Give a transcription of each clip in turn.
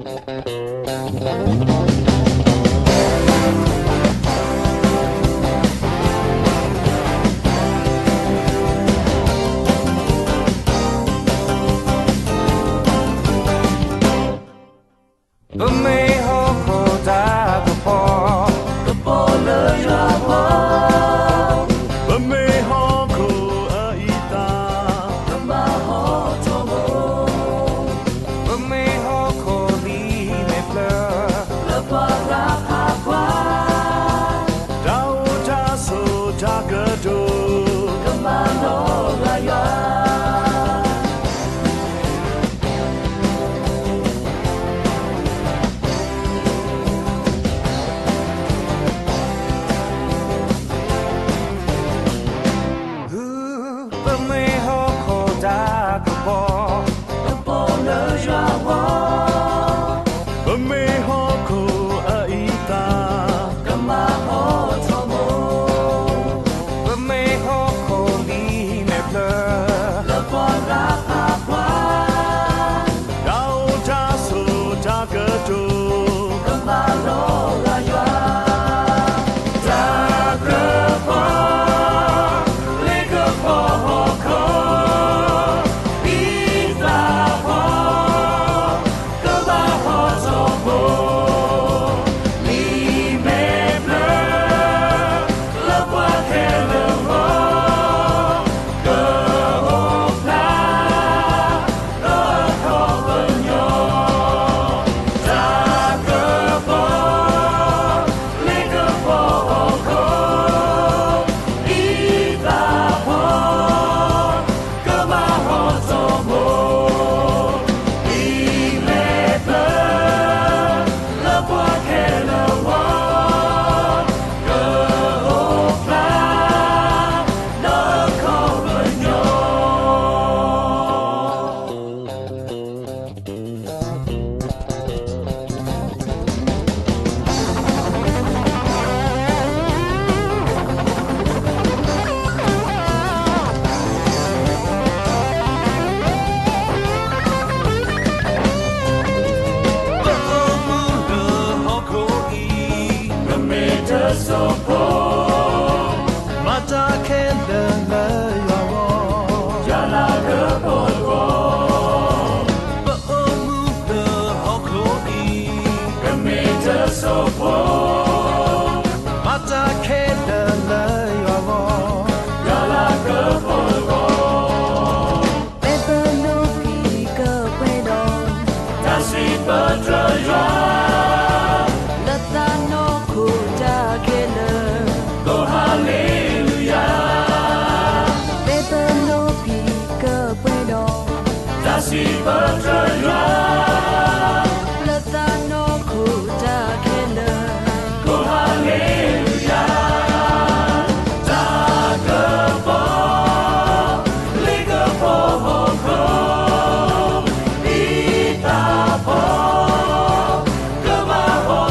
ပမ့ၢ်ဟီၣ်ခိၣ်တၢ်ကပီၤ, ကပီၤလၢယွၤအဂီၢ်, ပမ့ၢ်ဟီၣ်ခိၣ်အအံသၣ်, ကမၤဟီၣ်ထီၣ်ဘိ, ပမ့ၢ်ဟီၣ်ခိၣ်လံာ်မဲာ်ဖျၢၣ်, လၢပှၤဂၤဖးပှၤ တၢ်အိၣ်တၢ်ဆိးတၢ်ကတိၤ, ကမၤလီၤဂာ်ယွၤ. ပမ့ၢ်ဟီၣ်ခိၣ်တၢ်ကပီၤ, ကပီၤလၢယွၤအဂီၢ်, ပမ့ၢ်ဟီၣ်ခိၣ်အအံသၣ်, ကမၤဟီၣ်ထီၣ်ဘိ, ပမ့ၢ်ဟီၣ်ခိၣ်လံာ်မဲာ်ဖျၢၣ်, လၢပှၤဂၤဖးပှၤ တၢ်အိၣ်တၢ်ဆိးတၢ်ကတိၤ, ကမၤလီၤဂာ်ယွၤ. တၢ်ကပီၤ, လ့ကပီၤဟီၣ်ခိၣ်, အံသၣ်ဖီ, ကမၤဟီၣ်ထီၣ်ဘိ, လံာ်မဲာ်ဖျၢၣ်, လၢပှၤခဲလၢာ်အဂီၢ်, ကအိၣ်ဖျါ ဒီးအခီပညီ, တၢ်ကပီၤ, လ့ကပီၤဟီၣ်ခိၣ်, အံသၣ်ဖီ, ကမၤဟီၣ်ထီၣ်ဘိ, လံာ်မဲာ်ဖျၢၣ်, လၢပှၤခဲလၢာ်အဂီၢ်, ကအိၣ်ဖျါ ဒီးအခီပညီ, ပအိၣ်မူလၢဟီၣ်ခိၣ်အံၤ, ပမ့ၢ်တၢ်စိၢ်ဖိ, မၤတၢ်ခဲလၢာ်လၢယွၤအဂီၢ်, ယွၤလၤကပီၤအဂီၢ်, ပအိၣ်မူလၢဟီၣ်ခိၣ်အံၤ, ပမ့ၢ်တၢ်စိၢ်ဖိ, မၤတၢ်ခဲလၢာ်လၢယွၤအဂီၢ်, ယွၤလၤကပီၤအဂီၢ်, ဖဲပနီၣ်ဖံးကပှဲၤဒီး, တၢ်စံးပတြၢၤယွၤ, လၢသးနီၢ်ခိတၢ်ခဲလၢာ်, ကိးဟါလ့လူယၤ, ဖဲပနီၣ်ဖံးကပှဲၤဒီး, တၢ်စံးပတြၢၤယွၤ, လၢသးနီၢ်ခိတၢ်ခဲလၢာ်, ကိးဟါလ့လူယၤ, တၢ်ကပီၤ, လ့ကပီၤဟီၣ်ခိၣ်, အံသၣ်ဖီ, ကမၤဟီၣ်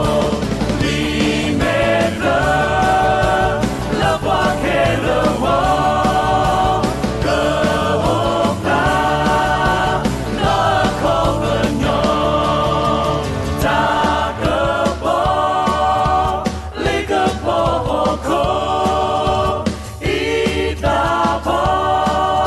ထီၣ်ဘိ, လံာ်မဲာ်ဖျၢၣ်, လၢပှၤခဲလၢာ်အဂီၢ်, ကအိၣ်ဖျါ ဒီးအခီပညီ, တၢ်ကပီၤ, လ့ကပီၤဟီၣ်ခိၣ်, အံသၣ်ဖီ, ကမၤဟီၣ်ထီၣ်ဘိ, လံာ်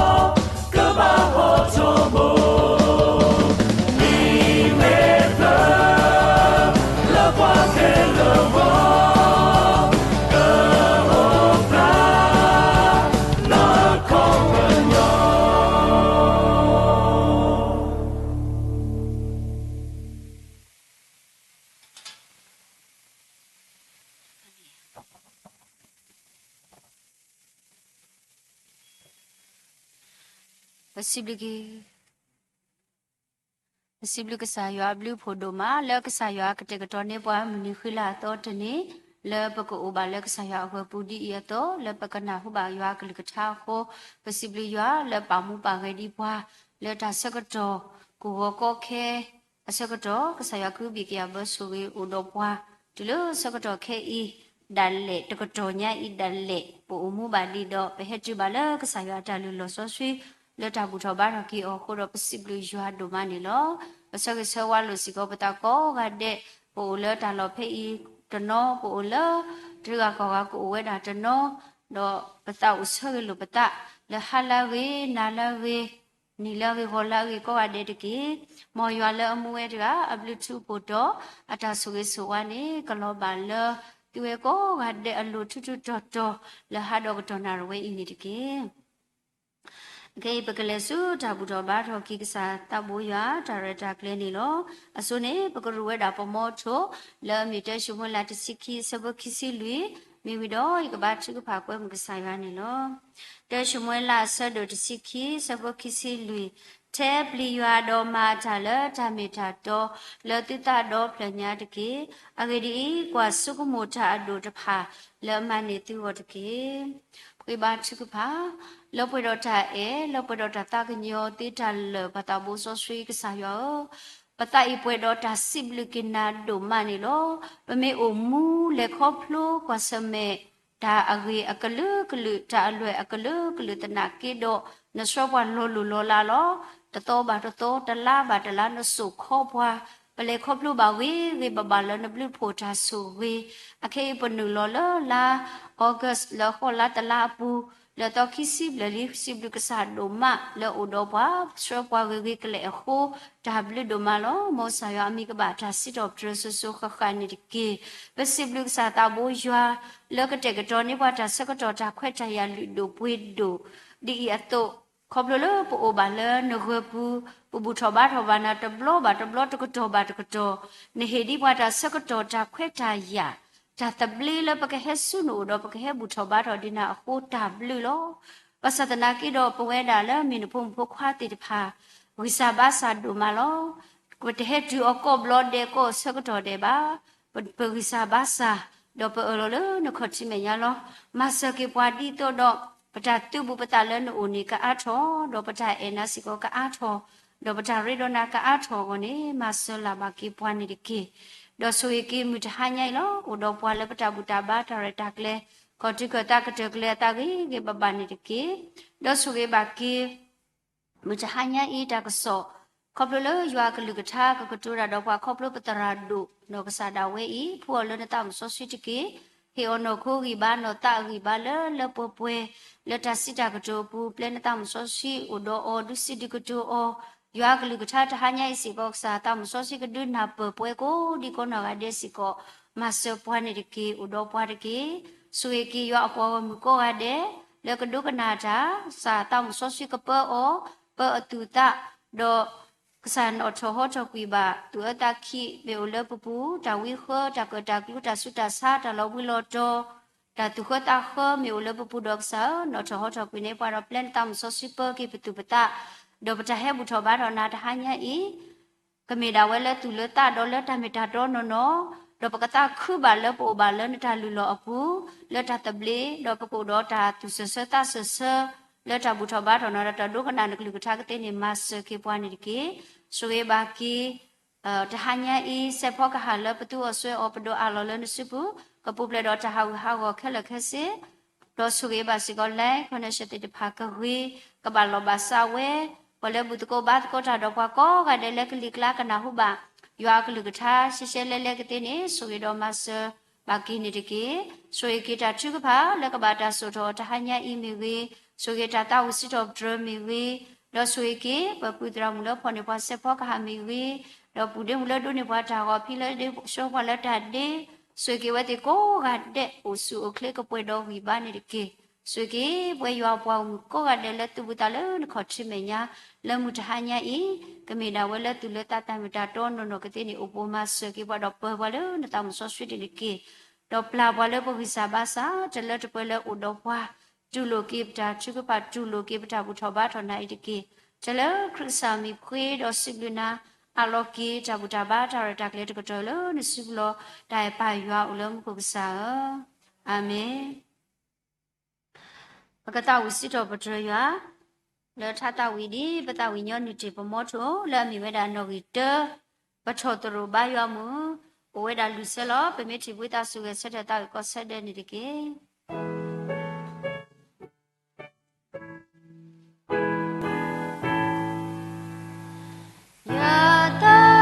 မဲာ်ဖျၢၣ်, လၢပှၤခဲလၢာ်အဂီၢ်, ကအိၣ်ဖျါ ဒီးအခီပညီ. ပစံးဘျုးက့ၤ, ပစံးဘျုးကစၢ်ယွၤအဘျုးအဖှိၣ်ဒိၣ်မး လၢကစၢ်ယွၤကတဲာ်ကတီၤန့ၢ်ပှၤမုၢ်နံၤဃံလၤအသီတနံၤ, လၢပကအိၣ်ဘၣ်လၢကစၢ်ယွၤအဝဲၢ်ပူၤဒ်အံၤအသိး, လၢပကနၢ်ဟူဘၣ်ယွၤအကလုၢ်ကထါအဃိ, ပစံးဘျုးယွၤလၢပာ်မူပာ်ဂဲၤဒံးပှၤ, လၢတၢ်ဆၢကတီၢ် ကဝီၤကီခဲ အဆၢကတီၢ် ကစၢ်ယွၤကဟုဘံၣ်ကယာ်ဘၢဆိၣ်ဂ့ၤအိၣ်ဒီးပှၤ, တုၤလၢဆၢကတီၢ်ခဲအံၤဒၣ်လဲာ် တကတီၢ်ညါအံၤဒၣ်လဲာ် ပအိၣ်မူဘၣ်ဒံးဒီး ပဟဲတုၤဘၣ်လၢကစၢ်ယွၤအတၢ်လုၢ်လီၢ်စီဆှံ လၢတၢ်ဘူၣ်ထီၣ်ဘါထီၣ်က့ၤအီၤအဃိဒီး ပစံးဘျုးယွၤဒိၣ်မးန့ၣ်လီၤ. ပဆၢဂ့ၤဆၢဝါလိာ်စ့ၢ်ကီးပသးကိးဂၤဒဲး, ပအိၣ်လၢတၢ်လီၢ်ဖဲအံၤတနီၤ, ပအိၣ်လၢတဂၤကီၢ်ဂၤကအိၣ်ဝဲဒၣ်တနီၤ, ဒီးပသးအိၣ်ဆၢဂ့ၤလိာ်ပသး လၢဟါလၢအဂ့ၤ, နၤလၢအဂ့ၤ, နံၤလၢအဂ့ၤ, ဂီၤလၢအဂ့ၤ ကိးဂၤဒဲးတက့ၢ်. မ်ယွၤလၢအမူဝဲတဂၤ အဘျုးထူးဖှိၣ်တီၤ အတၢ်ဆိၣ်ဂ့ၤဆိၣ်ဝါန့ၣ် ကလီၤဘၣ်လၢ သုဝဲကိးဂၤဒဲးအလိၤ ထူးထူးတီၤတီၤ လၢဟါဒီးကတီၢ်နၣ်ရံၣ်ဝဲအံၤန့ၣ်တက့ၢ်. ခဲအံၤပကလဲၤဆူတၢ်ဘူၣ်ထီၣ်ဘါထီၣ်က့ၤကစၢ်သးဘိယွၤ တၢ်ရဲၣ်တၢ်ကျဲၤန့ၣ်လီၤ. အဆိန့ၣ် ပကရူးဝဲဒၣ်ပမီထိၣ် လၢအမ့ၢ်တၢၡမူၤအ့လးတဆံခံ ဆၢဖိခံဆံလွံၢ်, မ့ၢ်ဝံၤဒီးယကဘါထုကဖၣ်ကွဲမုာ်ကစၢ်ယွၤန့ၣ်လီၤ. တၢၡမူၤအ့လးအဆၢဒိၣ်တဆံခံ ဆၢဖိခံဆံလွံၢ်, ထဲပျံၤယွၤဒီးမၤအတၢ်လၢတၢ်မ့ၢ်တၢ်တီ လၢသုသးဒီဖျၢၣ်ညါတက့ၢ်. အဂ့ၢ်ဒ်အံၤ, ကွၢ်ဆိကမိၣ်တၢ်အဒိၣ်တဖၣ် လၢအမၤန့ၢ်သုဂီၢ်တက့ၢ်. ပဃ့ဘါထုကဖၣ်, လၢပှဲၤဒီးတၢ်အဲၣ်, လၢပှဲၤဒီးတၢ်သးကညီၤသ့တၢ်လၢာ် ပှၤသးဘိစီဆှံကစၢ်ယွၤဧၢ, ပသးအံၤပှဲၤဒီးတၢ်စံးဘျုးက့ၤနၤဒိၣ်မးန့ၣ်လီၤ. ပမ့ၢ်အိၣ်မူလဲၤခီဖျိကွၢ်ဆၢၣ်မဲာ် တၢ်အဂ့ၤအကလုာ်ကလုာ်, တၢ်အလွဲၢ်အကလုာ်ကလုာ်သနာ်က့ဒီး နဆှၢပှၤလီၤလိၢ်လီၤလးလီၤ. တသီဘၣ်တသီ, တလါဘၣ်တလါ, နစိာ်ခီပှၤ, ပလဲၤခီဖျိဘၣ်ဂ့ၤဂ့ၤဘၣ်ဘၣ်လၢနဘျုးဖှိၣ်တၢ်ဆိၣ်ဂ့ၤ, အခဲအံၤပနုာ်လီၤလၢလါ August လၢဃီလါတလါအပူၤ, လၢသီခံဆံဘျဲၣ်လံ, စံးဘျုးကစၢ်ဒိၣ်မးလၢအိၣ်ဒီးပှၤ, ဆှၢပှၤဂ့ၤဂ့ၤကလဲာ်အဃိ, တၢ်ဘျုးဒိၣ်မးလီၤ. မ်ကစၢ်ယွၤအမံၤကဘၣ်တၢ်စံးထီၣ်ပတြၢၤစိၤစိၤဃၣ်ဃၣ်န့ၣ်တက့ၢ်. ပစံးဘျုးကစၢ်သးဘိယွၤ လၢကတဲာ်ကတီၤန့ၢ်ပှၤတၢ်ဆၢကတီၢ်တၢ်ခွဲးတၢ်ယာ်လုၢ်ဒိၣ်ပှ့ၤဒိၣ် ဒ်အံၤအသိး, ခီဖျိလၢပအိၣ်ဘၣ်လၢနဂၢၢ်ပူၤ, ပဘူၣ်ထီၣ်ဘါထီၣ်ဘၣ်နၤတဘျီဘၣ်တဘျီ တကတီၢ်ဘၣ်တကတီၢ်, နဟ့ၣ်ဒံးပှၤတၢ်ဆၢကတီၢ်တၢ်ခွဲးတၢ်ယာ်, တၢ်သဘျ့လၢပကဟဲဆူနအိၣ်ဒီး ပကဟဲဘူၣ်ထီၣ်ဘါထီၣ်ဒံးနၤအဃိ တၢ်ဘျုးလီၤ. ဘၣ်ဆၣ်သနာ်က့ဒီး ပဝဲဒၣ်လၢအမ့ၢ်နဖိမုၣ်ဖိခွါသ့ၣ်တဖၣ် ဂံၢ်စၢ်ဘါစၢ်ဒိၣ်မးလီၤ. ပတဟဲတုၤအီၤကိးဘျီဒဲး ကိးဆၢကတီၢ်ဒဲးဘၣ်. ပဂံၢ်စၢ်ဘါစၢ်, ဒီးပအၢၣ်လီၤလၢနခီၣ်ထံးမဲာ်ညါလီၤ. မၤစၢၤက့ၤပှၤဒ်သိးဒီး ပတၢ်သုးဘူးပသးလၢနအိၣ်န့ၣ်ကအါထီၣ်, ဒီးပတၢ်အဲၣ်နၤစ့ၢ်ကီးကအါထီၣ်, ဒီးပတၢ်ရ့ဒီးနၤကအါထီၣ်အဂီၢ်န့ၣ် မၤစၢၤလၢ်ဘၣ်က့ၤပှၤန့ၣ်တက့ၢ်. ဒီးဆိၣ်ဂ့ၤက့ၤမုၢ်တဟါညါအံၤလီၤ. အိၣ်ဒီးပှၤလၢပတၢ်ဘူၣ်တၢ်ဘါတၢ်ရဲၣ်တၢ်ကျဲၤ ကီၢ်သူၣ်ကီၢ်သးကတၢၢ်ကလဲၤအသးဂ့ၤဂ့ၤဘၣ်ဘၣ်န့ၣ်တက့ၢ်. ဒီးဆိၣ်ဂ့ၤဘၣ်က့ၤ မုၢ်တဟါညါအံၤတၢ်ကစီၣ်, ခီဖျိလၢယွၤအကလုၢ်ကထါကကတိၤတၢ်ဒီးပှၤခီဖျိပသရၣ်ဒိၣ်ဒီးကစၢ်ဒၣ်ဝဲအံၤ ဖှူအီၤလၢနသးမုၣ်စီဆှံတက့ၢ်. ဟ့ၣ်အီၤနီၢ်ခိဂံၢ်ဘါနီၢ်သးအဂံၢ်ဘါလၢလၢပှဲၤပှဲၤ လၢတၢ်စံးတၢ်ကတိၤအပူၤ ပျဲနသးမုၣ်စီဆှံအိၣ်ဒီးအီၤ ဒုးစံးဒုးကတိၤအီၤ, ယွၤအကလုၢ်ကထါတဟါညါအံၤစ့ၢ်ကီး ကစၢ်သးမုၣ်စီဆှံကဒုးနၢ်ပၢၢ်ပှၤကိးဒံကိးနီၢ်ဂၤဒဲးစ့ၢ်ကီး မၤစၢၤပှၤန့ၣ်တက့ၢ်, အိၣ်ဒီးပှၤတက့ၢ်. ဆိၣ်ဂ့ၤက့ၤယွၤအပှၤဂီၢ်မုၢ်ကိးဂၤဒဲး လၢကဒိကနၣ်တၢ်, ကစၢ်သးမုၣ်စီဆှံကပၢအီၤ, ပၢအသူၣ်သး, ဒီးကစၢ်နီၣ်ထီၣ်ဟီထီၣ်ကွံာ်ဘၣ် သူၣ်အၢသးခံမ့ၢ်အိၣ်လၢပပူၤ, တၢ်ဝံဃၢ, တၢ်ကၢၣ်တၢ်ကျူ, တၢ်ဆူးတၢ်ဆါ, တၢ်လီၤဘှံးလီၤတီၤ, တၢ်သူၣ်ဃၢသးဃၢမ့ၢ်အိၣ်လၢပပူၤဒီးကစၢ်ဧၢ, နီၣ်ထီၣ်ဟီထီၣ်ကွံာ်န့ၢ်ပှၤဒီးပျဲနသးမုၣ်စီဆှံပၢက့ၤပသူၣ်ပသး, ဒီးပတၢ်ဟဲဘူၣ်ထီၣ်ဘါထီၣ်နၤတဟါညါအံၤ ကမ့ၢ်ဒၣ်ဝဲလၢသူၣ်လၢသးဒီးလၢတၢ်မ့ၢ်တၢ်တီနီၢ်နီၢ်, ဒီးပကသးခုဘၣ်လၢပအိၣ်ဘၣ်လၢနတၢ်လုၢ်လီၢ်အပူၤ, လၢတၢ်သဘျ့, ဒီးပကအိၣ်ဒီးတၢ်သူၣ်စၢၤဆၢသးစၢၤဆၢ, လၢတၢ်ဘူၣ်ထီၣ်ဘါထီၣ်နၤဒီးတၢ်ဒိကနၣ်နကလုၢ်ကထါကသ့န့ၣ် မၤစၢၤက့ၤပှၤန့ၣ်တက့ၢ်. ဆိၣ်ဂ့ၤဘၣ်က့ၤ တဟါညါအံၤ စဲးဖီကဟၣ်လၢပသူအီၤစွဲအီၤ ပဒိးအးလီၤလၢနစုပူၤ, ကပူၤဖျဲးဒီးတၢ်ဟးဂူာ်ဟးဂီၤခဲလၢာ်ခဲဆ့, ဒီးဆိၣ်ဂ့ၤဘၣ်စ့ၢ်ကီး live connection သ့ၣ်တဖၣ်ကဂ့ၤ, ကဘၣ်လီၢ်ဘၣ်စးဝဲ, ပှၤလၢဘူၣ်သကိးဘါသကိးတၢ်ဒီးပှၤကိးဂၤဒဲးလၢကလံၤကျါကနၢ်ဟူဘၣ် ယွၤအကလုၢ်ကထါ ရှဲရှဲလဲလဲကသ့န့ၣ် ဆိၣ်ဂ့ၤဒီးမၤစၢၤဘၣ်က့ၤန့ၣ်တက့ၢ်. ဆိၣ်ဂ့ၤက့ၤတၢ်ထုကဖၣ်လၢကဘၣ်တၢ်စိာ်ထီၣ်တဟါညါအံၤမ့ၢ်ဂ့ၤ, ဆိၣ်ဂ့ၤတၢ်သးဝံၣ်စံးထီၣ်ပတြၢၤမ့ၢ်ဂ့ၤ, ဒီးဆိၣ်ဂ့ၤက့ၤ ပပုၢ်သရၣ်မုၣ်လၢဖီၣ်န့ၢ်ပှၤစဲးဖီကဟၣ်မ့ၢ်ဂ့ၤ, ဒီးပုၢ်ဒ့မုၣ်လၢဒိးန့ၢ်ပှၤတၢ်ဂီၤဖံးလၢဒ့ဆှၢပှၤလၢတၢ်ဒ့, ဆိၣ်ဂ့ၤက့ၤဝဲသ့ၣ်ကိးဂၤဒဲး အိၣ်ဆူၣ်အိၣ်ချ့ကပှဲၤဒီးဂံၢ်ဘါန့ၣ်တက့ၢ်. ဆိၣ်ဂ့ၤက့ၤပှၤယွၤအပှၤဂီၢ်မုၢ်ကိးဂၤဒဲးလၢသူၣ်ဘူၣ်သးလၢနခီၣ်ထံးမဲာ်ညါ လၢမုၢ်တဟါညါအံၤ, ကမ့ၢ်ဒၣ်ဝဲလၢသူၣ်လၢသးတၢ်မ့ၢ်တၢ်တီနီၢ်နီၢ်ကသ့န့ၣ် အိၣ်ပိၢ်မၤစၢၤက့ၤပှၤဒီးပၢၤပှၤလၢနသးမုၣ်စီဆှံန့ၣ်တက့ၢ်. ဒီးပျၢ်ပှၤလၢပဂံၢ်စၢ်ဘါစၢ် တလၢတပှဲၤလၢအိၣ်ဒီးပှၤ, တူၢ်လိာ်က့ၤပတၢ်ထုကဖၣ် တူၢ်လိာ်က့ၤပတၢ်ဘူၣ်ထီၣ်ဘါထီၣ်နၤအံၤတက့ၢ်. တၢ်လၢခရံာ်ကစၢ်မံၤပဃ့ဒီးစံးဘျုးနၤ, အးလီၤက့ၤတၢ်ဘူၣ်တၢ်ဘါတၢ်ရဲၣ်တၢ်ကျဲၤတကတီၢ်လၢနစုပူၤလီၤ. တၢ်အဲၣ်ပၢ်ယွၤအိၣ်လၢမူခိၣ်ကစၢ်ဧၢ, အၤမ့ၣ်. ပကသးဝံၣ်စံးထီၣ်ပတြၢၤယွၤ လၢထါသးဝံၣ်ဒ်ပသးဝံၣ်ညီနုၢ်တ့ၢ်ပမီထိၣ် လၢအမ့ၢ်ဝဲဒၣ်နီၣ်ဂံၢ်တၢ, ပထီၣ်သရိာ်ဘါယွၤမုၢ်, အိၣ်ဝဲဒၣ်လွံၢ်ဆၢလီၤ. ပမ့ၢ်ထံၣ်ဘၣ်သးစူၤဂဲၤဆၢထၢၣ်သးဝံၣ်ကီၢ်ဆၢဒဲးန့ၣ်တက့ၢ်. ယွၤ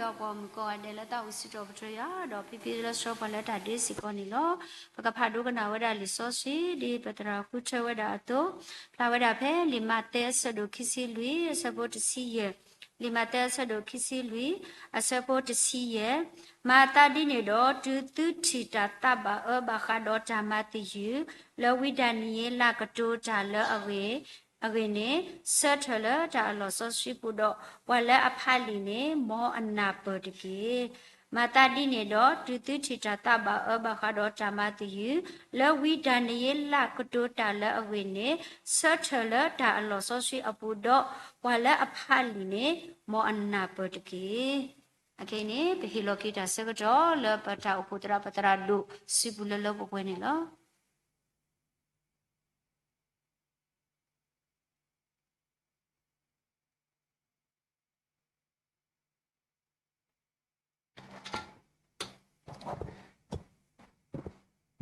ပှၤမုၣ်ကိးဂၤဒဲးလၢတၢ်အိၣ်စံးထီၣ်ပတြၢၤယွၤ ဒီးဖံဖံလၢဆှၢပှၤလၢတၢ်ဒ့စ့ၢ်ကီးန့ၣ်လီၤ. ပကဖးဒိကနၣ်ဝဲဒၣ်လံာ်စီဆှံ ဒ်ပသရၣ်ဃုထၢဝဲဒၣ်အသိး, ဖျါဝဲဒၣ်ဖဲလံာ်မးသဲအဆၢဒိၣ်ခံဆံလွံၢ် အဆၢဖိတဆံယဲၢ်, လံာ်မးသဲအဆၢဒိၣ်ခံဆံလွံၢ် အဆၢဖိတဆံယဲၢ်, မၤသးဒ်န့ၣ်ဒီး တုၤသုထံၣ်တၢ်သးဘၣ်အၢဘၣ်ဃးဒီးတၢ်မၤသယုၢ် လၢဝံဒၤနံယ့လးကတိၤတၢ်လၢအဂ့ၢ် အဂ့ၢ်န့ၣ်, ဆၢထၢၣ်လၢတၢ်အလီၢ်စီဆှံပူၤဒီး ပှၤလၢအဖးလံာ်န့ၣ် မ်အနၢ်ပၢၢ်တက့ၢ်. မၤသးဒ်န့ၣ်ဒီး တုၤသုထံၣ်တၢ်သးဘၣ်အၢဘၣ်ဃးဒီးတၢ်မၤသယုၢ် လၢဝံဒၤနံယ့လးကတိၤတၢ်လၢအဂ့ၢ်န့ၣ်, ဆၢထၢၣ်လၢတၢ်အလီၢ်စီဆှံအပူၤဒီး ပှၤလၢအဖးလံာ်န့ၣ် မ်အနၢ်ပၢၢ်တက့ၢ်. အခဲအံၤန့ၣ် ပဟ့ၣ်လီၤက့ၤတၢ်ဆၢကတီၢ်လၢပတၢ်အိၣ်ဖှိၣ်သရၣ်ပသရၣ်ဒိၣ်စုပူၤလၢလၢပှဲၤပှဲၤန့ၣ်လီၤ.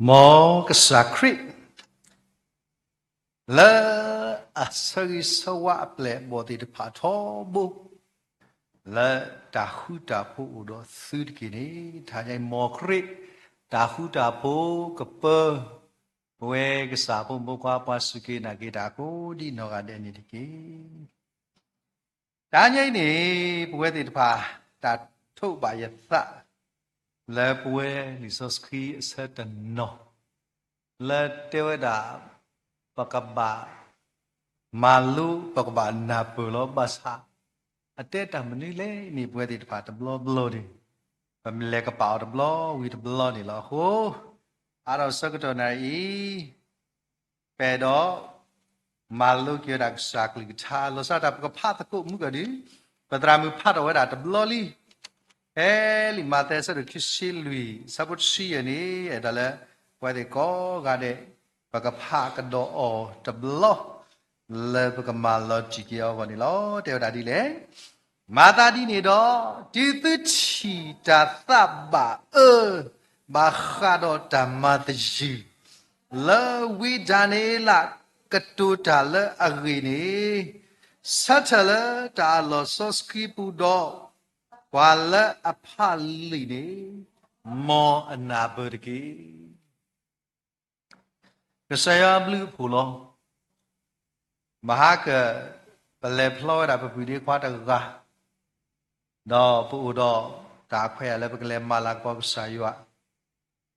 မ်ကစၢ်ခရံာ် လၢအဆၢဂ့ၤဆၢဝါအပျဲၢ်အဘီၣ်သ့ၣ်တဖၣ်ထီဘိ လၢတၢ်ဃူတၢ်ဖိးအိၣ်ဒီးသုတက့ၢ်န့ၣ်, တဟါညါအံၤ မ်ခရံာ် တၢ်ဃူတၢ်ဖိးကပၢ ပဝဲကစၢ်ဖိမုၣ်ဖိခွါ ပှၤစူၢ်က့ၤနာ်က့ၤတၢ်ကိးဒ်နီၢ်ဂၤဒဲးန့ၣ်တက့ၢ်. တဟါညါအံၤန့ၣ် ပဝဲသ့ၣ်တဖၣ် တၢ်ထိးဘၣ်ယသး လၢပဝဲလံာ်စီဆှံအဆၢတနီၤ လၢတဲဝဲဒၣ် ပကဘၣ် မၤလိ ပကဘၣ်နၢ်ပၢၢ်လီၤဘၣ်ဆၣ် အတဲတၢ်မနုၤလဲၣ်န့ၣ် ပဝဲသ့ၣ်တဖၣ်တဘျီဘျီန့ၣ် ပလဲၤကပာ်အီၤတဘျီဝံၤတဘျီန့ၣ်လီၤ. အဃိ အါထီၣ်ဆၢကတီၢ်နၤအံၤ ပအဲၣ်ဒိး မၤလိက့ၤဝဲဒၣ်ကစၢ်ကလုၢ်ကထါ လီၤဆီဒၣ်တၢ် ပကဖးသကိးမုၢ်ကီၢ်ဒုး ပသရၣ်မုၣ်ဖးထီၣ်ဝဲဒၣ်တဘျီလံ. ဖဲလံာ်မးသဲအဆၢဒိၣ်ခံဆံလွံၢ် အဆၢဖိတဆံယဲၢ်န့ၣ် အဲၣ်ဒိးလၢ ပဝဲသ့ၣ်ကိးဂၤဒဲး ပကဖးကဒီးအီၤတဘျီ လၢပကမၤလီၤတံၢ်က့ၤအီၤအဂီၢ်န့ၣ်လီၤ. တဲဝဲဒၣ်ဒ်လဲၣ်. မၤသးဒ်န့ၣ်ဒီး တုၤသုထံၣ်တၢ်သးဘၣ်အၢ ဘၣ်ဃးဒီးတၢ်မၤသယုၢ် လၢဝံဒၤနံယ့လးကတိၤတၢ်လၢအဂ့ၢ်န့ၣ်, ဆၢထၢၣ်လၢတၢ်အလီၢ်စီဆှံပူၤဒီး ပှၤလၢအဖးလံာ်န့ၣ် မ်အနၢ်ပၢၢ်တက့ၢ်. ကစၢ်ယွၤအဘျုးအဖှိၣ်လီၤ. မဟါက ပလဲၤဖျီဝဲဒၣ်ပပုၢ်ဒ့ခွါတဂၤ, ဒီးပအိၣ်ဒီးတၢ်ခွဲးယာ်လၢပကလဲၤမၤလၤကပီၤကစၢ်ယွၤ,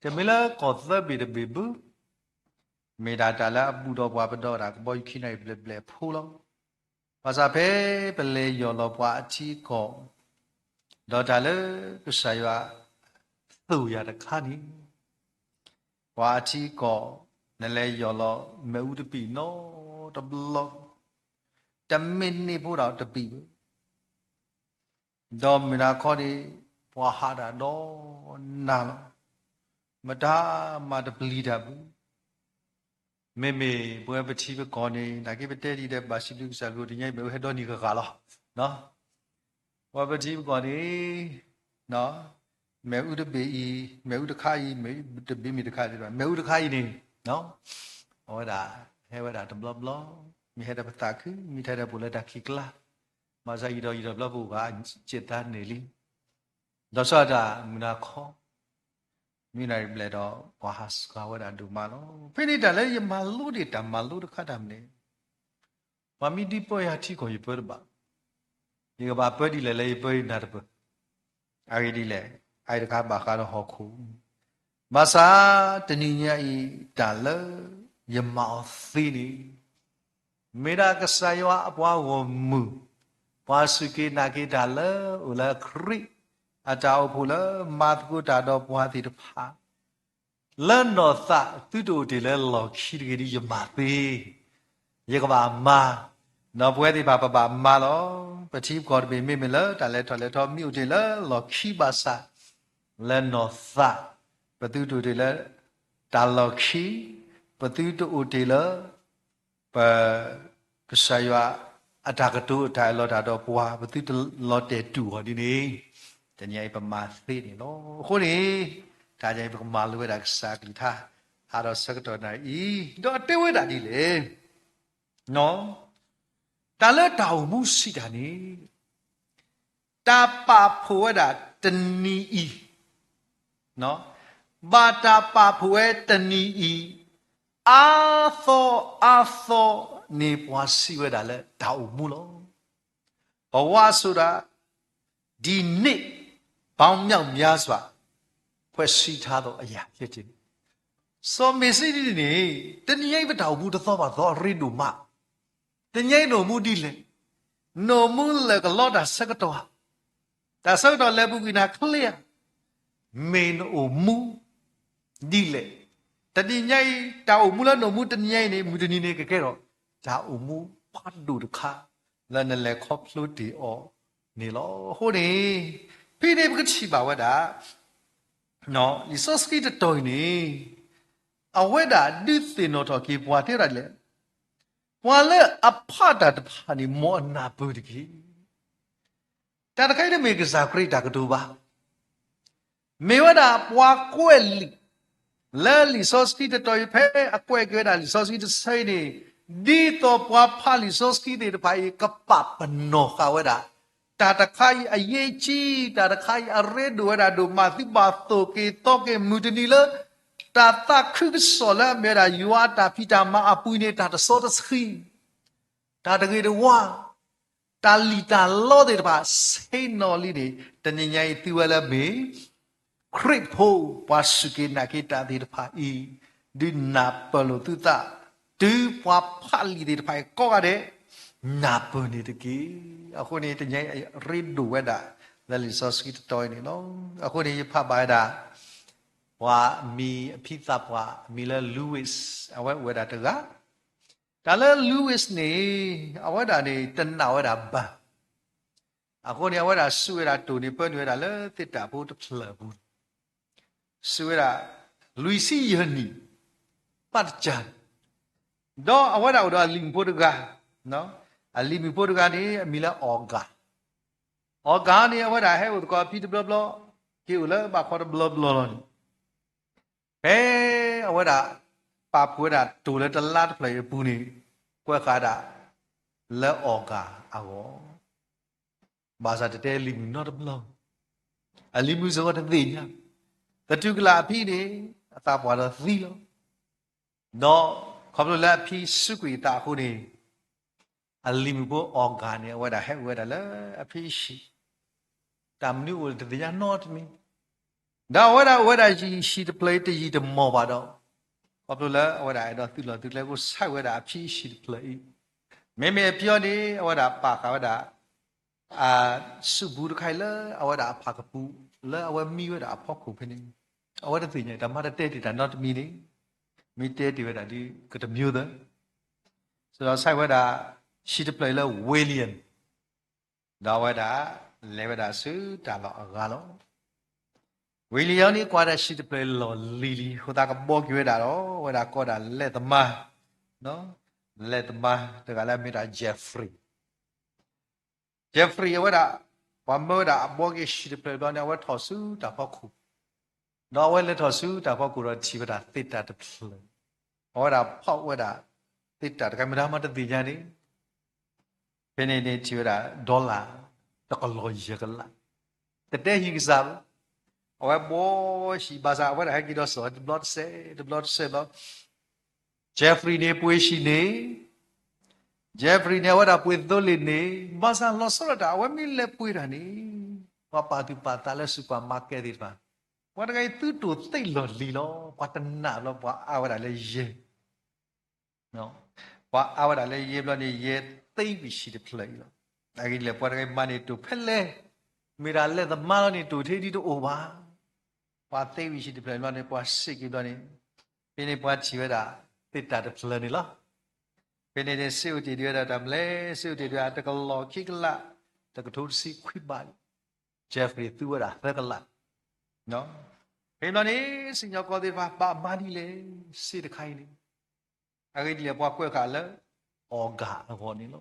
တမ့ၢ်လၢကီၢ်သၢဘ့ၣ်တဘ့ၣ်ဘၣ်, မ့ၢ်ဒၣ်တၢ်လၢအဘူးဒီးပှၤပဒီးဒၣ်ကဘီယူၤခံနၣ်ရံၣ်ဘျဲၣ်ဘျဲၣ်အဖိလီၤ. ဘၣ်ဆၣ်ဖဲပလဲၤယီၢ်လီၤပှၤအထံအကီၢ်, ဒီးတၢ်လၢကစၢ်ယွၤသူၣ်ယၤတခါန့ၣ်, ပှၤအထံအကီၢ် နလဲၤယီၢ်လီၤမ့ၣ်အူတပံာ်နီတဘျီ, တမ့ၢ်န့ၢ်ဖိဒၣ်တပံာ်ဘၣ်, ဒီးမုၢ်နၤခီန့ၣ် ပှၤဟးတၢ်ဒီးနၤလီၤ. မတၤမၤတပျံၤတၢ်ဘၣ်. မ့မ့ၢ်ပဝဲပထံပကီၢ်န့ၣ် နာ်က့ပတဲဒ်ဒီး ဘၣ်စံးဘျုးကစၢ်ကလိာ်တညါအံၤ မ့ၢ်ဝဲဟဲဒီနံၤဂၤဂၤလီၤ. ပဝဲပထံပကီၢ်န့ၣ် မ့ၣ်အူတဘ့ၣ်အံၤ, မ့ၣ်အူတခါအံၤ, မ့ၣ်အူတဘ့ၣ်မ့ၢ်တခါအံၤ, မ့ၣ်အူတခါအံၤန့ၣ် အဝဲဒၣ် ဟဲဝဲဒၣ်တဘျီဘျီ, မ့ၢ်ဟဲဒီးပသးခု, မ့ၢ်ထဲဒီးပအိၣ်လၢတၢ်ခံးကျါ, ဘၣ်ဆၣ်ယံာ်ဒီးယံာ်ဒီးဘျီပအိၣ်ဂၤ က့ၢ်သးန့ၣ်လံ. ဒီးဆီဒၣ်တၢ်မုၢ်နၤခီ မုၢ်နၤရံၣ်ဘျဲၣ်ဒီး ပှၤဟးဆှါဝဲဒၣ်ဒိၣ်မးလီၤ. ဖဲန့ၣ်တၢ်လၢယမၤလိန့ၢ်တၢ်မၤလိတခါတၢ်မနုၤလဲၣ်, ပှၤမ့ၢ်ဒုးပၢယၤထံကီၢ်ယပၢတဘၣ်, ယကဘၣ်ပၢဒ်လဲၣ်လၢယပၢယနၢ်တပၢၢ်, အဂ့ၢ်ဒ်လဲၣ်, အအံၤတခါဘၣ်ဃးဒီးဟီၣ်ခိၣ်, ဘၣ်ဆၣ်တနံၤညါအံၤ တၢ်လၢယမၤအီၤသ့န့ၣ် မ့ၢ်ဒၣ်ကစၢ်ယွၤအပှၤဂီၢ်မုၢ်, ပှၤစူၢ်က့ၤနာ်က့ၤတၢ်လၢအိၣ်လၢခရံာ်အတၢ်အိၣ်ဖှိၣ်လၢမၤသကိးတၢ်ဒီးပှၤသ့ၣ်တဖၣ်, လၢနီၢ်သးသုတအိၣ်တ့ၢ်လၢလီၢ်ခံတဂ့ၤဒီး ယမၤသ့, ယကဘၣ်မၤ, ဒီးပဝဲသ့ၣ်တဖၣ်ပဘၣ်မၤလီၤ. ပထံပကီၢ်တဘ့ၣ်မ့မ့ၢ်လၢတၢ်လဲၤထီၣ်လဲၤထီ မ့ၢ်အိၣ်တ့ၢ်လၢလီၢ်ခံဘၣ်ဆၣ်, လၢနီၢ်သး ပသုတအိၣ်တ့ၢ်လၢတၢ်လီၢ်ခံ, ပသုတအိၣ်တ့ၢ်လၢ ပ ကစၢ်ယွၤအတၢ်ကတိၤအတၢ်အၢၣ်လီၤတၢ်ဒီးပှၤ ပသုတလီၤတဲာ်တူာ်အီၤဒ်န့ၣ်, တနံၤအံၤပမၤသ့န့ၣ်လီၤ. အဃိန့ၣ် တနံၤအံၤပကမၤလိဝဲဒၣ်ကစၢ်အကလုၢ်ကထါ အါထီၣ်ဆၢကတီၢ်နၤအံၤ, ဒီးတဲဝဲဒၣ်ဒ်လဲၣ်, တၢ်လၢတၢ်အိၣ်မူစံးတၢ်န့ၣ်, တၢ်ပာ်ဖှိၣ်ဝဲဒၣ်တနံၤအံၤ, ဘၣ်တၢ်ပာ်ဖှိၣ်ဝဲတနံၤအံၤ, အါသီအါသီန့ၣ် ပှၤစံးဝဲဒၣ်လၢတၢ်အိၣ်မူလီၤ. เพราะว่าဆိုတာ ဒီနေ့ ပေါင်းမြောက်များစွာ ဖွဲ့စည်းထားသောအရာဖြစ်တယ်. စီၤမ့ၤၡံဒံန့ၣ် တနံၤညါအံၤပတၢ်အိၣ်မူတသီဘၣ်သီအရ့ဒိၣ်မး, တနံၤညါအံၤနအိၣ်မူဒ်လဲၣ်, နအိၣ်မူလၢာ်ကလီတၢ်ဆၢကတီၢ်, တၢ်ဆၢကတီၢ်လဲၤပူၤကွံာ်နၤချ့ဧါ, မ့ၢ်နအိၣ်မူဒ်လဲၣ်, တနံၤညါအံၤ တၢ်အိၣ်မူလၢနအိၣ်မူတနံၤညါအံၤန့ၣ် မုၢ်တနံၤန့ၣ်ကကဲထီၣ် တၢ်အိၣ်မူဖးဒိၣ်တခါ လၢနလဲၤခီဖျိတ့ၢ်အီၤန့ၣ်လီၤ. အဃိန့ၣ် ဖဲန့ၣ်ပကထံၣ်ဘၣ်ဝဲဒၣ် လံာ်စီဆှံတတီၤအံၤန့ၣ် အဝဲဒၣ်ဒုးသ့ၣ်နီၣ်ထီၣ်က့ၤပှၤတဲဝဲဒၣ်ဒ်လဲၣ်, ပှၤလၢအဖးတၢ်တဖၣ်န့ၣ် မ်အနၢ်ပၢၢ်တက့ၢ်. တၢ်တခါအံၤတမ့ၢ်ကစၢ်ခရံာ်တၢ်ကတိၤဘၣ်. မ့ၢ်ဝဲဒၣ်ပှၤကွဲးလံာ် လၢလံာ်စီဆှံတတီၤအံၤ ဖဲအကွဲးက့ၤဝဲဒၣ်လံာ်စီဆှံတဆၢအံၤန့ၣ်, ဒ်သိးပှၤဖးလံာ်စီဆှံသ့ၣ်တဖၣ်အံၤ ကပာ်ပနီၣ်ဃာ်ဝဲဒၣ် တၢ်တခါအံၤအရေးကြီး, တၢ်တခါအံၤအရ့ဒိၣ်ဝဲဒၣ်ဒိၣ်မး, သုဘၣ်သိၣ်က့ၤသီက့ၤမုၢ်တနံၤလၢ တၢ်သးခုကစီၣ်လၢအမ့ၢ်ဝဲဒၣ် ယွၤအတၢ်ဖံးတၢ်မၤအပူၤန့ၣ် တၢ်တစီတဆှံ, တၢ်တဂ့ၤတဝါ, တၢ်လံၣ်တၢ်လီသ့ၣ်တဖၣ် ဆ့ၣ်နီၤလံန့ၣ် တနံၤညါအံၤသုဝဲလၢမ့ၢ် ခရံာ်ဖိ ပှၤစူၢ်က့ၤနာ်က့ၤတၢ်သ့ၣ်တဖၣ်အံၤ ဒုးနၢ်ပၢၢ်လိာ်သုသး, တုၤပှၤဖးလံာ်သ့ၣ်တဖၣ်အံၤကိးဂၤဒဲး နၢ်ပၢၢ်န့ၣ်တက့ၢ်. အဃိန့ၣ် တနံၤညါအံၤအရ့ဒိၣ်ဝဲဒၣ် လၢလံာ်စီဆှံတတီၤအံၤန့ၣ်လီၤ. အဃိန့ၣ် ယဖးဘၣ်ဝဲဒၣ် ပှၤအမံၤအဖံသးပှၢ်အမံၤလၢ Lewis, အဝဲအိၣ်ဝဲဒၣ်တဂၤ, တၢ်လၢ Lewis န့ၣ် အဝဲဒၣ်န့ၣ် တနာ်ဝဲဒၣ်ဘၣ် အဃိန့ၣ် အဝဲဒၣ်စူးဝဲဒၣ်တိၢ်န့ၣ် ပၢနုာ်ဝဲဒၣ်လၢသ့ၣ်တၢ်ဖိတဖျၢၣ်အပူၤ, စူးဝဲဒၣ် လွံၢ်ဆံယဲၢ်နံၣ် ပာ်တကၢ်, ဒီးအဝဲဒၣ်အိၣ်ဒီးအလံၤမုၣ်ဖိတဂၤ, အလံၤမုၣ်ဖိတဂၤန့ၣ် အမံၤလၢ Olga, Olga န့ၣ် အဝဲဒၣ်ဟဲအိၣ်သကိးဖံတဘျီဘျီ, က့ၤအိၣ်လၢဘၣ်ခီတဘျီဘျီလီၤန့ၣ် ဖဲအဝဲဒၣ် ပာ်ဖှိၣ်ဝဲဒၣ်တိၢ်လၢတလါတဖျၢၣ်အံၤအပူၤန့ၣ် ကွဲးဃာ်ဒၣ်လၢ Olga အဂီၢ်, ဘၣ်ဆၣ်တတဲအလံၤမုၣ်နီတဘျီ, အလံၤမုၣ်စ့ၢ်ကီးတသ့ၣ်ညါ, သတူၢ်ကလာ်အဖံန့ၣ် အသးပှၢ်ဒီးသံလီၤ. ဒီးခီဖျိလၢအဖံစူးကွံာ်အသးအဃိန့ၣ် အလံၤမုၣ်ဖိ Olga န့ၣ် အဝဲဒၣ်ဟဲအိၣ်ဝဲဒၣ်လၢအဖံဟံၣ်, တၢ်မနုၤအိၣ်တသ့ၣ်ညါနီတမံၤ, ဒီးအဝဲဒၣ်အိၣ်ဝဲဒၣ်ယံာ်ယံာ်တဖျၢၣ်အံၤတယံာ်တမီၢ်ဘၣ်ဒီး, ခီဖျိလၢအဝဲဒၣ်အဲၣ်ဒိးသုးလီၢ်သုးကျဲအဃိ ဆဲးဝဲဒၣ်အဖံဟံၣ်တဖျၢၣ်အံၤ, မ့မ့ၢ်အဖံအံၤန့ၣ် အဝဲဒၣ်ပာ်ဃာ်ဝဲဒၣ် အစုပူၤတခါအံၤလၢအဝဲဒၣ်အဖးကပူၤ လၢအဝဲမံဝဲဒၣ်အဖီခိၣ်ဖဲန့ၣ်, အဝဲတသ့ၣ်ညါတၢ်မၤတတဲတ့ၢ်တၢ်နီတမံၤန့ၣ်, မ့ၢ်တဲတ့ၢ်ဝဲဒၣ်ဒ်ကတမံၤသၢ စဒီးဆဲးဝဲဒၣ် ဟံၣ်တဖျၢၣ်အံၤလၢ William, ဒီးအဝဲဒၣ်လဲၤဝဲဒၣ်ဆူတၢ်လီၢ်အဂၤလီၤ. William န့ၣ် ကွၢ်ဒၣ်ဟံၣ်တဖျၢၣ်အံၤလီၢ်လံၤလံၤ အဃိသတးကဘှီက့ၤဝဲဒၣ်ဒီး အဝဲဒၣ်ကိးဒၣ်လဲၤသမား, လဲၤသမားတဂၤလၢအမ့ၢ်ဒၣ် Jeffrey Jeffrey အဝဲဒၣ် ပှၤမၢဝဲဒၣ်အဘှီက့ၤဟံၣ်တဖျၢၣ်ဘျီန့ၣ် အဝဲထီၣ်ဆူတၢ်ဖီခိၣ်, ဒီးအဝဲလဲၤထီၣ်ဆူတၢ်ဖီခိၣ်ဒီးထံၣ်ဝဲဒၣ်သ့ၣ်တၢ်တဖျၢၣ်, အဝဲဒၣ်ဖီၣ်ဝဲဒၣ်သ့ၣ်တၢ်တခါ မတၤမၤတသ့ၣ်ညါန့ၣ် ဖဲန့ၣ်န့ၣ်ထံၣ်ဝဲဒၣ် dollar တကလီၤယဲၢ်ကလး, တတဲဟံၣ်ကစၢ်ဘၣ်, အဝဲဘှီဟံၣ်ဘၣ်ဆၣ် အဝဲဒၣ်ဟဲက့ၤဒီးစီၤတဘျီတစဲး တဘျီတစဲးဘျီ Jeffrey န့ၣ်ပှ့ၤဟံၣ်န့ၣ်, Jeffrey န့ၣ် အဝဲဒၣ်ပှ့ၤသိလ့ၣ်န့ၣ်, ဘၣ်ဆၣ်လီၤဆီဒၣ်တၢ် အဝဲမ့ၢ်လဲၤပှ့ၤတၢ်န့ၣ်, ပှၤပာ်သူၣ်ပာ်သးလၢ supermarket သ့ၣ်တဖၣ်, ပှၤတဂၤအံၤသုတိၢ်သ့လီၢ်လံၤလီၤ, ပှၤတနာ်ဘျီ ပှၤအါဝဲဒၣ်လၢယဲၢ် ပှၤအါဝဲဒၣ်လၢယဲၢ်ဘျီန့ၣ် ယဲၢ်သ့ဝံၤဟံၣ်တဖျၢၣ်အံၤလီၤ. အဂ့ၢ်ဒ်လဲၣ် ပှၤတဂၤအံၤမၤန့ၢ်တိၢ်ဖဲလဲၣ်, မ့ၢ်ဒၣ်လဲၤသမားလီၤန့ၣ် တိၢ်ထဲဒ်တအိၣ်ဘၣ်. ပှၤသ့ဝံၤဟံၣ်တဖျၢၣ်အံၤဘျီန့ၣ် ပှၤစံးက့ၤဘျီန့ၣ်, ဖဲန့ၣ်ပှၤထံၣ်ဝဲဒၣ်သ့ၣ်တၢ်တဖျၢၣ်န့ၣ်လီၤ. ဖဲန့ၣ်န့ၣ် စ့အိၣ်တ့ၢ်ဒံးဝဲဒၣ်တၢ်မနုၤလဲၣ်, စ့အိၣ်တ့ၢ်ဒံးဝဲဒၣ်တကလီၤခံကလး, တကထိတဆံခွံဘး, Jeffrey သူဝဲဒၣ်သၢကလး. ဖဲန့ၣ်ဘျီန့ၣ် စံၣ်ညီၣ်ကွီၢ်သ့ၣ်တဖၣ် ဘၣ်မၤဒ်လဲၣ်, စ့တခါအံၤန့ၣ် အဂ့ၢ်ဒ်လဲၣ် ပှၤကွဲးဃာ်လၢ Olga အဂီၢ်န့ၣ်လီၤ.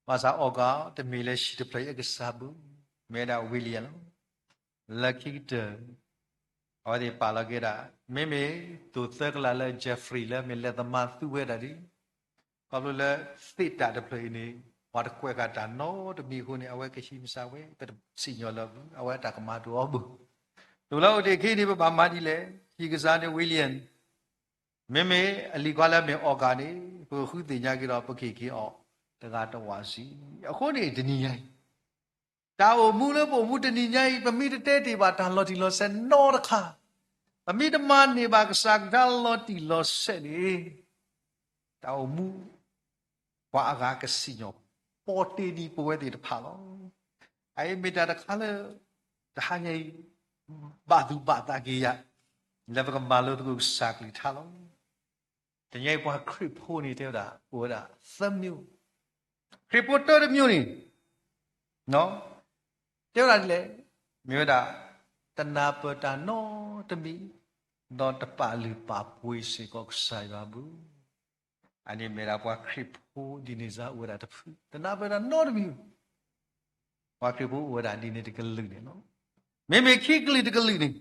ဘၣ်ဆၣ် Olga တမ့ၢ်လၢဟံၣ်တဖျၢၣ်အံၤအကစၢ်ဘၣ်, မ့ၢ်ဝဲဒၣ် William လီၤ. လၢခံကတၢၢ် အဝဲသ့ၣ်ပာ်လီၤက့ၤဒၣ် မ့မ့ၢ်တိၢ်သၢကလးလၢ Jeffrey လၢမ့ၢ်လဲၤသမားသူဝဲဒၣ်ဒီး, ခီဖျိလၢသ့ၣ်တၢ်တဖျၢၣ်အံၤန့ၣ် ပှၤတကွဲးဃာ်တၢ်နီတမံၤအဃိန့ၣ် အဝဲကဟံးမစးဝဲ ပတစံၣ်ညီၣ်လၢအပူၤ အဝဲတၢ်ကမၤဒိၣ်အီၤဘၣ်. တလၢအိၣ်တ့ၢ်ခံန့ၣ် ပဘၣ်မၤဒ်လဲၣ်. ဟံၣ်ကစၢ်န့ၣ် William မ့မ့ၢ်အလံၤခွါလၢအမ့ၢ် Olga န့ၣ် ပကဃုသ့ၣ်ညါက့ၤဒီး ပက့ၤက့ၤအီၤတဂၤတဝာ်စ့ၢ်. အဃိန့ၣ် တနံၤညါအံၤ တၢ်အိၣ်မူလၢပအိၣ်မူတနံၤညါအံၤ ပမ့ၢ်တတဲတ့ၢ်ဘၣ်တၢ်လီၤတံၢ်လီၤဆဲးနီတခါ, ပမ့ၢ်တမၤန့ၢ်ဘၣ်ကစၢ်အကလုၢ်ကထါလီၤတံၢ်လီၤဆဲးန့ၣ် တၢ်အိၣ်မူ ပှၤအဂၤကစံၣ်ညီၣ်ပီတ့ဒံးပဝဲသ့ၣ်တဖၣ်လီၤ. အအံၤမ့ၢ်တၢ်တခါလၢ တဟါညါအံၤ ဘၣ်သူၣ်ဘၣ်သးက့ၤယၤ လၢပကမၤလိသကိးကစၢ်အကလုၢ်ကထါလီၤ. တနံၤအံၤပှၤခရံာ်ဖိန့ၣ်တဲဝဲဒၣ် အိၣ်ဝဲဒၣ်သၢမျိုး, ခရံာ်ဖိတၢတမျိုးန့ၣ် တဲဝဲဒၣ်ဒ်လဲၣ်, မ့ၢ်ဝဲဒၣ် တနၢ်ပၢၢ်တၢ်နီတမံၤ, ဒီးတပာ်လုၢ်ပာ်ပှ့ၤစ့ၢ်ကီးကစၢ်ယွၤအဘျုး. အန့ၣ်မ့ၢ်ဒၣ်ပှၤခရံာ်ဖိဒ်န့ၣ်စ့ၢ် အိၣ်ဝဲဒၣ်တဖု, တနၢ်ပၢၢ်တၢ်နီတမံၤ, ပှၤခရံာ်ဖိအိၣ်ဝဲဒၣ်ဒ်န့ၣ်တကလုာ်န့ၣ်လီၤ. မ့မ့ၢ်ခံကလုာ်တကလုာ်န့ၣ်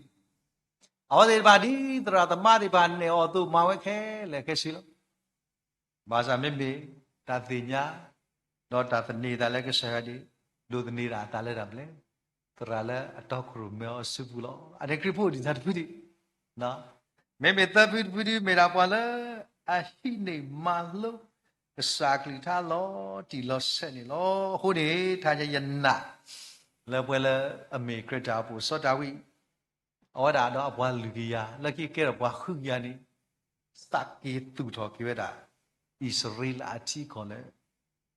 အဝဲသ့ၣ်တဖၣ်ဒ်သရၣ်သမါသ့ၣ်တဖၣ်နဲၣ်အီၤအသိးမၤဝဲခဲလၢာ်ခဲဆ့လီၤ. ဘၣ်ဆၣ်မ့မ့ၢ်တၢ်သ့ၣ်ညါ ဒီးတၢ်သန့ၤသးလၢကစၢ်ယွၤန့ၣ် ဒိးသန့ၤဒၣ်အသးလၢတၢ်ဘျဲၣ်, သရၣ်လၢအတီခိၣ်ရိၣ်မဲအီၤအစုပူၤလီၤ. အန့ၣ်ခရံာ်ဖိဒ်န့ၣ်တဖုဒံး, မ့မ့ၢ်သၢဖုတဖုဒံး မ့ၢ်ဒၣ်ပှၤလၢအဟံးန့ၢ်မၤလိ ကစၢ်အကလုၢ်ကထါလီၤတံၢ်လီၤဆဲးန့ၣ်လီၤ. အဃိန့ၣ် တဟါညါယနာ် လၢပှၤလၢအမ့ၢ်ခရံာ်တၢ်အိၣ်ဖှိၣ်စီၤဒၤဝံး အဝဲဒၣ်ဒီးအပှၤလုၢ်ကယၤ လၢခံကဲထီၣ်ပှၤဃုကယၤန့ၣ် သးက့ၤသူၣ်ထီၣ်က့ၤဝဲဒၣ် အံၣ်စရ့လးအထံအကီၢ်လၢ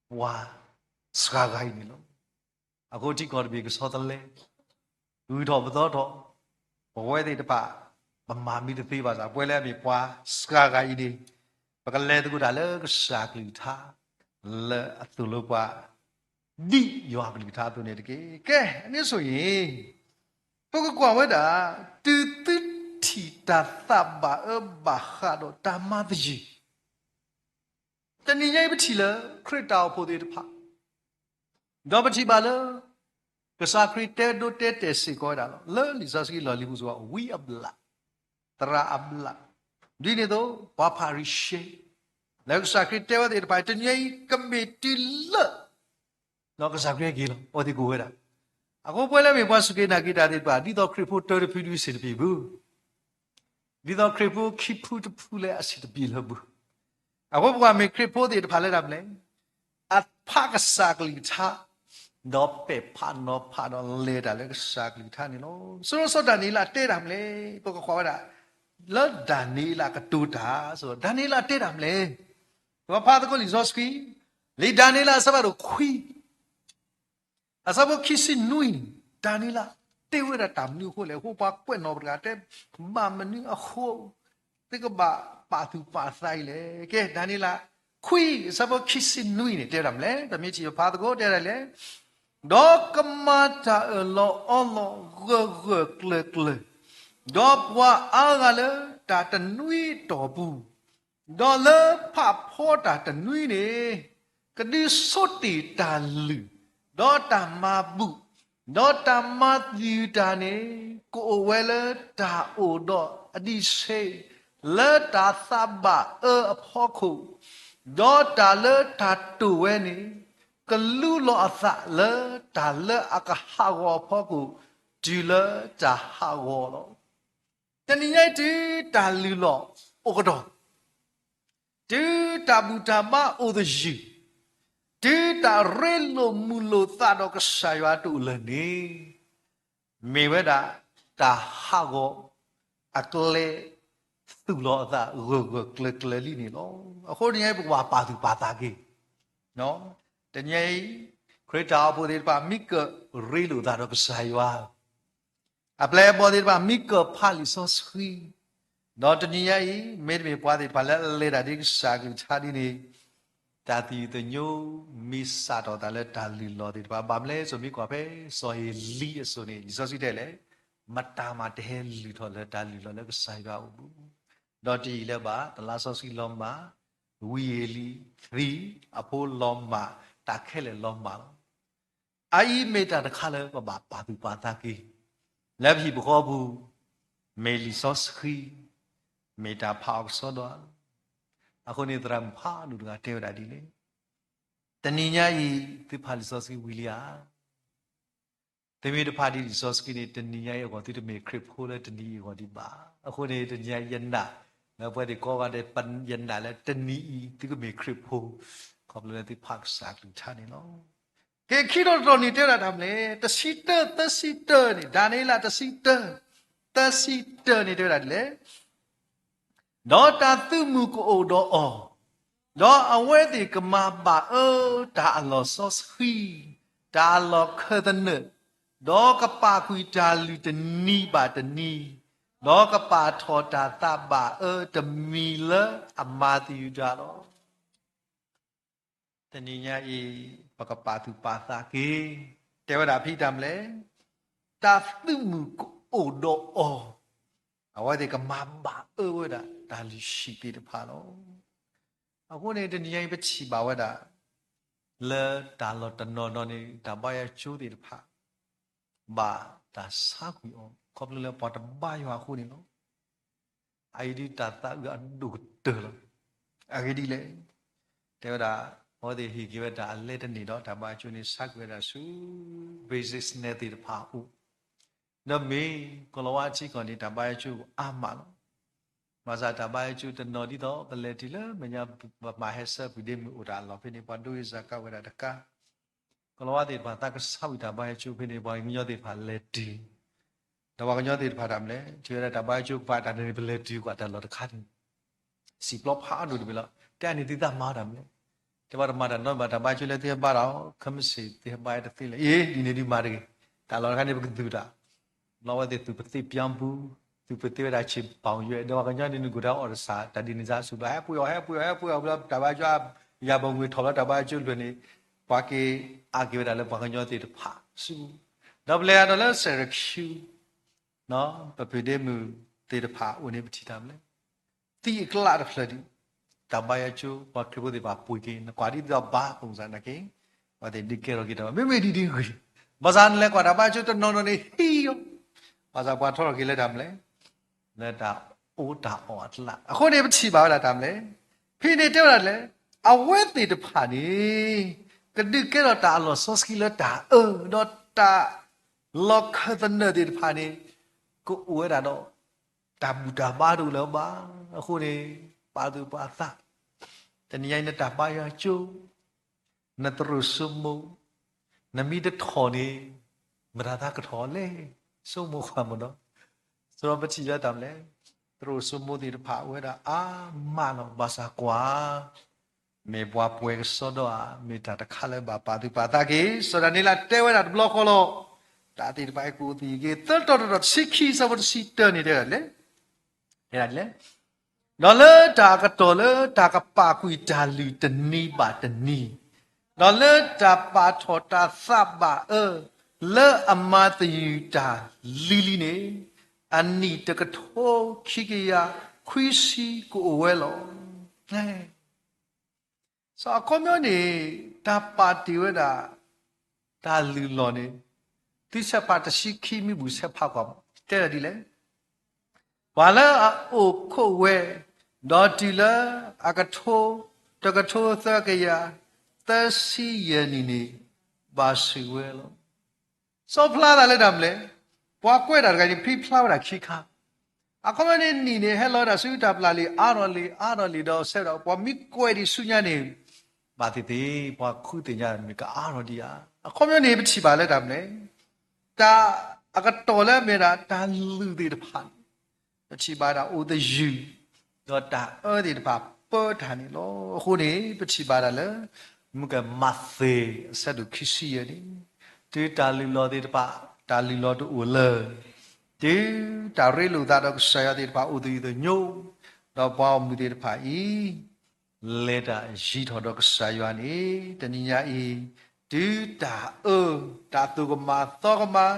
ပှၤစှၤဂၤအံၤန့ၣ်လီၤ. အဃိထံကီၢ်တဘ့ၣ်ကဆီတလဲ ဂုၤထီၣ်ပသီထီၣ်, ပဝဲသ့ၣ်တဖၣ် ပမၤမ့ၢ်တသ့ဘၣ်ဆၣ် ပဝဲလၢအမ့ၢ်ပှၤစှၤဂၤအံၤန့ၣ် ပကလဲၤသကိးတၢ်လၢကစၢ်အကလုၢ်ကထါ လၢအသိၣ်လိပှၤ ဒ်ယွၤအကလုၢ်ကထါအသိးန့ၣ်တက့ၢ်. ကဲ, အန့ၣ်ဆိၣ်ဂ့ၤ ပကကွၢ်ဝဲဒၣ် တုၤသုထံၣ်တၢ်သးဘၣ်အၢဘၣ်ဃးဒီးတၢ်မၤသယုၢ်, တနံၤညါအံၤပထံၣ်လၢခရံာ်တၢ်အိၣ်ဖှိၣ်သ့ၣ်တဖၣ် ဒီးပထံၣ်ဘၣ်လၢ ကစၢ်ခရံာ်တဲဒိတဲတဲာ်စ့ၢ်ကီးဝဲဒၣ်လီၤ. လၢလံာ်စီဆှံလီၢ်လံၤပူၤစ့ၢ်ကီး ဝံအဘျၣ်, သရၣ်အဘျၣ်, ဒ်န့ၣ်အသိး ပှၤဖၤရံၤၡဲ လၢကစၢ်ခရံာ်တဲဝဲသ့ၣ်တဖၣ် တနံၤညါအံၤကမ့ၢ်တုၤလၢ ဒီးကစၢ်ခရံာ်က့ၤလီၤ အဝဲသ့ၣ်ကအိၣ်ဝဲဒၣ်. အဃိပဝဲလၢအမ့ၢ်ပှၤစူၢ်က့ၤနာ်က့ၤတၢ်သ့ၣ်တဖၣ် ဒ်သိးခရံာ်ဖိတၢတဖုဒုးစ့ၢ်တပ့ၢ်ဘၣ် ဒ်သိးခရံာ်ဖိခံဖုတဖုလၢအစံၣ်တပံၢ်လၢၤဘၣ်. အဃိပှၤမ့ၢ်ခရံာ်ဖိသ့ၣ်တဖၣ်လၢတၢ်မနုၤလဲၣ်, အဖးကစၢ်ကလုၢ်ကထါ, ဒီးပဲာ်ဖးနီၤဖးဒီးလဲၤတၢ်လၢကစၢ်ကလုၢ်ကထါန့ၣ်လီၤ. စီၤစီၤဒၤနံးယ့လးတဲတၢ်မနုၤလဲၣ်, ပကကွၢ်ဝဲဒၣ် လၢဒၤနံးယ့လးကတိၤတၢ်, စီၤဒၤနံးယ့လးတဲတၢ်မနုၤလဲၣ်. ပကဖးသကိးလံာ်စီဆှံ, လံာ်ဒၤနံးယ့လးအဆၢဖးဒိၣ်ခွံ အဆၢဖိခံဆံနွံန့ၣ် ဒၤနံးယ့လးတဲဝဲဒၣ်တၢ်မနုၤအဃိလဲၣ်. အဃိပှၤကွဲးနီၣ်ပတဂၤတဲ ဘၣ်မနုၤအဃိ သုကဘၣ်ပာ်သူၣ်ပာ်သးအံၤလဲၣ်. ကဲ ဒၤနံးယ့လး ခွံ အဆၢဖိခံဆံနွံန့ၣ် တဲဝဲဒၣ်မနုၤလဲၣ်. ပမ့ၢ်ထံၣ်ပဖးသကိးတဲဝဲဒၣ်လဲၣ်, ဒီးကမၤတၢ်အၢၣ်လီၤအီလီၤဂၢၢ်ဂၢၢ်ကျၢၤကျၢၤ, ဒီးပှၤအါဂၤလၢတၢ်တနွံအတီၢ်ပူၤ ဒီးလၢဖးဖီတၢ်တနွံန့ၣ် ကဒုးဆိတ့ၢ်တၢ်လုၢ်, ဒီးတၢ်မၤဘူၣ်, ဒီးတၢ်မၤသယုၢ်တၢ်န့ၣ် ကအိၣ်ဝဲလၢတၢ်အိၣ်ဒီးအဒံးဆှံ, လၢတၢ်သးဘၣ်အၢအဖီခိၣ်, ဒီးတၢ်လၢတၢ်တိာ်ဝဲန့ၣ် ကလူလီၤအသးလၢတၢ်လၢအကဟးဂီၤအဖီခိၣ် တုၤလၢတၢ်ဟးဂီၤလီၤ. တနံၤညါအံၤတုၤတၢ်လုၢ်လီၢ်အိၣ်ကတီၢ်, တုၤတၢ်ဘူၣ်တၢ်ဘါအိၣ်သယုၢ်, တုၤတၢ်ရ့လိာ်မုာ်လိာ်သးဒီးကစၢ်ယွၤတအိၣ်လၢၤန့ၣ်, မ့ၢ်ဝဲဒၣ်တၢ်ဟးဂီၤအကျဲ သူၣ်လီၤအသးဂၢၢ်ဂၢၢ်ကျၢၤကျၢၤလံန့ၣ်လီၤ. အဃိတနံၤညါအံၤ ပကဘၣ်ပာ်သူၣ်ပာ်သးက့ၤ တနံၤညါအံၤ ခရံာ်တၢ်အိၣ်ဖှိၣ်သ့ၣ်တဖၣ် မ့ၢ်ကရ့လိာ်သးဒီးကစၢ်ယွၤ အပျဲၢ်အဘီၣ်သ့ၣ်တဖၣ် မ့ၢ်ကဖးလံာ်စီဆှံ, ဒီးတနံၤညါအံၤ မ့တမ့ၢ်ပှၤသ့ၣ်တဖၣ်လၢအလဲၤတၢ်ဒ်ကစၢ်ကလုၢ်ကထါဒ်န့ၣ်, တၢ်သယုၢ်သညိမ့ၢ်စးထီၣ်သးလၢတၢ်လုၢ်လီၢ်သ့ၣ်တဖၣ် ဘၣ်မနုၤလဲၣ် စိၤမ့ၢ်ကွၢ်ဖဲစီၤဧ့လံအစိၤန့ၣ် လံာ်စီဆှံတဲလဲၣ်, မတၤမးတဟဲလုၢ်ထီၣ်လၢတၢ်လုၢ်လီၢ်လၢကစၢ်ယွၤအအိၣ်ဘၣ်, ဒီးတယံာ်လၢၤဘၣ် တလါစီဆှံလီၤမၢ်, ဝံဧ့လံးသံ, အဖိလီၤမၢ်, တၢ်ခဲလၢာ်လီၤမၢ်လီၤ. အအံၤမ့ၢ်တၢ်တခါလၢပဘၣ်ပာ်သူၣ်ပာ်သးက့ၤ, လၢပဟံၣ်ပဃီပူၤ, မ့ၢ်လံာ်စီဆှံ, မ့ၢ်တၢ်ဖးအီၤကစီဒီလီၤ. အဃိန့ၣ်သရၣ်မုၣ်ဖးဒိၣ်တဂၤတဲဝဲဒၣ်ဒ်လဲၣ်, တနံၤညါအံၤ သုဖးလံာ်စီဆှံဝံၤလံဧါ. သုမ့ၢ်တဖးဒံးလံာ်စီဆှံန့ၣ် တနံၤညါအံၤအဂီၢ် သုတမ့ၢ်ခရံာ်ဖိလၢတနံၤအံၤအဂီၢ်ဒံးဘၣ်. အဃိန့ၣ် တနံၤညါအံၤ ယနာ်လၢပဝဲသ့ၣ်ကိးဂၤဒဲး ယနာ်လၢတနံၤအံၤ သုကမ့ၢ်ခရံာ်ဖိ ခီဖျိလၢသုဖးကစၢ်အကလုၢ်ကထါန့ၣ်လီၤ. ကဲ ခံတီၤတတီၤန့ၣ် တဲဝဲဒၣ်တၢ်မနုၤလဲၣ်, တဆံတၢ သၢဆံတၢန့ၣ်, ဒၤနံးယ့လး တဆံတၢ သၢဆံတၢန့ၣ် တဲဝဲဒၣ်ဒ်လဲၣ်. ဒီးတၢ်သုးမုၢ်ကအိၣ်ဒီးအီၤ, ဒီးအဝဲသ့ၣ်ကမၤဘၣ်အၢတၢ်အလီၢ်စီဆှံ, တၢ်အလီၢ်ခၢၣ်သနၢၣ်, ဒီးကပာ်ကွံာ်တၢ်လုၢ်တနံၤဘၣ်တနံၤ, ဒီးကပာ်ထီၣ်တၢ်သးဘၣ်အၢတမံၤလၢအမၤသယုၢ်တၢ်လီၤ. တနံၤညါအံၤ ပကပာ်သူၣ်ပာ်သးက့ၤ, တဲဝဲဒၣ်ဖဲတၢ်မနုၤလဲၣ်, တၢ်သုးမုၢ်ကအိၣ်ဒီးအီၤ, အဝဲသ့ၣ်ကမၤဘၣ်အၢဝဲဒၣ်တၢ်လုၢ်ဟံၣ်သ့ၣ်တဖၣ်လီၤ. အဃိန့ၣ် တနံၤညါအံၤ ပထံၣ်ဘၣ်ဝဲဒၣ် လၢတၢ်လီၢ်တနီၤနီၤန့ၣ် တၢ်ဘါယွၤကၠိသ့ၣ်တဖၣ် ဘၣ်တၢ်ဆါကွံာ်အီၤ ခီဖျိလၢပှၤတဘါယွၤအဃိန့ၣ်လီၤ. အအံၤဒုးတၢ်သးအုးအဒိၣ်ကတၢၢ်လီၤ. အဂ့ၢ်ဒ်လဲၣ်, တဲဝဲဒၣ် အဝဲသ့ၣ်ဟ့ၣ်က့ၤဝဲတၢ်အလဲတန့ၢ်ဒီး တၢ်ဘါယွၤကၠိန့ၣ် ဆါကွံာ်ဝဲဒၣ်ဆူ businessman သ့ၣ်တဖၣ်အအိၣ်, ဒီးမ့ၢ်ကီၤလၤဝါထံကီၢ်န့ၣ် တၢ်ဘါယွၤကၠိအါမးလီၤ. ဘၣ်ဆၣ်တၢ်ဘါယွၤကၠိတနီၤဒ်သိး ပလဲၤတုၤလၢမဲာ်ညါ ပမၤဟဲဆၢ ပှၤဒ့မုၣ်အိၣ်တၢ်အလီၢ်ဖဲန့ၣ် ပှၤဒိဂ့ၤစၢ်ကါဝဲဒၣ်တကါ ကီၤလၤဝါသ့ၣ်တဖၣ်သးကဆါဝံၤတၢ်ဘါယွၤကၠိဖဲန့ၣ် ပှၤကညီသ့ၣ်တဖၣ်လဲၤတုၤ, ဒီးပှၤကညီသ့ၣ်တဖၣ်တၢ်မနုၤလဲၣ် ထံၣ်ဝဲဒၣ်တၢ်ဘါယွၤကၠိကပၤတၢ်န့ၣ် ပလဲၤတုၤကွၢ်တၢ်လီၢ်တခါန့ၣ် စံာ်ပျီဖးအါဒိၣ်တဘ့ၣ်လီၤ. တဲအန့ၣ်သုသးမၤတၢ်မနုၤလဲၣ်, တဲဘၣ်တမၤတၢ်နီတမံၤ တၢ်ဘါယွၤကၠိလၢသုဟဲဘါတၢ်အီၤ ခဲမုၢ်ဆ့ၣ်သုဟဲဘါတသ့လၢၤ အ့ ဒ်န့ၣ်ဒုးမၤတဂ့ၤ, တၢ်လီၢ်တခါန့ၣ် ပကသူၣ်တၢ် ဘျီဝဲသ့ၣ်သူၣ်ပသ့ပၠါပူၤ, သူၣ်ပသ့ဝဲဒၣ်ဆ့ပီၣ်ယွဲၢ် ဒီးပှၤကညီန့ၣ် နကိၢ်တၢ်အီၣ်တစၢ် တၢ်ဒ်န့ၣ်စၢ်ဆူၣ်ဘျီ ဟဲပှ့ၤအီၤ ဟဲပှ့ၤအီၤ ဟဲပှ့ၤအီၤ ဘျီတၢ်ဘါယွၤကၠိ ယၤဘၣ်မုၢ်ထီၣ်ဘျီတၢ်ဘါယွၤကၠိလွဲၢ်န့ၣ် ပှၤက့ၤအါက့ၤဝဲဒၣ်လၢပှၤကညီသ့ၣ်တဖၣ်ဆူ ဒီးပလဲၤအါဒီးလၢ Syracuse ပဖုဒ့မုၣ်သ့ၣ်တဖၣ်အအိၣ်န့ၣ် ပထံၣ်တၢ်မနုၤလဲၣ်, သံအကျးတဖျၢၣ်ဒံး, တၢ်ဘါယွၤကၠိ ပှၤခရံာ်ဖိသ့ၣ်တဖၣ်ပှ့ၤက့ၤ နကွၢ်ဒ်သိးဘါ ပုံစံ နာ်က့ ပှၤသ့ၣ်ဒုးကဲထီၣ်က့ၤတၢ်ဘၣ် မ့မ့ၢ်ဒ်ဒ်ဂ့ၤ, ဘၣ်ဆၣ်နလဲၤကွၢ်တၢ်ဘါယွၤကၠိတနီၤနီၤန့ၣ် ဟံးအီၤ, ဘၣ်ဆၣ်ပှၤထီထီၣ်က့ၤလၢတၢ်မနုၤလဲၣ်, လၢတၢ်အိၣ်တၢ်အီၣ်အကျး အဃိန့ၣ် ပထံၣ်ဘၣ်ဝဲဒၣ်တၢ်မနုၤလဲၣ်, ဖဲန့ၣ်တဲဝဲဒၣ်လဲၣ်, အဝဲသ့ၣ်တဖၣ်န့ၣ် ကဒုးကဲထီၣ်တၢ်အလီၢ်စီဆှံလၢတၢ်အၢ ဒီးတၢ်လီၢ်ခၢၣ်သနၢၣ်သ့ၣ်တဖၣ်န့ၣ် ကအိၣ်ဝဲဒၣ်ဒီး တၢ်ဘူၣ်တၢ်ဘါတအိၣ်လၢၤဘၣ်. အဃိန့ၣ် ပာ်သူၣ်ပာ်သး, တနံၤညါအံၤ နတၢ်ဘါယွၤကၠိ, နသရိာ်စိမိၤ, နမ့ၢ်တထီၣ်န့ၣ် မတၤသးကထီၣ်လဲၣ်, ဆိကမိၣ်ကွၢ်မးဒီး, စီၤပထံၣ်လၢတၢ်မနုၤလဲၣ်, သရိာ်စိမိၤသ့ၣ်တဖၣ်အိၣ်ဝဲဒၣ်အါမးလီၤ. ဘၣ်ဆၣ်ကွၢ် မ့ၢ်ပှၤပှဲၤကစီဒီဧါ, မ့ၢ်တၢ်တခါလၢဘၣ်ပာ်သူၣ်ပာ်သးက့ၤ, စီၤဒၤနံးယ့လးတဲဝဲဒၣ်တဘျီဃီလီၤ. တၢ်သ့ၣ်တဖၣ်အံၤကအိၣ်သယုၢ်က့ၤ သၢတီၤတတီၤတဆံခံ ဆၢဖိတဆံတၢန့ၣ်တဲဒၣ်လဲၣ်, တဲဒၣ်လဲၣ်, ဒီးလၢတၢ်အကတီၢ်လၢတၢ်ကပာ်ကွံာ်တၢ်လုၢ်တနံၤဘၣ်တနံၤ, ဒီးလၢတၢ်ပာ်ထီၣ်တၢ်သးဘၣ်အၢ လၢအမၤသယုၢ်တၢ်လံၤလံၤန့ၣ်, အနံၣ်တကထိခံကယၤခွံဆံကအိၣ်ဝဲလီၤ. စီၤအခီပညီန့ၣ် တၢ်ပာ်တ့ၢ်ဝဲဒၣ် တၢ်လုၢ်လီၢ်န့ၣ် သုဆဲးဖးတဆံခံမံၤပူၤဆဲးဖးကွၢ် တဲဒၣ်ဒ်လဲၣ်, ပှၤလၢအအိၣ်ခိးဝဲ ဒီးတုၤလၢအကထိ တကထိသၢကယၤ သၢဆံယဲၢ်နံၣ်န့ၣ် ဘၣ်ဆိၣ်ဝဲလီၤ. စီၤဖျါသးလၢတၢ်မနုၤလဲၣ်, ပှၤကွဲးတၢ်တဂၤန့ၣ် ဖံဖျါဝဲဒၣ်ခံခါ, အခီပညီန့ၣ် နံၣ်န့ၣ် ဟဲလီၤဝဲဒၣ်ဆူတၢ်ပျၢ်လံၤအါထီၣ်လံၤအါထီၣ်လံၤဒီးစဲဒီး ပှၤမ့ၢ်ကွဲးဒံးဆူညါန့ၣ် ဘၣ်သ့ၣ်သ့ၣ် ပှၤဃုသ့ၣ်ညါမ့ၢ်ကအါထီၣ်ဒံးဧါ. အခီပညီန့ၣ် ပထံၣ်ဘၣ်လၢတၢ်မနုၤလဲၣ်, တၢ်အကတီၢ်လၢအမ့ၢ်ဒၣ်တၢ်လုၢ်သ့ၣ်တဖၣ်န့ၣ် ပထံၣ်ဘၣ်ဒၣ်အိၣ်သယုၢ် ဒီးတၢ်အၢသ့ၣ်တဖၣ်ပၢတၢ်န့ၣ်လီၤ. အဃိန့ၣ် ပထံၣ်ဘၣ်ဒၣ်လၢ မုၢ်ကမၤသ့ အဆၢဒိၣ်ခံဆံယဲၢ်န့ၣ်, တုၤတၢ်လုၢ်လီၢ်သ့ၣ်တဖၣ် တၢ်လုၢ်လီၢ်တအိၣ်လၢၤ, တုၤတၢ်ရ့လိာ်သးဒီးကစၢ်ယွၤသ့ၣ်တဖၣ်အိၣ်သယုၢ်သညိ, ဒီးပှၤဂီၢ်မုၢ်သ့ၣ်တဖၣ်အံၤ လဲၤတၢ်ယံၤထီၣ်ဒီးကစၢ်ယွၤန့ၣ်, တနံၤညါအံၤ တုၤတၢ်အၢ, တၢ်သူၣ်ကမၣ်သီကမၣ်,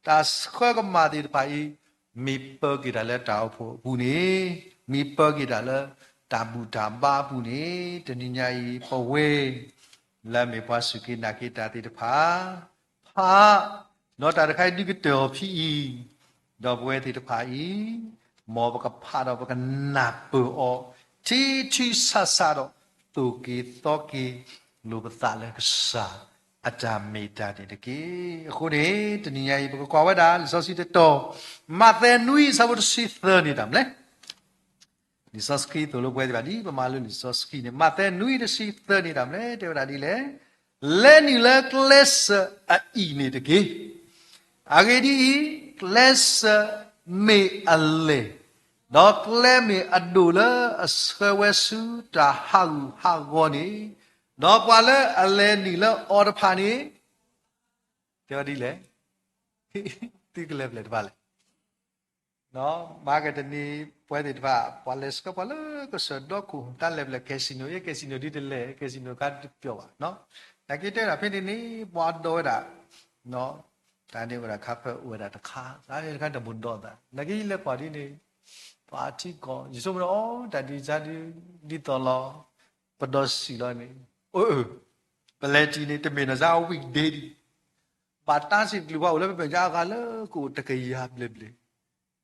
တၢ်ဆှၢကမၣ်သ့ၣ်တဖၣ်အံၤ မ့ၢ်ပၢက့ၤတၢ်လၢတၢ်အိၣ်ဖှိၣ်အပူၤန့ၣ်, မ့ၢ်ပၢက့ၤတၢ်လၢတၢ်ဘူၣ်တၢ်ဘါအပူၤန့ၣ်, တနံၤညါအံၤ ပဝဲ လၢအမ့ၢ်ပှၤစူၢ်က့ၤနာ်က့ၤတၢ်သ့ၣ်တဖၣ် ဖး, ဒီးတၢ်တခါအံၤဒုးကတၢၢ်အီၤဖဲအံၤ, ဒီးပဝဲသ့ၣ်တဖၣ်အံၤ မ်ပကဖးဒီးပကနၢ်ပၢၢ်အီၤ ထံထံဆးဆးဒီး သိၣ်က့ၤသီက့ၤ လိၣ်ပသးလၢကစၢ်အတၢ်မ့ၢ်တၢ်န့ၣ်တက့ၢ်. အဃိန့ၣ် တနံၤညါအံၤ ပကကွၢ်ဝဲဒၣ်လံာ်စီဆှံတတီၤ, မးသဲနွံအဆၢဖိတဆံသၢန့ၣ်တၢ်မနုၤလဲၣ်. လံာ်စီဆှံသိၣ်လိပဝဲသ့ၣ်တဖၣ် ဒ်ပမၤလိလံာ်စီဆှံန့ၣ် မးသဲနွံတဆံသၢန့ၣ်တၢ်မနုၤလဲၣ်, တဲဝဲဒၣ်ဒ်လဲၣ်, လဲၤနုာ်လၢကျဲစၢၤအအံၣ်န့ၣ်တက့ၢ်. အဂ့ၢ်ဒ်အံၤ, ကျဲစၢၤမ့ၢ်အလဲၢ်, ဒီးကျဲမ့ၢ်အဒိၣ်လၢအဆှၢဝဲဆူတၢ်ဟးဂူာ်ဟးဂီၤန့ၣ်, ဒီးပှၤလၢအလဲၤနုာ်လၢအီၤတဖၣ်န့ၣ်, တဲဝဲဒ်လဲၣ်, သုကလဲၤဖဲလဲၣ်တဖၣ်လဲၣ်. မၤကတနံၤ ပဝဲသ့ၣ်တဖၣ် ပှၤလဲၤဆှၢပှၤလၢကစၢၢ်ဒီခိၣ် တၢ်လဲၤဖဲလဲၣ် casino, ယဲ casino ဒ်တလဲၤ casino ခါတပျီၤဘၣ်. နာ်က့တဲဒၣ်ဖဲန့ၣ်န့ၣ် ပှၤဒိးဝဲဒၣ် တၢ်န့ၣ်ဝဲဒၣ်ခါဖၢၣ်အိၣ်ဝဲဒၣ်တခါ, တၢ်န့ၣ်တခါတမုၢ်ဒိးသး, နာ်က့ယလဲၤကွၢ်ဒ်န့ၣ် ပှၤထံကီၢ် ယဆိကမိၣ်ဒီး တၢ်ဒ်စၢ်ဒ် ဒ်သိးလီၤ ပဒီးစံးလီၤန့ၣ်, အိၣ်, ပလဲၤတံၢ်န့ၣ် တမ့ၢ်နီၢ်စၢ် weekday ဒံး, ဘၣ်တၢ်စံးတကလုာ်ပှၤအိၣ်လၢပမဲာ်ညါအဂၤလၢကအိၣ်တကယၤဘျဲၣ်ဘျဲၣ်,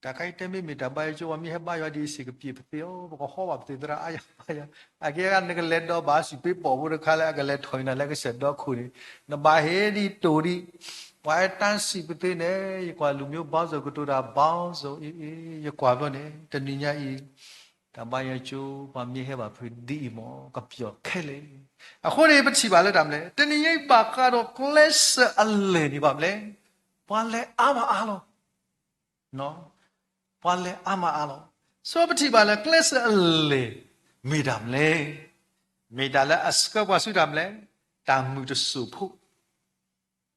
တၢ်ခါအံၤတဲမ့ၢ်မ့ၢ်တၢ်ဘါယွၤကၠိ ပှၤမ့ၢ်ဟဲဘါယွၤဒ်အံၤ စ့ၢ်ကပျ့ၤပသ့အီၤ ပကဟီဘၣ်ပသ့သရၣ်အါယၤဘါယွၤ, အကဲဂၤနကလဲၤဒီးဘၣ်စံးပ့ၤပိာ်ဖိတခါလၢအကလဲၤထီၣ်အံၤနၤလၢကစၢၢ်ဒီခိၣ်န့ၣ်, နဘၣ်ဟ့ၣ်ဒ်တိၢ်ဒံး, ပှၤဟဲတၢ်စံးပသ့န့ၣ် ယကွၢ်လူၤမ့ၢ်ဘီစိၤကတိၤတၢ်ဘီစိၤ, ယကွၢ်ဘျီန့ၣ် တနံၤညါအံၤ တၢ်ဘါယွၤကၠိ ပှၤမ့ၢ်ဟဲဘၣ်ဖုးဒ်အံၤမ့ၢ် ကပျီၤခဲလၢာ်, အဃိန့ၣ် ပထံၣ်ဘၣ်လၢတၢ်မနုၤလဲၣ်, တနံၤညါအံၤဘၣ်ဃးဒီးကျဲစၢၤအလဲၢ်န့ၣ်ဘၣ်မနုၤလဲၣ်, ပှၤလဲၤအါမးအါလီၤ. ပှၤလဲၤအါမးအါလီၤ. ဆိပထံၣ်ဘၣ်လၢကျဲစၢၤအလဲၢ် မ့ၢ်တၢ်မနုၤလဲၣ်, မ့ၢ်တၢ်လၢအဆှၢပှၤဆူတၢ်မနုၤလဲၣ်, တၢ်မုာ်တစိၢ်ဖိ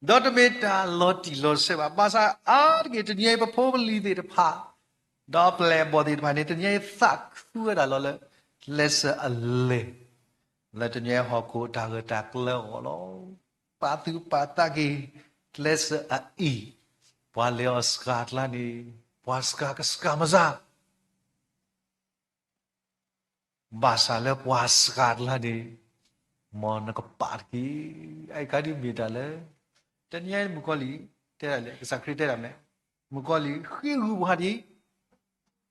ဒီးတမ့ၢ်တၢ်လီၤတံၢ်လီၤဆဲးဘၣ်. ဘၣ်ဆၣ်အါတက့ၢ် တနံၤညါအံၤ ပဖိပလံၤသ့ၣ်တဖၣ် ဒီးပျဲၢ်ဘီၣ်သ့ၣ်တဖၣ်န့ၣ် တနံၤညါအံၤသးခုဝဲဒၣ်လီၤလၢ ကျဲစၢၤအလဲၢ် လၢတနံၤညါအံၤဟီၣ်ခိၣ်တၢ်ဂၢၢ်တၢ်ကျၢၤအဂီၢ်လီၤ. ပာ်သူၣ်ပာ်သးက့ၤ ကျဲစၢၤအအံၣ်, ပှၤလဲၤအီၤစှၤကျါန့ၣ် ပှၤစှၤကစှၤမစှၤ ဘၣ်ဆၣ်လၢပှၤစှၤကျါန့ၣ် မ်နကပာ်တက့ၢ်. အအံၤခါဒ်မ့ၢ်တၢ်လၢ တနံၤညါအံၤမုၣ်ကီၤလံၢ် တဲဒၣ်လဲၣ်, ကစၢ်ခရံာ်တဲဒၣ်မနုၤလဲၣ်, မုၣ်ကီၤလံၢ်ဃ့ဂုာ်ပှၤဒ် ဖ့ဂုာ်အသိးလီၤ.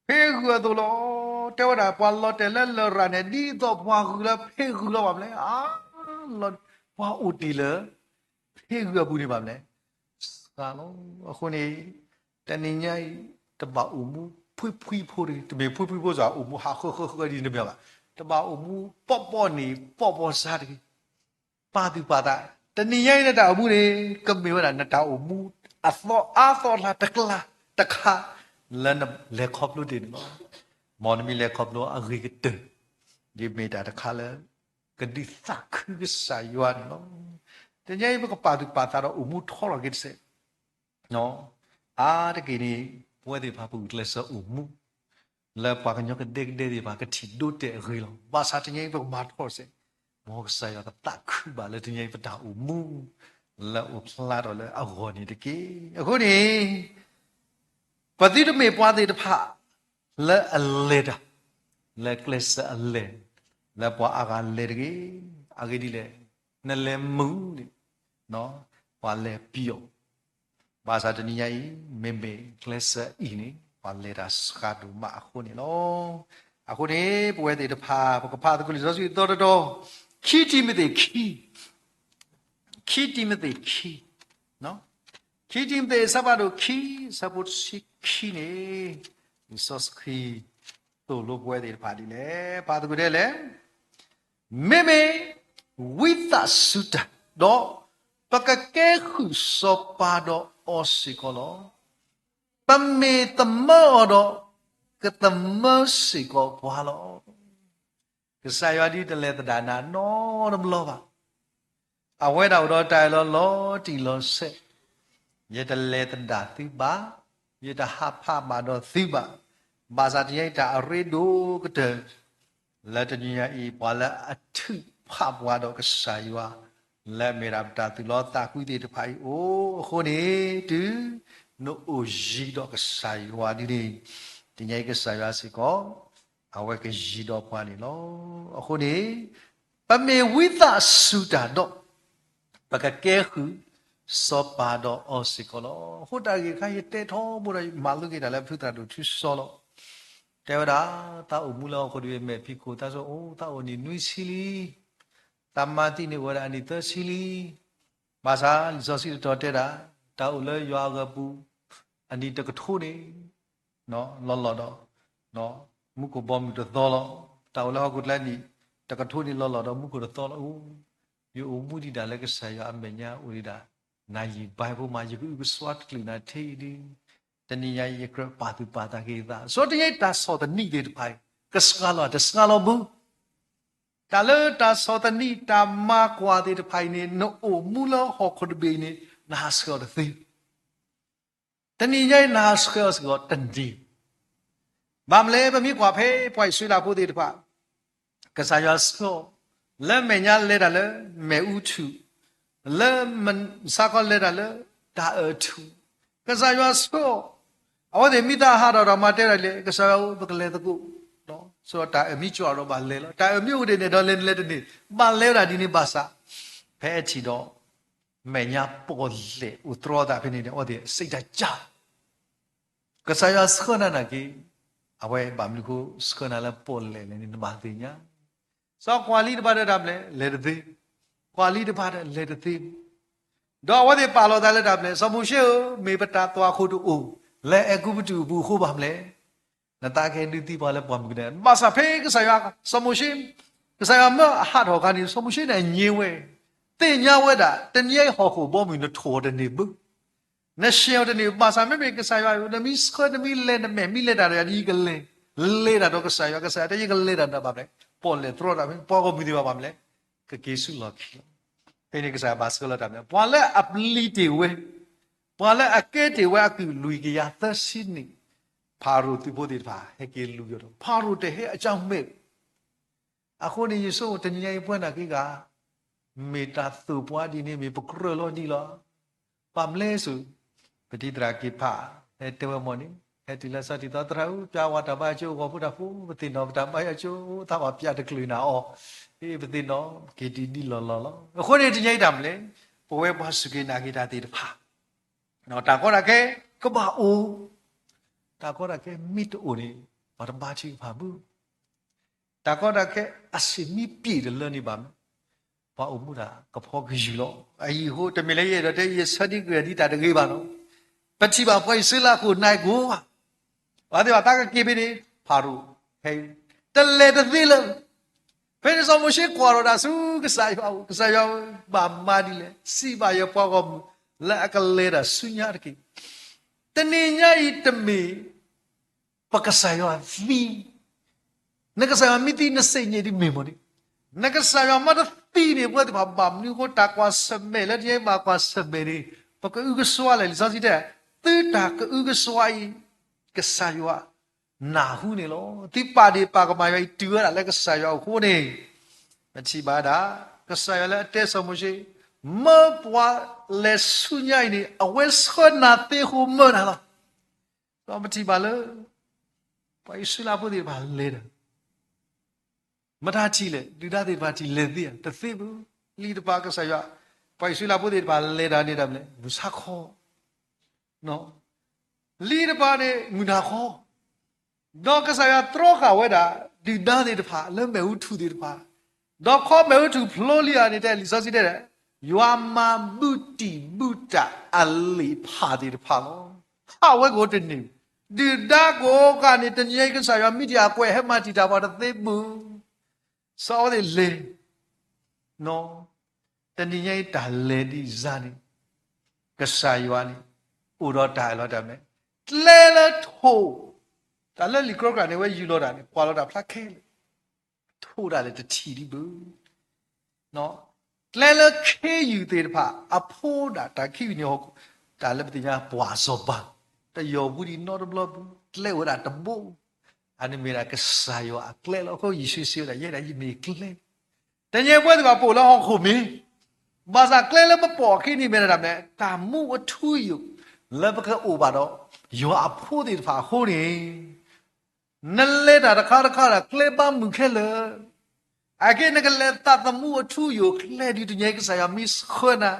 တဲဝဲဒၣ် ပှၤလီၤတဲာ်လၢလရာ်န့ၣ် ဒ်သိးပှၤဂုာ်လၢဖ့ဂုာ်လီၤဘၣ်မနုၤလဲၣ်, အါ ပှၤအိၣ်တ့ၢ်လၢ ဖ့ဂုာ်အပူၤန့ၣ်ဘၣ်မနုၤလဲၣ်, စှၤလီၤ. အဃိန့ၣ် တနံၤညါအံၤ တဘၣ်အိၣ်မူဖှံဖှံဖိတဂ့ၤ. တမ့ၢ်ဖှံဖှံဖိစ့ၢ် အိၣ်မူဟးဃၢဃၢဃၢဒ်န့ၣ်တမ့ၢ်ဘၣ်. တဘၣ်အိၣ်မူပီၣ်ပီၣ်န့ၣ် ပီၣ်ပီၣ်စါတဂ့ၤ. ပာ်သူၣ်ပာ်သး, တနံၤညါအံၤနတၢ်အိၣ်မူန့ၣ် ကမ့ၢ်ဝဲဒၣ်နတၢ်အိၣ်မူအသီအါသီအကျါတခါ လၢနလဲၤခီဖျိတ့ၢ်န့ၣ်လီၤ. မ်နမ့ၢ်လဲၤခီဖျိအဂ့ၤကတၢၢ် ဒ်မ့ၢ်တၢ်တခါလၢ ကဒုးသးခုကစၢ်ယွၤန့ၣ်လီၤ. တနံၤညါအံၤ ပကပာ်သူၣ်ပာ်သးဒီးအိၣ်မူထီထီၣ်က့ၤတစဲး အါတက့ၢ်န့ၣ် ပဝဲသ့ၣ်တဖၣ်ပဂုာ်ကျဲးစၢးအိၣ်မူ လၢပှၤကညီကဒဲကဒဲသ့ၣ်တဖၣ် ကထံၣ်ဒိတဲာ်အဂ့ၤလီၤ. ဘၣ်ဆၣ်တနံၤညါအံၤ ပကမၤထီၣ်စဲး မ်ကစၢ်ယွၤကသးခုဘၣ်လၢတနံၤညါအံၤ ပတၢ်အိၣ်မူ လၢအအိၣ်ဖျါထီၣ်လၢအဂီၢ်န့ၣ်တက့ၢ်. အဃိန့ၣ် ပသုတမ့ၢ်ပှၤသ့ၣ်တဖၣ် လၢအလဲၤတၢ် လၢကျဲးစၢးအလဲၤ လၢပှၤအါဂၤလဲၤတဂ့ၤ. အဂ့ၢ်ဒ်လဲၣ်, နလဲၤမုာ်န့ၣ် ပှၤလဲၤပျီၣ် ဘၣ်ဆၣ်တနံၤညါအံၤ မ့မ့ၢ်ကျဲးစၢးအံၤန့ၣ် ပှၤလဲၤတၢ်စှၤဒိၣ်မးအဃိန့ၣ်လီၤ. အဃိန့ၣ် ပဝဲသ့ၣ်တဖၣ် ပကဖးသကိးလံာ်စီဆှံအသီတတီၤ, ခံတံၤမသ့းခံ, ခံတံၤမသ့းခံ, ခံတံၤမသ့းအဆၢဖးဒိၣ်ခံ အဆၢဖိတဆံခံန့ၣ် လံာ်စီဆှံသိၣ်လိပဝဲသ့ၣ်တဖၣ်ဒ်လဲၣ်, ဖးသကိးဒ်လဲၣ်. မ့မ့ၢ်ဝံသးစူၤတၢ်ဒီး ပကကဲဃုာ်စီၤပၤဒီးအီၤစ့ၢ်ကီးလီၤ. ပမ့ၢ်သမၢအီၤဒီး ကသမၢစ့ၢ်ကီးပှၤလီၤ. ကစၢ်ယွၤဒ်တလဲၤသဒၣ်နၤနီတဘျီဘၣ်. အဝဲဒၣ်အိၣ်ဒီးတၢ်အၢၣ်လီၤလီၤတံၢ်လီၤဆဲး, ယတလဲၤသဒၣ်သုဘၣ်, ယတဟးဖးဘၣ်ဒီးသုဘၣ်. ဘၣ်ဆၣ်တနံၤညါအံၤတၢ်အရ့ဒိၣ်ကတၢၢ် လၢတနံၤညါအံၤ ပှၤလၢအထုးဖးပှၤဒီးကစၢ်ယွၤ လၢအမ့ၢ်ဒၣ်ပတၢ်သူၣ်လီသးကွံသ့ၣ်တဖၣ်အံၤအိၣ်အဃိန့ၣ် တုၤနအိၣ်ယံၤဒီးကစၢ်ယွၤဒ်န့ၣ် တနံၤညါအံၤကစၢ်ယွၤစ့ၢ်ကီး အဝဲကယံၤဒီးပှၤန့ၣ်လီၤ. အဃိန့ၣ် ပမ့ၢ်ဝံသးစူၤတၢ်ဒီး ပကကဲဃုာ်စီၤပၤဒီးအီၤစ့ၢ်ကီးလီၤ. အဃိတၢ်ဂ့ၢ်အခါ ယတဲထီဘိဒီး ယမၤလိက့ၤတၢ်လၢဖုသရၣ်ဒိၣ်ထူစီလီၤ. တဲဝဲဒၣ် သးအိၣ်မူလၢဟီၣ်ခိၣ်ဒ်အံၤ မဲာ်ဖံးခိၣ် သးစီၤအိၣ် သးအိၣ်နံၣ်နွံဆံလံ. တၢ်မၤသံန့ၣ်အိၣ်ဝဲဒၣ်အနံၣ်သၢဆံလံ. ဘၣ်ဆၣ်လံာ်စီဆှံတတီၤတဲဒၣ်, တၢ်အိၣ်လၢယွၤအဂီၢ်ပူၤ အနံၣ်တကထိန့ၣ် လီၤလီၤဒီး မူခိၣ်ဘီမုၢ်တသီလီၤ. တၢ်အိၣ်လၢဟီၣ်ခိၣ်ချၢအနံၣ်တကထိန့ၣ် လီၤလီၤဒီးမူခိၣ်တသီလီၤ. အိ, ယအိၣ်မူဒံးဒၣ်လၢကစၢ်ယွၤအမဲာ်ညါအိၣ်ဒံးဒၣ်, နၤယံာ်ဘါဖိမး ယကအုကစွါတချုးနၤထဲအံၤဒုး, တနံၤညါအံၤယကြၢးပာ်သူၣ်ပာ်သးက့ၤသး, စီတယဲတၢ်ဆီၣ်သနံးသ့ၣ်တဖၣ်အံၤ ကစှၤလီၤတစှၤလီၤဘၣ်. တၢ်လၢတၢ်ဆီၣ်သနံးတၢ်မၤကွၢ်သ့ၣ်တဖၣ်အံၤန့ၣ် နအိၣ်မူလၢဟီၣ်ခိၣ်တဘ့ၣ်အံၤန့ၣ် နဟးဆှၢအီၤတသ့. တနံၤညါအံၤနဟးဆှၢအီၤစ့ၢ်ကီးတန့ၢ်. ဘၣ်မနုၤလဲၣ် ပမ့ၢ်ကွၢ်ဖဲပှၤအံၣ်စရ့လးဖိသ့ၣ်တဖၣ် ကစၢ်ယွၤဆှၢအီၤ လၢမဲာ်ညါလဲၤတၢ်လၢမ့ၣ်အူထူၣ်, လၢမုၢ်ဆါခီလဲၤတၢ်လၢတၢ်အၢၣ်ထူၣ်, ကစၢ်ယွၤဆှၢအီၤ. အဝဲသ့ၣ်မ့ၢ်သးဟးထီၣ်ဒီးမၤတဲဒၣ်လဲာ် ကစၢ်ယွၤဧၢ ပကလဲၤသကိး, ဆိတၢ်အၢၣ်မ့ၢ်ကၠီဒီးဘၣ်လဲၤလီၤ. တၢ်အၢၣ်မ့ၢ်အိၣ်ဒံးန့ၣ်ဒီးလဲၤနလဲၤတန့ၢ်, ဘၣ်လဲၤဝဲဒၣ်ဒ်န့ၣ်ဘၣ်ဆၣ်, ဖဲအထံၣ်ဒီး မဲာ်ညါပီၣ်လဲၣ်အိၣ်တြီအသးဖဲန့ၣ်န့ၣ် အဝဲသ့ၣ်စိတ်ဓာတ်ကျ, ကစၢ်ယွၤဆှၢနၤနာ်က့, အဝဲဘၣ်မနုၤဃိဆှၢနၤလၢပီၣ်လဲၣ်လဲၣ်န့ၣ် နဘၣ်သ့ၣ်ညါ. စီၤကွၢ်လံတဖၣ်ဒီးတၢ်မနုၤလဲၣ် လဲၤတသ့, ကွၢ်လံတဖၣ်ဒီးလဲၤတသ့, ဒီးအဝဲသ့ၣ်ပာ်လီၤသးလၢတၢ်မနုၤလဲၣ် စီၤမိၤၡ့ဧၢ, မ့ၢ်ပတၢ်သွၣ်ခိၣ်တအိၣ်လၢအဲၤကူပတူးအပူၤအဃိဘၣ်မနုၤလဲၣ် နသးကဟဲဒုးသံပှၤလၢပှၢ်မုၢ်ကနၢ, ဘၣ်ဆၣ်ဖဲကစၢ်ယွၤ, စီၤမိၤၡ့, ကစၢ်ယွၤမၢအဟးထီၣ်အခါန့ၣ် စီၤမိၤၡ့န့ၣ်အငြင်းဝဲ, သ့ၣ်ညါဝဲဒၣ် တနံၤအံၤဟီၣ်ခိၣ်ဘီမုၢ်နထိၣ်အီၤတန့ၢ်ဘၣ်, နဆှၢအီၤတန့ၢ်, ဘၣ်ဆၣ်မ့မ့ၢ်ကစၢ်ယွၤဧၢ, နမ့ၢ်ဆှၢနမ့ၢ်လဲၤ နမဲာ်မ့ၢ်လဲၤတၢ်ဒီးယၤဒ်ယကလဲၤ, လဲၤတၢ်ဒီးကစၢ်ယွၤ, ကစၢ်ယွၤတဲယကလဲၤတၢ်ဒီးဘၣ်မနုၤလဲၣ် ပီၣ်လဲၣ်တြီတၢ်, ပှၤဂီၢ်မုၢ်သ့ၣ်တဖၣ်ဘၣ်မနုၤလဲၣ် ကက့ၤဆူလီၢ်ခံလီၤ. ဖဲန့ၣ်ကစၢ်ယွၤဘၣ်ဆှၢလီၤတၢ်မနုၤလဲၣ် ပှၤလၢအပျံၤတ့ၢ်ဝဲ, ပှၤလၢအကဲတ့ၢ်ဝဲအကုၢ်လွံၢ်ကယၤသၢဆံန့ၣ်, ဖၤရိၤသုးဖိသ့ၣ်တဖၣ် ဟဲက့ၤလူၤအီၤဒီး ဖၤရိၤတဟဲအကၢ်မဲာ် အဃိန့ၣ် ယဆိကမိၣ်တနံၤညါအံၤပဝဲနာ်က့ဂၤ, မ့ၢ်တၢ်သိၣ်ပှၤဒ်န့ၣ် မ့ၢ်ပကြၢးလီၤဒ်လီၤ. ဘၣ်မနုၤလဲၣ်ဆူ, ပတံၤသရၣ်က့ၤဖး, ဟဲတဲဝဲမ့ၢ်န့ၣ်, ဟဲတုၤလၢစီၤတံၤသီသရၣ်ဧၢ, ပျးဝဲတၢ်ဘါယွၤကၠိဂီၤဖိတၢ်ဖိ, ပသ့ၣ်နီၣ်ပတၢ်ဘါယွၤကၠိ, သးဘၣ်ပျးတချုးနၤအီၤ, အ့ ပသ့ၣ်နီၣ်က့ၤဒ်ဒ်လီၢ်လီၢ်လီၤ. အဃိန့ၣ် တနံၤညါအံၤတၢ်မနုၤလဲၣ်, ပဝဲပှၤစူၢ်က့ၤနာ်က့ၤတၢ်သ့ၣ်တဖၣ် တၢ်ကီတၢ်ခဲ ကဘၣ်အိၣ်, တၢ်ကီတၢ်ခဲမ့ၢ်တအိၣ်န့ၣ် ပှၤတဘါထုကဖၣ်ဘၣ်. တၢ်ကီတၢ်ခဲအဆံးမ့ၢ်ပျံၤတလၢန့ၣ်ဘၣ်မး, ပှၤအိၣ်မူတၢ်ကဖီကယုၢ်လီၤ. အအံၤအဃိ တမ့ၢ်လၢယအဲၣ်ဒိးတဲ ယဆၢဒံးကွံာ်ဒ်တၢ်တဂ့ၤဘၣ်နီၤ. ပထံၣ်ဘၣ်ပှၤအံၣ်စရ့လးခိၣ်နၢ်ကိးဂၤ, ပှၤသ့ၣ်တဖၣ်သးကက့ၤဖဲန့ၣ် ဖၤရိၤဟဲ, တလဲၤတသ့လၢၤ ဖဲန့ၣ်စီၤမိၤၡ့ကွၢ်ထီၣ်တၢ်ဆူကစၢ်ယွၤအအိၣ်, ကစၢ်ယွၤဧၢ, ဘၣ်မၤဒ်လဲၣ်, စံးဘၣ်ယပှၤဂီၢ်မုၢ် လၢအကလဲၤတၢ်ဆူညါတက့ၢ်. တနံၤညါအံၤတမ့ၢ်ပကစၢ်ယွၤသံ, နကစၢ်ယွၤမ့ၢ်သံနစံးန့ၣ်ဒ်မ့ၢ်မ့ၢ်န့ၣ်, နကစၢ်ယွၤမ့ၢ်တသံန့ၣ် ပဝဲသ့ၣ်တဖၣ်ဘၣ်မနုၤအဃိ တၢ်ကွၢ်ဆၢၣ်မဲာ်လၢတနံၤညါအံၤဘၣ်ကွၢ်ဆၢၣ်မဲာ်န့ၣ်, ပကအုကစွါလဲၣ်, လံာ်စီဆှံတဲ, သုတၢ်ကအုကစွါအံၤ ကစၢ်ယွၤနၢ်ဟူန့ၣ်လီၤ. သုပာ်ဒ့ၣ်ပာ်ကမၣ်ယွၤအံၤတုၤဝဲဒၣ်လၢကစၢ်ယွၤအအိၣ်အဃိန့ၣ်, ပထံၣ်ဘၣ်ဒၣ် ကစၢ်ယွၤလၢအတဲစီၤမိၤၡ့, မၢပှၤလဲၤဆူညါအံၤန့ၣ် အဝဲဆှၢနၤသ့အဃိမၢနၤလီၤ. ဒီးပထံၣ်ဘၣ်လၢ ပှၤအံၣ်စရ့လးဖိသ့ၣ်တဖၣ်လဲၤဒီး မတၤထံၣ်လဲၣ်, ဒုၣ်ဒါသ့ၣ်တဖၣ်ထံၣ်လဲၤသ့ဧါ, တသ့ဘၣ်. လံာ်တဖၣ်ကစၢ်ယွၤ, ပှၤအံၣ်စရ့လးဖိသ့ၣ်တဖၣ်လဲၤတၢ်န့ၣ်ဒၣ်မနုၤလဲၣ်, မုၢ်ဆါခီ, လံာ်တဖၣ်န့ၣ် မုၢ်နၤခီ, ဒီးကစၢ်ယွၤတြီဃာ်ဝဲဒၣ် ဒုၣ်ဒါသ့ၣ်တဖၣ် လၢမ့ၣ်အူထူၣ်သ့ၣ်တဖၣ်, ဒီးခီမ့ၣ်အူထူၣ်ဖျိလံဧါန့ၣ် တဲလံာ်စီဆှံတဲဒၣ်, ယွၤမၤဘူၣ်တံၢ်ဘူၣ်တၢ်အလံာ်ဖးသ့ၣ်တဖၣ်လီၤ. ဟးဝဲကအိၣ်တန့ၢ်, ဒုၣ်ဒါကအိၣ်ဃာ်န့ၣ် တနံၤအံၤကစၢ်ယွၤမ့ၢ်တၢ်အကွဲးဟဲမၤတံာ်တာ်ပှၤတသ့ဘၣ်. စီၤအဝဲသ့ၣ်လဲၤ တနံၤညါအံၤတၢ်လဲၤဒ်စၢ်န့ၣ်, ကစၢ်ယွၤန့ၣ် အိၣ်ဒီးတၢ်အၢၣ်လီၤတၢ်မဲာ်, ကျဲလၢထိၣ်, တၢ်လၢလံာ်ကြီကြာ်န့ၣ် အဝဲယူၢ်လီၤတၢ်န့ၣ် ကွၢ်လီၤတၢ်ဖျါခဲလၢာ်, ထိၣ်ဒၣ်လဲာ်တထံၣ်ဒံးဘၣ်. ကျဲလၢခ့ယုၢ်သ့ၣ်တဖၣ် အဖိဒၣ်တၢ်ခ့ယုၢ်န့ၣ်ဟီၣ်ခိၣ်, တၢ်လၢပသ့ၣ်ညါပှၤစီၤပၤ, တယီၢ်ပူၤဒံးနီတဘျီဘၣ်, ကျဲအိၣ်ဝဲဒၣ်တဘိ, အန့ၣ်မ့ၢ်ဒၣ်ကစၢ်ယွၤအကျဲလီၤ. အဃိယ့ၣ်ၡူးစံးဝဲဒၣ် ယဲဒၣ်ယမ့ၢ်ကျဲ တနံၤအံၤပဝဲသ့ၣ်တဖၣ်ပအိၣ်လၢဟီၣ်ခိၣ်မ့ၢ်, ဘၣ်ဆၣ်ကျဲလၢပပိာ်အခံန့ၣ်မ့ၢ်ဒၣ်မနုၤလဲၣ်, တၢ်မူအထူအယိာ် လၢပကအိၣ်ဘၣ်ဒီး ယွၤအဖိသ့ၣ်တဖၣ်အဃိန့ၣ်, နလဲၤတၢ်တခါတခါဒီး ကျဲဘၣ်မုာ်ခဲလၢာ်, အက့နကလဲၤသးသမူအထူအယိာ်ကျဲဒုးတနံၤအံၤ ကစၢ်ယွၤမ့ၢ်ဆှၢနၤ,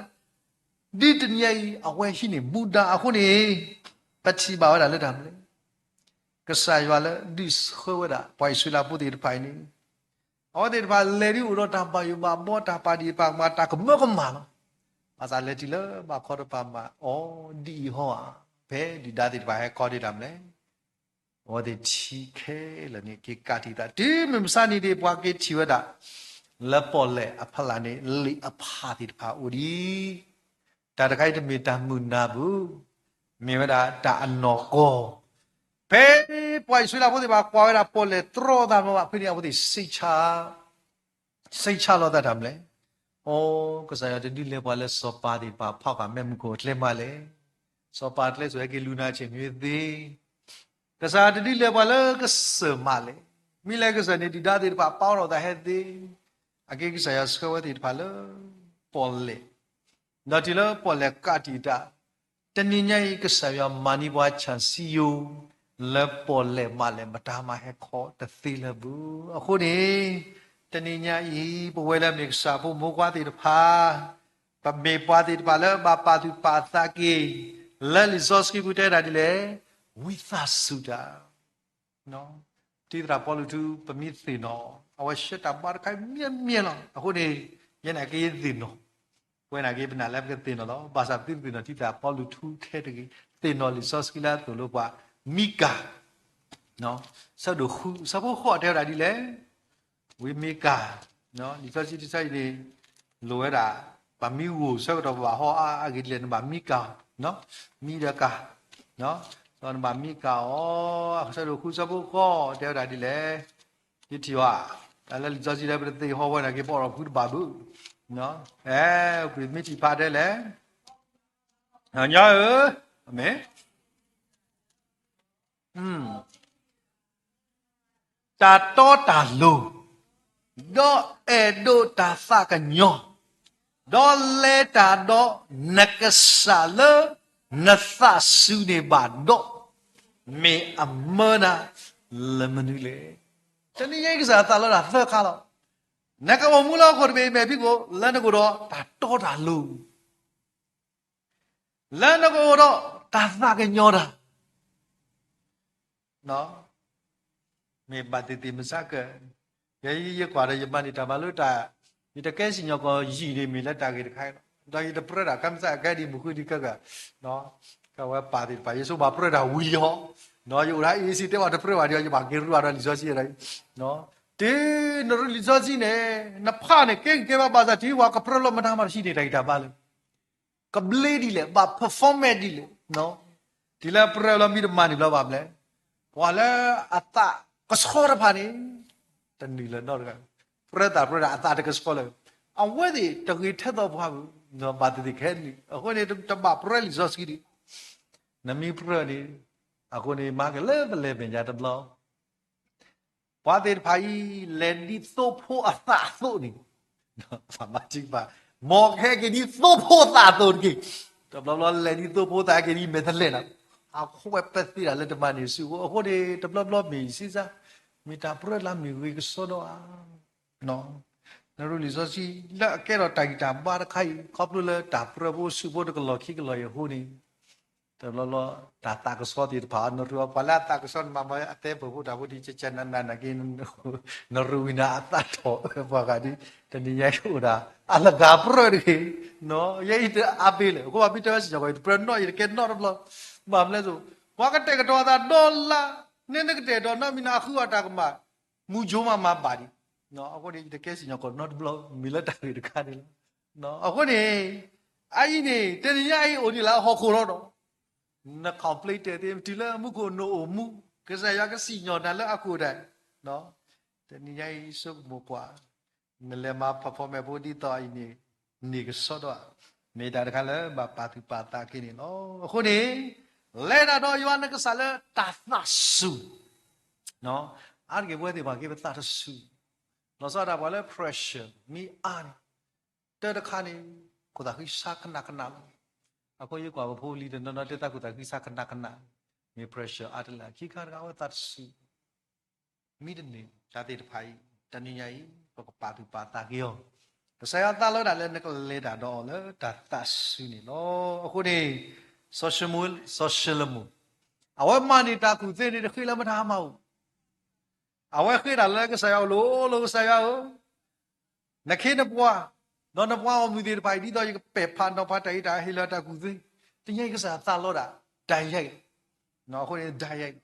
ဒုးတနံၤအံၤ အဝဲဟံးန့ၢ်မူဒါအဃိန့ၣ်, ပထံၣ်ဘၣ်ဝဲဒၣ်လၢတၢ်မနုၤလဲၣ်, ကစၢ်ယွၤလၢဒုးဆှၢဝဲဒၣ် ပှၤအံၣ်စရ့လးဖိသ့ၣ်တဖၣ်အံၤန့ၣ် အဝဲသ့ၣ်တဖၣ်လဲၤဒ်အိၣ်ဒီးတၢ်ဘၣ်ယိၣ်ဘၣ်ဘီ တၢ်ပာ်ဒံၣ်ပာ်ကမၣ် တၢ်ကမၢကမၣ်လီၤ. ဘၣ်ဆၣ်လဲၤတုၤလၢဘၣ်ခီတဖၣ်မးအီၤဒ်အံၤဟီဧါ, ဖဲဒုၣ်ဒါသ့ၣ်တဖၣ်ဟဲခီဒံးတၢ်မလဲၣ်. အဝဲသ့ၣ်ထံခဲလၢာ်န့ၣ် က့ၤကးတံာ်သး တုၤမုၢ်မဆါနံၤဒ့ၣ် ပှၤက့ၤထံၣ်ဝဲဒၣ် လၢပီၣ်လဲၣ်အဖီလာ်န့ၣ် လံာ်အဖးသ့ၣ်တဖၣ်အိၣ်ဒံး တၢ်တခါအံၤတမ့ၢ်တၢ်မုာ်နၢ်ဘၣ်, မ့ၢ်ဝဲဒၣ်တၢ်အနီၢ်ကီၢ်. ဖဲပှၤအံၣ်စရ့လးဖိသ့ၣ်တဖၣ်ကွၢ်ဝဲဒၣ်ပီၣ်လဲၣ်တြီအသးမ့ၢ်ဘၣ်ဖဲန့ၣ် အဝဲသ့ၣ်စံးဆါ, စံးဆါလီၤသးတၢ်မလဲၣ်. အိ ကစၢ်ယွၤတဒုးလဲၤပှၤလၢစီၤပၤသ့ၣ်တဖၣ်ဖီၣ်ဃာ်မဲာ်မုၢ်ခိၣ်အကျဲမးလဲၣ်. စီၤပၤအကျဲဆိး ဟဲက့ၤလူၤနၤဆ့ၣ်မ့ၢ်သ့ ကစၢ်ယွၤတဒုးလဲၤပှၤလၢကစၢၢ်မးလဲၣ်. မ့ၢ်လၢကစၢၢ်န့ၣ် ဒုၣ်ဒါသ့ၣ်တဖၣ်ပာ်ထီၣ်သးဟဲသ့, အက့ကစၢ်ယွၤဆှၢဝဲသ့ၣ်တဖၣ်လၢပီၣ်လဲၣ်, ဒီးတုၤလၢပီၣ်လဲၣ်ကးတံာ်တၢ်, တနံၤညါအံၤ ကစၢ်ယွၤမၤန့ၢ်ပှၤဆၣ်စံယိၤ လၢပီၣ်လဲၣ်မးလဲၣ် မတၤမၤဟဲခီတသ့လၢၤဘၣ်. အဃိန့ၣ် တနံၤညါအံၤ ပဝဲလၢအမ့ၢ်ကစၢ်ဖိမိၢ်ပှၢ်သ့ၣ်တဖၣ် ပမ့ၢ်ပှၤသ့ၣ်တဖၣ်လၢဘၣ်ပာ်သူၣ်ပာ်သးက့ၤ လၢလံာ်စီဆှံပူၤတဲဒၣ်ဒ်လဲၣ်, ဝံသးစူၤတၢ်. တံၤသရၣ်ပီလူးထူ ပမ့ၢ်သ့ၣ်နီၣ် အဝဲဆှၢတၢ်ဘါတခါအံၤမ့ၢ်မ့ၢ်လီၤ. အဃိန့ၣ် ယဲန့ၣ်က့ၤသ့ၣ်နီၣ်, ပဝဲန့ၣ်က့ၤ ပနာ်လၢပကသ့ၣ်နီၣ်လီၤ. ဘၣ်ဆၣ်ပသုတသ့ၣ်နီၣ်တံၤသရၣ်ပီလူးထူထဲတဂ့ၤ, သ့ၣ်နီၣ်လံာ်စီဆှံလၢအသိၣ်လိပှၤ, မံကၤ ဆၢဒိၣ်ဃု ဆၢဖိဃိးတဲဝဲဒၣ်ဒ်လဲၣ်, ဝံမံကၤ, လံာ်စီဆှံတဆၢအံၤန့ၣ် လိၣ်ဝဲဒၣ် ပမ့ၢ်ဂိၢ်ဆၢကတီၢ်ပဘၣ်ဟီအါအါဂ့ၤဒ်လဲၣ် နဘၣ်မံကၤ, မံဒီးကၤ, ဒီးနဘၣ်မံကၤအီၤ, ဆၢဒိၣ်ဃုဆၢဖိဃိးတဲဝဲဒၣ်ဒ်လဲၣ်, ယထံၣ်အီၤ, တၢ်လၢလံာ်စီဆှံလၢပတသ့ဟီဝဲန့ၣ်က့ၤ ပအီၣ်ဒီးဖုတဘၣ်ဘၣ်, အဲ ပမ့ၢ်ထံၣ်ဖးတဲလဲၣ်, ညီဧၢ, အမ့ၢ် တၢ်တီတၢ်လိၤ, ဒီးအဲၣ်ဒိးတၢ်သးကညီၤ, ဒီးလဲၤတၢ်ဒီးနကစၢ်လၢနသးစူၤန့ၣ်ဘၣ်ဒီး, မ့ၢ်အမၢနၤလၢမနုၤလဲၣ်. တနံၤညါအံၤကစၢ်သးလီတၢ်သၢခါလီၤ. နကအိၣ်မူလၢဟီၣ်ခိၣ်တဘ့ၣ်အမဲာ်ဖံးခိၣ် လၢနကအိၣ်ဒီးတၢ်တီတၢ်လိၤ လၢနကအိၣ်ဒီးတၢ်သးကညီၤတၢ်, မ့ၢ်ဘၣ်သ့ၣ်သ့ၣ်မစါကၢ, ယဲယကွၢ်ဒီးယမၤန့ၢ်တၢ်မၤလၢတၢ်, ယတကဲစံၣ်ညီၣ်ကွီၢ်ယံာ်န့ၣ်မ့ၢ်လၢတၢ်ဂ့ၢ်တခါအံၤလီၤ. ဒီးယတပြၢတၢ်ကဲမစါကဲဒ်မုၢ်ဃုဒံးကဲကၢ, ကဝဲပၢ်သ့ၣ်တဖၣ် ယဆိမိၣ်ပြၢတၢ်ဝံၤလံဟီ, ယအိၣ်ဒၣ်အ့ၣ်စံၣ်တဲဘၣ်တပြၢဘၣ်ဒီး ယဘၣ်က့ၤရူၢ်အါဒီးလံာ်စီဆှံဒီး, တုၤနရူၢ်လံာ်စီဆှံန့ၣ် နဖးန့ၣ် ကဲက့ၤကဲဘၣ်ဘၣ်ဆၣ် တုၤပှၤကပြၢလီၤမတၤမၤတဆံန့ၣ် တၢ်ဂံၢ်တၢ်ဘါလၢ ကဘျ့ဒ်လဲၣ်, ဘၣ် performance ဒ်လဲၣ်, တုၤလၢပြၢလီၤမ့ၢ်တမၤန့ၢ်ဘျီဘၣ်မလဲၣ်, ပှၤလၢအသးကဆှီတဖၣ်န့ၣ် တနုာ်လၢၤနီတဂၤ, ပြၢသးပြၢဒၣ်အသးတကဆှီလၢၤ, အဝဲသ့ၣ်တဂ့ၤထဲသိးပှၤဘၣ်, ဘၣ်သ့ၣ်သ့ၣ်ခဲန့ၣ် အဃိန့ၣ် တဘၣ်ပြၢလံာ်စီဆှံဒံး, နမ့ၢ်ပြၢန့ၣ်, အဃိန့ၣ် မၤက့ၤလၢပလဲၤမဲာ်ညါတဘျီ ပှၤသ့ၣ်တဖၣ်အံၤ လဲၤဒ်သိဖိအသးအသိးန့ၣ်, မၤထံကပၤ, မ်ကဟဲက့ၤဒ်သိဖိအသးအသိးတက့ၢ်, တဘျီဘျီလဲၤဒ်သိဖိသးဟဲက့ၤဒ်မဲာ်သလဲၣ်နၤ, အဃိဝဲပသ့ဒၣ်လၢတမၤန့ၢ်ဆူၣ်အဃိန့ၣ် တဘျီဘျီမ့ၢ်စံးစၢ်, မ့ၢ်တၢ်ပြၢလၢမ့ၢ်ဂ့ၤကစီဒီဧါ နရူၢ်လံာ်စီဆှံ လၢအကဲထီၣ်တၢ်ဂံၢ်တၢ်ဘါတခါအံၤ ခီဖျိလၢတၢ်ပြၢဖိဆူၣ်ဖိတကလီၢ်ခံကလီၢ်အံၤအဃိန့ၣ်, တဘျီဘျီ တၢ်သးကဆှီသ့ၣ်တဖၣ် နရူၢ်အပှၤလၢအသးကဆှီန့ၣ် မၤမၤအသဲပၢၢ်ဖိတၢ်ဖိဒ်ကကနနနာ်က့ နရူၢ်ဝံၤနၤအသးထီၣ်ပှၤဂၤဒ် တနံၤညါအံၤအိၣ်ဒၣ် အလဂၤပြၢတဂ့ၤ, ယဲအံၤတအါဘ့လၢ အဃိဘၣ်မ့ၢ်တဲဝဲစ့ၢ်ကီး ယတပြၢနီတဘျီ, ယတကဲနီတဘျီ, ဘၣ်မနုၤလဲၣ်, ပှၤကတဲာ်ကတီၤအသးဒီလါ, န့ၣ်နကတဲာ်ကတီၤနီတမံၤန့ၣ် အဃုအီၣ်တၢ်ကမၣ်, မူကၠိမးမၤဘၣ်ဒံး, အဃိန့ၣ် ယတကဲစံၣ်ညီၣ်ကွီၢ်နီတဘျီ မ့ၢ်လၢတၢ်ဂ့ၢ်တခါန့ၣ်လီၤ. အဃိန့ၣ် အအံၤန့ၣ် တနံၤညါအံၤအိၣ်ဒံးလၢဟီၣ်ခိၣ်လီၤဒီး န complain တဲသ့ တုၤလၢမူခိၣ်နအိၣ်မူ, ကစၢ်ယွၤကစံၣ်ညီၣ်နၤလၢအခိၣ်ဒၣ်, တနံၤညါအံၤဆိကမိၣ်ကွၢ်, နလဲၤမၤ performance ဖိဒ်သိးအံၤန့ၣ် န့ၢ်ကစီဒီဧါ, မ့ၢ်တၢ်တခါလၢဘၣ်ပာ်သူၣ်ပာ်သးက့ၤန့ၣ်လီၤ. အဃိန့ၣ် လဲၤတၢ်ဒီးယွၤနကစၢ်လၢတၢ်သးစူၤ, အါတက့ၢ်ပဝဲသ့ၣ်တဖၣ်က့ၤပသးတစူၤ, လီၤဆီဒၣ်ပှၤလၢ pressure မ့ၢ်အါန့ၣ် တၢ်တခါန့ၣ် ခိၣ်သးဃံဆါကနၣ်ကနၣ်လီၤ. အဃိယကွၢ်ပဖိလံၤတနီၤနီၤ တဲတၢ်ခိၣ်သးဃံဆါကနၣ်ကနၣ်, မ့ၢ် pressure အါတလၢ ခံခါတခါအဝဲသးတစူၤ, မ့ၢ်တန့ၢ်တၢ်သ့ၣ်တဖၣ်အံၤ တနံၤညါအံၤ ပကပာ်သူၣ်ပာ်သးက့ၤအီၤ, ကစၢ်ယွၤသးလီဒၣ်လၢနကလဲၤတၢ်ဒီးအီၤလၢ တၢ်သးစူၤန့ၣ်လီၤ. အဃိန့ၣ် စီၤၡလိမိၣ်, အဝဲမၤန့ၢ်တၢ်ကူၣ်သ့န့ၣ် တဃ့လၢမတၤမၤအိၣ် အဝဲဃ့တၢ်လၢကစၢ်ယွၤအလိၤ, လိၤကစၢ်ယွၤဧၢ, နခ့နပှၤ, ဒီးနပှၤဂီၢ်မုၢ်သ့ၣ်တဖၣ်အံၤ ဒ်သိးယကပဲာ်ဖးနီၤဖးတၢ်အံၤ တၢ်ဟ့ၣ်လီၤတၢ်ကူၣ်သ့, တနံၤအံၤကစၢ်ယွၤသးလီဒၣ် ဒၣ်ယဲၢ်, အဃိန့ၣ် ဒၣ်ယဲၢ်,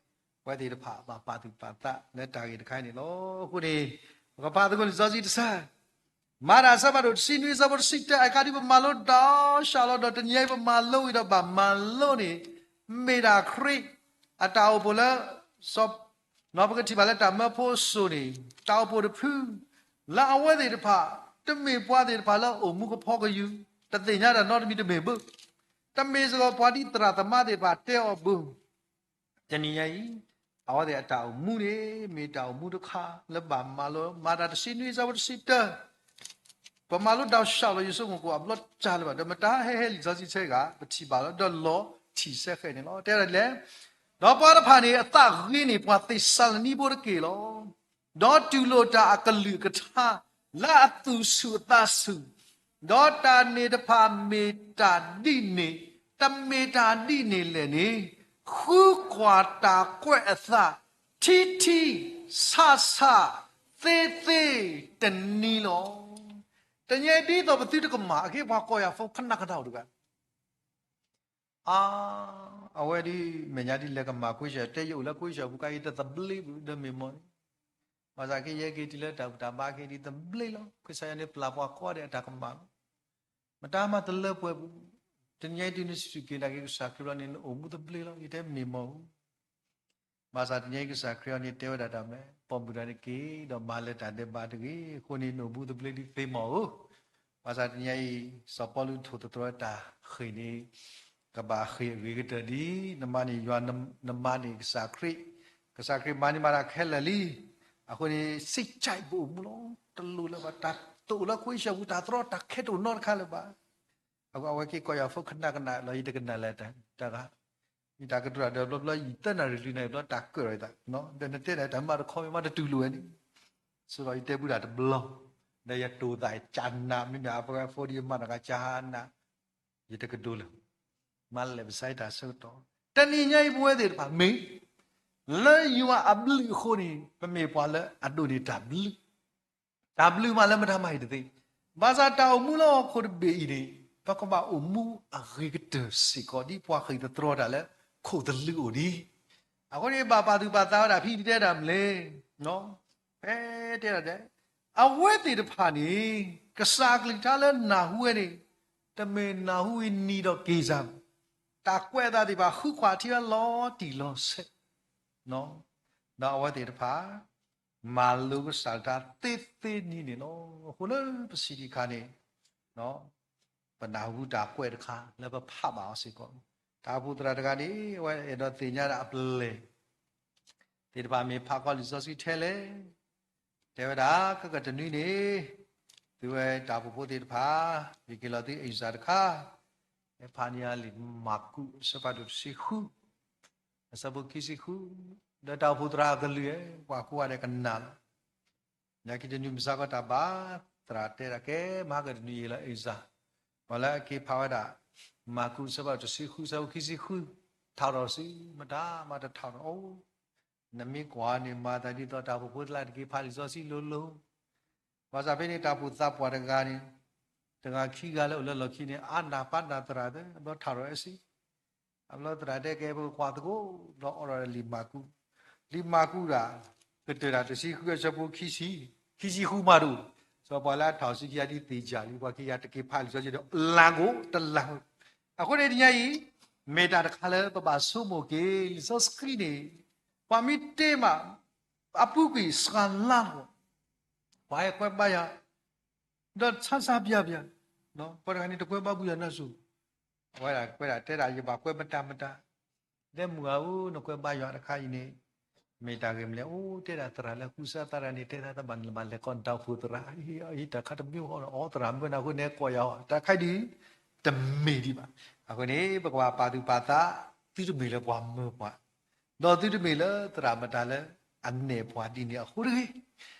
ပဝဲသ့ၣ်တဖၣ်ဘၣ်ပာ်သူၣ်ပာ်သးလၢတၢ်ဂ့ၢ်တခါအံၤန့ၣ်လီၤ. အဃိန့ၣ် ပကဖးသကိးလံာ်စီဆှံတဆၢ မၤတၢ်အဆၢဖးဒိၣ်တဆံနွံ အဆၢဖိတဆံတၢ, အကါဒုး ပမၤလိတၢ်စှၤလီၤဒီး တနံၤအံၤပမၤလိဝံၤဒီးဘၣ်မၤလိန့ၣ် မ့ၢ်ဒၣ်ခရံာ်အတၢ်အိၣ်ဖှိၣ်လၢ စီၤ, ပကထံၣ်ဘၣ်လၢတၢ်မၢဖိစိၤန့ၣ် တၢ်အိၣ်ဖှိၣ်တဖု လၢအဝဲသ့ၣ်တဖၣ် တမ့ၢ်ပှၤသ့ၣ်တဖၣ်လၢအိၣ်မူကဖီကယူၤ, တသ့ၣ်ညါတၢ်နီတမံၤတမ့ၢ်ဘၣ်, တမ့ၢ်စ့ၢ်ကီးပှၤဒ်သရၣ်သမါသ့ၣ်တဖၣ်တဲအီၤဘၣ် တနံၤညါအံၤ အဝဲသ့ၣ်အတၢ်အိၣ်မူန့ၣ် မ့ၢ်တၢ်အိၣ်မူတခါလၢဘၣ်မၤလိ, မၤတၢ်တဆံနွံ အဆၢဖိတဆံတၢ, ပမၤလိတၢ်စှၤလီၤ ယဆိကမိၣ်ကွၢ်အဘျီတၢ်လၢၤဘၣ်, ဒီးမတၤဟဲဟဲလံာ်စီဆှံတဆၢဂၤ ပထံၣ်ဘၣ်လီၤ, ဒီးလီၤထံၣ်ဆၢဃဲၤန့ၣ်လီၤ. တဲဒ်လဲၣ်, ဒီးပှၤတဖၣ်န့ၣ် အသးဂ့ၤန့ၢ် ပှၤသ့းစၤလနံဖိတက့ၢ်လီၤ. ဒီးတူၢ်လိာ်တၢ်အကလုၢ်အကထါ လၢအသူၣ်ဆူၣ်အသးဆူၣ်, ဒီးတၢ်န့ၣ်တဖၣ်မ့ၢ်တၢ်ဒ်န့ၣ်, တမ့ၢ်တၢ်ဒ်န့ၣ်လဲၣ်န့ၣ်, ဃုကွၢ်တၢ်ကွဲးအသး ထံထံဆးဆး သ့သ့တနံၤလီၤ. တနံၤအံၤဒ်သိးပသုတကမၣ် အက့ၤပှၤကိးယၤဖိခနၣ်ကနၣ်အိၣ်တဂၤ အါ, အဝဲဒ်မဲာ်ညါဒ်လဲၣ်ကမၤကွ့ၢ်ဆၢၣ်, တဲယအိၣ်လၢကွ့ၢ်ဆၢၣ်ပူၤခါအံၤ တသဘျ့ဘၣ်ဒီးမ့ၢ်မီၢ်န့ၣ်, ဘၣ်ဆၣ်က့ယဲက့ၤတုၤလၢတၢ်ဘူၣ်တၢ်ဘါက့ၤဒ်သဘျ့လီၤ. ကစၢ်ယွၤန့ၣ်ပျၢ်ပှၤကိးဂၤဒဲးအတၢ်ကမၣ်လီၤ. မတၤမၤတလၢပှဲၤပူၤ, တနံၤအံၤတုၤနစူၢ်က့ၤနာ်က့ၤကစၢ်ခရံာ်လီၤန့ၣ် နအိၣ်မူသဘျ့လီၤ. ယတဲမ့ၢ်မီၢ်ဧၢ ဘၣ်ဆၣ်တနံၤအံၤကစၢ်ခရံာ်အံၤန့ၣ် တဲဝဲဒၣ်တၢ်မနုၤလဲၣ်, ပိာ်မုၣ်တဂၤန့ၣ်က့ၤဒီးမၤလၢတၢ်ဒဲးဘးတဂ့ၤ, အဃိန့ၣ် နအိၣ်မူသဘျ့ဒ်သ့မီၢ်ဧၢ. ဘၣ်ဆၣ်တနံၤအံၤ စီၤပီလူးထိၣ်သတြီၤတၢ်ဃ့ၢ်န့ၣ် ကဘၣ်ဃ့ၢ်အဂ့ၤကတၢၢ်ဒ် နမၤန့ၢ်ယွၤ, နမၤန့ၢ်ကစၢ်ခရံာ်, ကစၢ်ခရံာ်မၤန့ၢ်မးတၢ်ခဲလၢာ်လံ. အဃိန့ၣ် စံးကၠဲးပအိၣ်မူလီၤ. တလိၣ်လၢၤဘၣ် တၢ်တအိၣ်လၢကွ့ၢ်ဆၢၣ်ပူၤ တၢ်သရီတၢ်ခဲတအိၣ်နီတခါလၢၤဘၣ်. အဃိအဝဲက့ၤကိးယၤဖိခနၣ်ကနၣ်လီၤ, ယတကနၣ်လၢတၢ်ဂၤ, ယတၢ်ကတိၤတၢ်ဒီးဘျီဘျီ ယသၢနၣ်ရံၣ်လွံၢ်နၣ်ရံၣ်ဘျီ တၢ်ကၢၣ်လီၤယသး, ဒီးနတဲဒၣ်တၢ်မၤတခီမ့ၢ်မးတတူၢ်လိာ်ဝဲန့ၣ်, ဆိဒီးယတဲဘုဒၣ်တဘျီ, ဒီးယတိၤသးကနၣ် မ့မ့ၢ်အပှၤဖိဒ်ယမၤတၢ်ကစၢ်နၢ်, ယတကတိၤလၢၤ, မၤလဲၤဘၣ်ဆၢတၢ်ဆၢကတီၢ်, တနံၤညါအံၤပဝဲသ့ၣ်တဖၣ်မ့ၢ် လၢယွၤအဘျုးအဃိန့ၣ် ပမ့ၢ်ပှၤလၢအဒိးန့ၢ်တၢ်ဘျုး တၢ်ဘျုးမးလၢမတၤမၤအံၤတသ့, ဘၣ်ဆၣ်တၢ်အိၣ်မူလၢဟီၣ်ခိၣ်တဘ့ၣ်အံၤန့ၣ် ပကဘၣ်အိၣ်မူအဂ့ၤကတၢၢ်စ့ၢ်ကီး ဒ်ပှၤဃ့ၢ်သတြီၤတၢ်လၢခိၣ်သလုးအိၣ်ဒံး, အဃိန့ၣ် ဘၣ်ပာ်သူၣ်ပာ်သးဝဲဒၣ်ဖဲတဲဒၣ်မနုၤလဲၣ်, ဖဲတဲဒၣ်ဒဲး, အဝဲသ့ၣ်တဖၣ်န့ၣ် ကစၢ်အကလုၢ်ကထါလၢနၢ်ဟူဝဲန့ၣ် တမ့ၢ်နၢ်ဟူဝံၤနံၤဒီးက့ၤစၢ်, တၢ်ကွဲးအသးသ့ၣ်တဖၣ် ဃုကွၢ်ထံအလီၤတံၢ်လီၤဆဲး ဒီးအဝဲသ့ၣ်တဖၣ် မၤလိကစၢ်တၢ်သ့သ့န့ၣ်န့ၣ်လီၤ. အဃိလၢပစံးဒံးအခါန့ၣ် ပနၢ်ဟူတၢ်ကွဲးတခါလၢပဖးဘၣ်အီၤစ့ၢ်ကီး, တၢ်အိၣ်ဖှိၣ်သရၣ်တဂၤန့ၣ် အဝဲအဲၣ်ဒိးသ့ၣ်ညါဒၣ်အပလဲၢ်သ့ၣ်တဖၣ် မ့ၢ်ဖးကီၢ်လံာ်စီဆှံထဲလဲၣ်, တဲဝဲဒၣ် ခဲကတနွံန့ၣ် သုဝဲတၢ်အိၣ်ဖှိၣ်ဖိသ့ၣ်တဖၣ် ယက့ၤလီၤသုအ့ၣ်စၢၣ်တခါ, ဖးန့ၢ်အလံာ်မၢ်ကူး အဆၢဖးဒိၣ်တဆံဃု အဆၢဖိခံဆံဃု, ဒီးတၢ်အိၣ်ဖှိၣ်သရၣ်အကလုၢ် ပှၤကိးဂၤဒဲးကနၣ်လီၤ. ညါခံတနွံမုၢ်ဆါခီတၢ်ဘါ သရၣ်တဲဒၣ်ကဲ မဟါကတနွံယ့ၣ်လီၤအ့ၣ်စၢၣ်, ပှၤလၢအက့ၤဖးဝဲဒၣ် မၢ်ကူး အဆၢဖးဒိၣ်တဆံဃု အဆၢဖိခံဆံဃု, ထီၣ်ထီၣ်စု မတၤမးတထီၣ်ထီၣ်အီၤ, နမ့ၢ်ကွၢ်န့ၣ် မၤသးဒ်သိးတၢ်အိၣ်ဖှိၣ်ဖိသ့ၣ်တဖၣ်တက့ၤဖးလံာ်စီဆှံလိၤလိၤ ဘၣ်ဆၣ်ဖဲန့ၣ် တၢ်အိၣ်ဖှိၣ်သးပှၢ်တဂၤန့ၣ် တဂၤခံဂၤလၢအိၣ်လၢလီၢ်ခံန့ၣ် အါနၢ်ပၢ်နၢ်သရၣ်သ့ အဘျီထးထီၣ်အဆံ, အဘျီသရၣ်တဲကဲ ပကကွၢ်သကိး ဘျီအိးထီၣ်လံာ်မၢ်ကူး, လံာ်မၢ်ကူးဒၣ် ကတၢၢ်တၢ်တဆံဃုအဆၢဖိခံဆံ, ခံဆံဃုမးတအိၣ်, စီၤပၤလၢအထီၣ်ဆံခံဂၤဒ်သ့ၣ်ယၢ်လံ ပှၤခံဂၤတက့ၤဖးလံာ်စီဆှံဒီး လၢ်ကိးတလၢ်, အဃိန့ၣ်တနံၤအံၤ မ့ၢ်တၢ်တခါလၢပဘၣ်ဆိကမိၣ်က့ၤ လံာ်စီဆှံန့ၣ် ပှၤမ့ၢ်တဲမး အပူၤကွံာ်စှၤလါလီၤ ပှၤဟဲကွဲးဘါယွၤ, ဒီးဆါဆါပၠးပၠး, ပှၤတဂၤန့ၣ် တကွဲးဘါဘူၣ်ယွၤနၢ်စိၤ, အဝဲဒၣ်ကွဲးဒၣ်တဲဒၣ် ယဘၣ်ကွဲးမတၤမတၤ, တဲမုၢ်ဂၤဧၢ နကွဲးဘါယွၤတခါအံၤန့ၣ် မ့ၢ်တၢ်ဂ့ၢ်မနုၤလဲၣ်, အိၣ် တဲဒၣ်သရၣ်လၢအကူစါသးတဂၤန့ၣ် တဲသးတဘၣ်နဘၣ်လဲၤကိးနတၢ်အိၣ်ဖှိၣ်သရၣ်, အံၤတၢ်ခါတမံၤဃီဒီး အိၣ်သရၣ်မၢနၤအဃိန့ၣ် ကိးယၤအီၤ တၢ်ခါဒုး တမ့ၢ်ဒံးဘၣ်. အဃိန့ၣ် ပကဘၣ်ပာ်သူၣ်ပာ်သး သုတမ့ၢ်လၢပှၤမၢပှၤ ဒီးသုတမ့ၢ်လၢသရၣ်မတၤလၢအနဲၣ်ပှၤဒ်န့ၣ်အဃိတဂ့ၤ,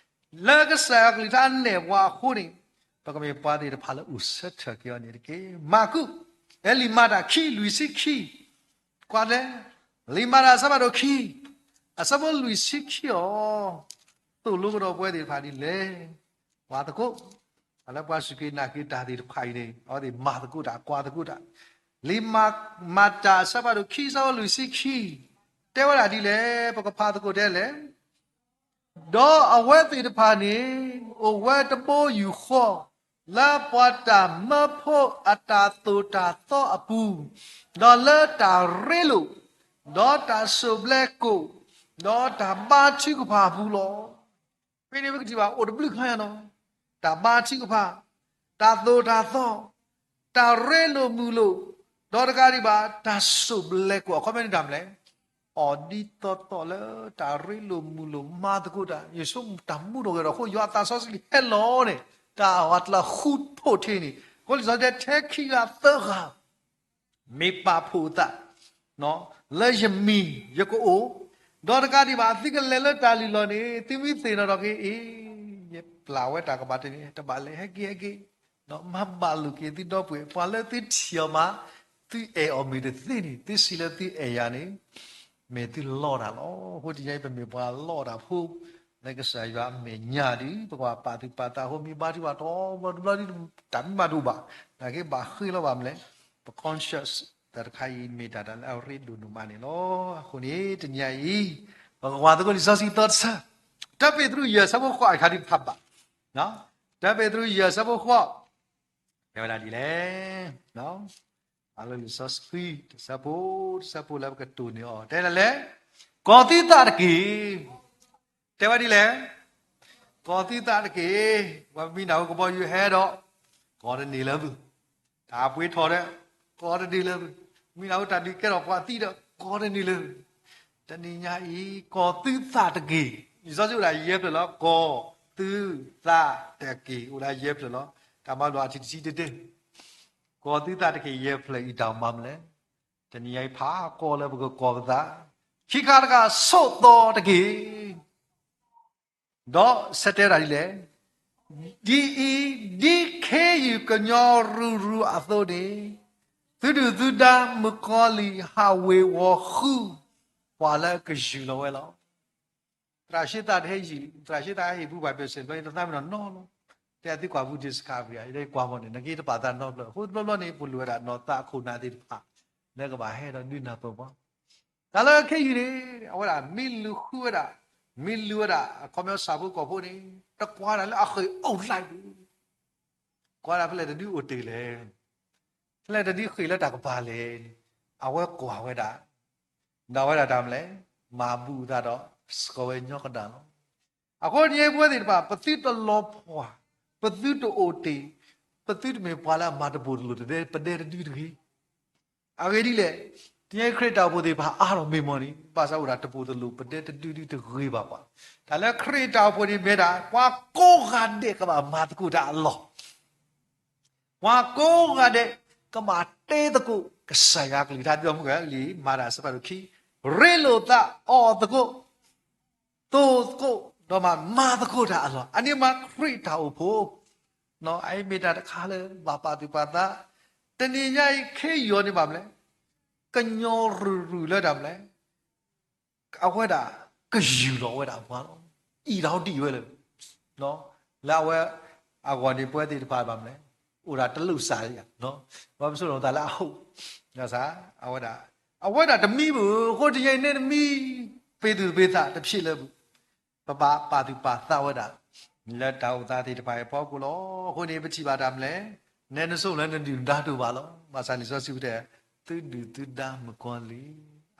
လၢကစၢ်ယွၤကလုၢ်ကထါအနဲၣ်ပှၤအဃိန့ၣ် ပကမ့ၢ်ပှၤသ့ၣ်တဖၣ်လၢအိၣ်ဆၢထၢၣ်က့ၤအီၤန့ၣ်တက့ၢ်. မၢ်ကူး, လံာ်မၤတၢ်ခံ လွံၢ်ဆံခံ, ကွၢ်လဲၣ်, လံာ်မၤတၢ်အဆၢဖးဒိၣ်ခံ, အဆၢဖိလွံၢ်ဆံခံအီၤ သိၣ်လိကဒီးပဝဲသ့ၣ်တဖၣ်ဒ်လဲၣ်. ပှၤသကိး, အလၢပှၤစူၢ်က့ၤနာ်က့ၤတၢ်သ့ၣ်တဖၣ်အံၤန့ၣ် အဝဲသ့ၣ်မၤသကိးတၢ် ကွၢ်သကိးတၢ်. လံာ်မၤတၢ်အဆၢဖးဒိၣ်ခံ အဆၢဖိလွံၢ်ဆံခံ တဲဝဲဒၣ်ဒ်လဲၣ်, ပကဖးသကိးတဲလဲၣ်. ဒီးအဝဲသ့ၣ်တဖၣ်န့ၣ် အိၣ်ဝဲတဘိယူၢ်ဃီ လၢပှၤတၢ်မၢဖိအတၢ်သိၣ်တၢ်သီအပူၤ, ဒီးလၢတၢ်ရ့လိာ်, ဒီးတၢ်စိၢ်ဘျဲကိာ်, ဒီးတၢ်ဘါထုကဖၣ်အပူၤလီၤ. ဖဲန့ၣ်ပကထံၣ်ဘၣ်အိၣ်တဘျုးခါညါနီၤ, တၢ်ဘါထုကဖၣ်, တၢ်သိၣ်တၢ်သီ, တၢ်ရ့လိာ်မုာ်လိာ်, ဒီးတကးဒံးဘၣ် တၢ်စိၢ်ဘျဲကိာ် အခီပညီန့ၣ်တၢ်မနုၤလဲၣ်. အီၤဒ်သိးသိးလၢတၢ်ရ့လိာ်မုာ်လိာ်မၤသကိးတၢ် ယဆိကမိၣ်တၢ်မူထီၣ်ဂဲၤထီၣ်အဃိ ယွၤအသးစီဆှံဟဲလီၤန့ၣ် တၢ်အဝၤတလၢဃူဖိးထီၣ်န့ၣ် အဃိလံာ်စီဆှံတဲ ထဲခံဂၤသၢဂၤ မ့ၢ်ပာ်ဖှိၣ်အသး လၢယမံၤယကအိၣ်, ဒီးတကးဒံးဘၣ် သုကလဲၤလၢတၢ်လုၢ်လီၢ်န့ၣ် သုမ့ၢ်သ့ၣ်နီၣ်ထီၣ်က့ၤ အ့ ယပျၢ်ဝဲတၢ်ကဘၣ်တန့ၢ် တဘၣ်လဲၤ ဟဲက့ၤဟဲက့ၤ မၤဘၣ်လိာ်က့ၤသုဒီပုၢ်ဝဲၢ် ပှၤလၢသုထံၣ်အီၤမး သုအဲၣ်အီၤမ့ၢ်တသ့န့ၣ် သုစံးလၢသုအဲၣ်ယၤန့ၣ် မ့ၢ်သုလီတၢ်လီၤ. အဃိတနံၤအံၤ ပမ့ၢ်ပှၤလီတၢ်ဖိ လၢကစၢ်ယွၤအမဲာ်ညါဒီး ပကဘၣ်ပာ်သူၣ်ပာ်သးအဃိ မ့ၢ်ဘါထုကဖၣ်တဘျီတဘျီဒီး တၢ်မ့ၢ်ဘၣ်တအိၣ်ဘၣ် နာ်က့ဘၣ်ဃ့လီၤဘၣ်မလဲၣ်. ပ conscience တၢ်တခါအံၤ မ့ၢ်တၢ်တၢ်လၢအရ့ဒိၣ်ဒိၣ်မးန့ၣ်လီၤ. အဃိန့ၣ် တနံၤအံၤ ပကကွၢ်သကိးလံာ်စီဆှံသီတဆၢ တၢပ့းတရူးယဲၢ်ဆၢဖိဃိးအခါဒံးဖးဘၣ်, တၢပ့းတရူးယဲၢ်ဆၢဖိဃိး တဲဝဲဒၣ်ဒ်လဲၣ်. အလၢလံာ်စီဆှံ တဆၢဖိ တဆၢဖိလၢပကတိၢ်န့ၢ်အီၤ တဲဒ်လဲၣ်, ကီၤသုသးတက့ၢ်. တဲဝဲဒ်လဲၣ်, ကီၤသုသးတက့ၢ်. ပှၤမံနၢ်ဟူကဘီယူၤဟဲဒီး ကီၤတန့ၢ်လၢၤဘၣ်. တၢ်ပှ့ၤထီၣ်ဒီး ကီၤတန့ၢ်လၢၤဘၣ်. မံနၢ်ဟူတၢ်ဒုးကဲထီၣ်ပှၤသံဒီး ကီၤတန့ၢ်လၢၤဘၣ်. တနံၤညါအံၤ ကီၤသုသးတက့ၢ်. လံာ်စီဆှံအိၣ်ဒၣ်ယဲၢ်ဖျၢၣ်လီၤ. ကီၤသုသးတက့ၢ် အိၣ်ဒၣ်ယဲၢ်ဖျၢၣ်လီၤ. တၢ်မၤလိာ်အထံၣ်တဆံတတဲ ကီၤသုသးတက့ၢ်ယဲၢ်ဖျၢၣ်အံၤတၢ်မၤမနုၤလဲၣ်. တနံၤညါအံၤဖးကီလၢပကကီၤပသး, ခံခါတခါဆိးသီတက့ၢ်. ဒီးဆၢတဲဝဲဒၣ်ဒ်လဲၣ်, ဒ်အံၤ, ဒ်ခ့ယုၢ်ကညီရူၤရူၤအသိးန့ၣ်, သုဒုၣ်သုဒါမုၣ်ကီၤလံၢ်ဟးဝ့ၤဝီၤဃု ပှၤလၢကယူၢ်လီၤဝဲလီၤ. သရၣ်ရှ့သၣ်တဟဲယံာ်လံ, သရၣ်ရှ့သၣ်ဟဲဟ့ၣ်ပူၤဘၣ်ပၢၢ်စ့ၢ်ဘျီ တသးမ့ၢ်နီၢ်နီၢ်လီၤ. တဲသုကွၢ်ပူၤ Discovery ယကွၢ်မီၢ်န့ၣ် နက့တပာ်သးနီတဘျီ, အဃိတဘျီဘျီန့ၣ် ပလိၣ်ဝဲဒၣ်နီၢ်သးအခိၣ်နၢ်သ့ၣ်တဖၣ် လၢကဘၣ်ဟဲဒီးဒုးနၢ်ပၢၢ်ပှၤ, တၢ်လၢခဲအံၤန့ၣ် အဝဲဒၣ်မ့ၢ်လူၤဃုဝဲဒၣ်, မ့ၢ်လူၤဝဲဒၣ် အခီပညီဆၣ်ဖိကီၢ်ဖိန့ၣ် တကွၢ်ဒၣ်လၢအဃ့ၢ်အိၣ်လၢ်ပူၤ, ကွၢ်ဒၣ်ဖဲလဲၣ်တဒုအိၣ်တ့ၢ်လဲၣ်, ဖဲလဲၣ်တဒုဃ့ၢ်လၢတၢ်ကပၤလဲၣ်, အဝဲကွၢ်ဝဲဒၣ်, ဒီးဝဲဒၣ်တၢ်မနုၤလဲၣ်, မၤဘူၣ်အသးဒီး စှီၤဝဲညီကဒၣ်လီၤ. အဃိတနံၤအံၤပဝဲသ့ၣ်တဖၣ် ပသုတလီၤပှီၢ်, ပသုတအိၣ်တ့ၢ်, ပသုတမ့ၢ်ပှၤလၢအမၤတဘိၣ်တလိၣ်တဒဲ ပဒဲတဒုတဂ့ၤ. အဂ့ၢ်ဒ်လဲၣ်, တနံၤအံၤခရံာ်တၢ်အိၣ်ဖှိၣ်သ့ၣ်တဖၣ်အါထီၣ်မ့ၢ်မီၢ်န့ၣ် ဘၣ်ဆၣ်အိၣ်ဒၣ်တဘိၣ်တလိၣ် ပဒဲတဒုဒုတဂ့ၤဘၣ်ပှၤ, တၢ်လၢခရံာ်တၢ်အိၣ်ဖှိၣ်န့ၣ်မ့ၢ်ဒၣ် ပှၤကိးဂၤဒဲးကဘၣ်မၤသကိးတၢ်အလီၢ် ပှၤကိးဂၤဒဲး ကဘၣ်တဲသကိးကစၢ်ယွၤကလုၢ်ကထါ ဒ်သိးမုၢ်ဂၤလံာ်မၤတၢ်အဆၢဖးဒိၣ်ခံ, ရ့လိာ်သးအီၣ်သကိး, သိၣ်သကိး, ဒီးမၤမၤသကိးတၢ်အလီၢ်, အန့ၣ်မ့ၢ်ခရံာ်တၢ်အိၣ်ဖှိၣ်, အအံၤမ့ၢ်တၢ်တခါလၢဘၣ်ပာ်သူၣ်ပာ်သး, တနံၤညါအံၤခ့ယုၢ်န့ၣ်ဘၣ်မနုၤလဲၣ်, ကညီရူၤရူၤလၢတၢ်မနုၤလဲၣ် အဝဲဒၣ်ကယူၢ်လီၤဝဲဒၣ်ပှၤလီၤ. အံၣ်တၢ်ဟီဒံၣ်ဝဲလၢ, လၢအဝဲအဂီၢ်န့ၣ် ပဝဲသ့ၣ်တဖၣ်ဘၣ်မနုၤလဲၣ်, အိၣ်ဒၣ်တလိၣ်စးလံ, ပှၤပစိၣ်လီၤသးလၢအဟိၣ်, အဝဲဒၣ်, အဝဲဒၣ်တမံဘၣ်, အဃိတနံၤညါအံၤန့ၣ်တမံ, ပ့ၤသူၣ်ပ့ၤသးတဖျ့လၢၤဘၣ်, ပဘၣ်ပာ်သူၣ်ပာ်သးဝဲဒၣ် လၢတၢ်အိၣ်သးသ့ၣ်တဖၣ်အဖီခိၣ်လီၤ. အဃိန့ၣ် ပထံၣ်ဘၣ်တၢ်မနုၤလဲၣ်, နဲနဆိမိၣ်လၢနဒုၣ်နဒါတအိၣ်ဘၣ်လီၤ. ဘၣ်ဆၣ်လံာ်စီဆှံပတဲ သုဒုၣ်သုဒါမုၣ်ကီၤလံၢ်,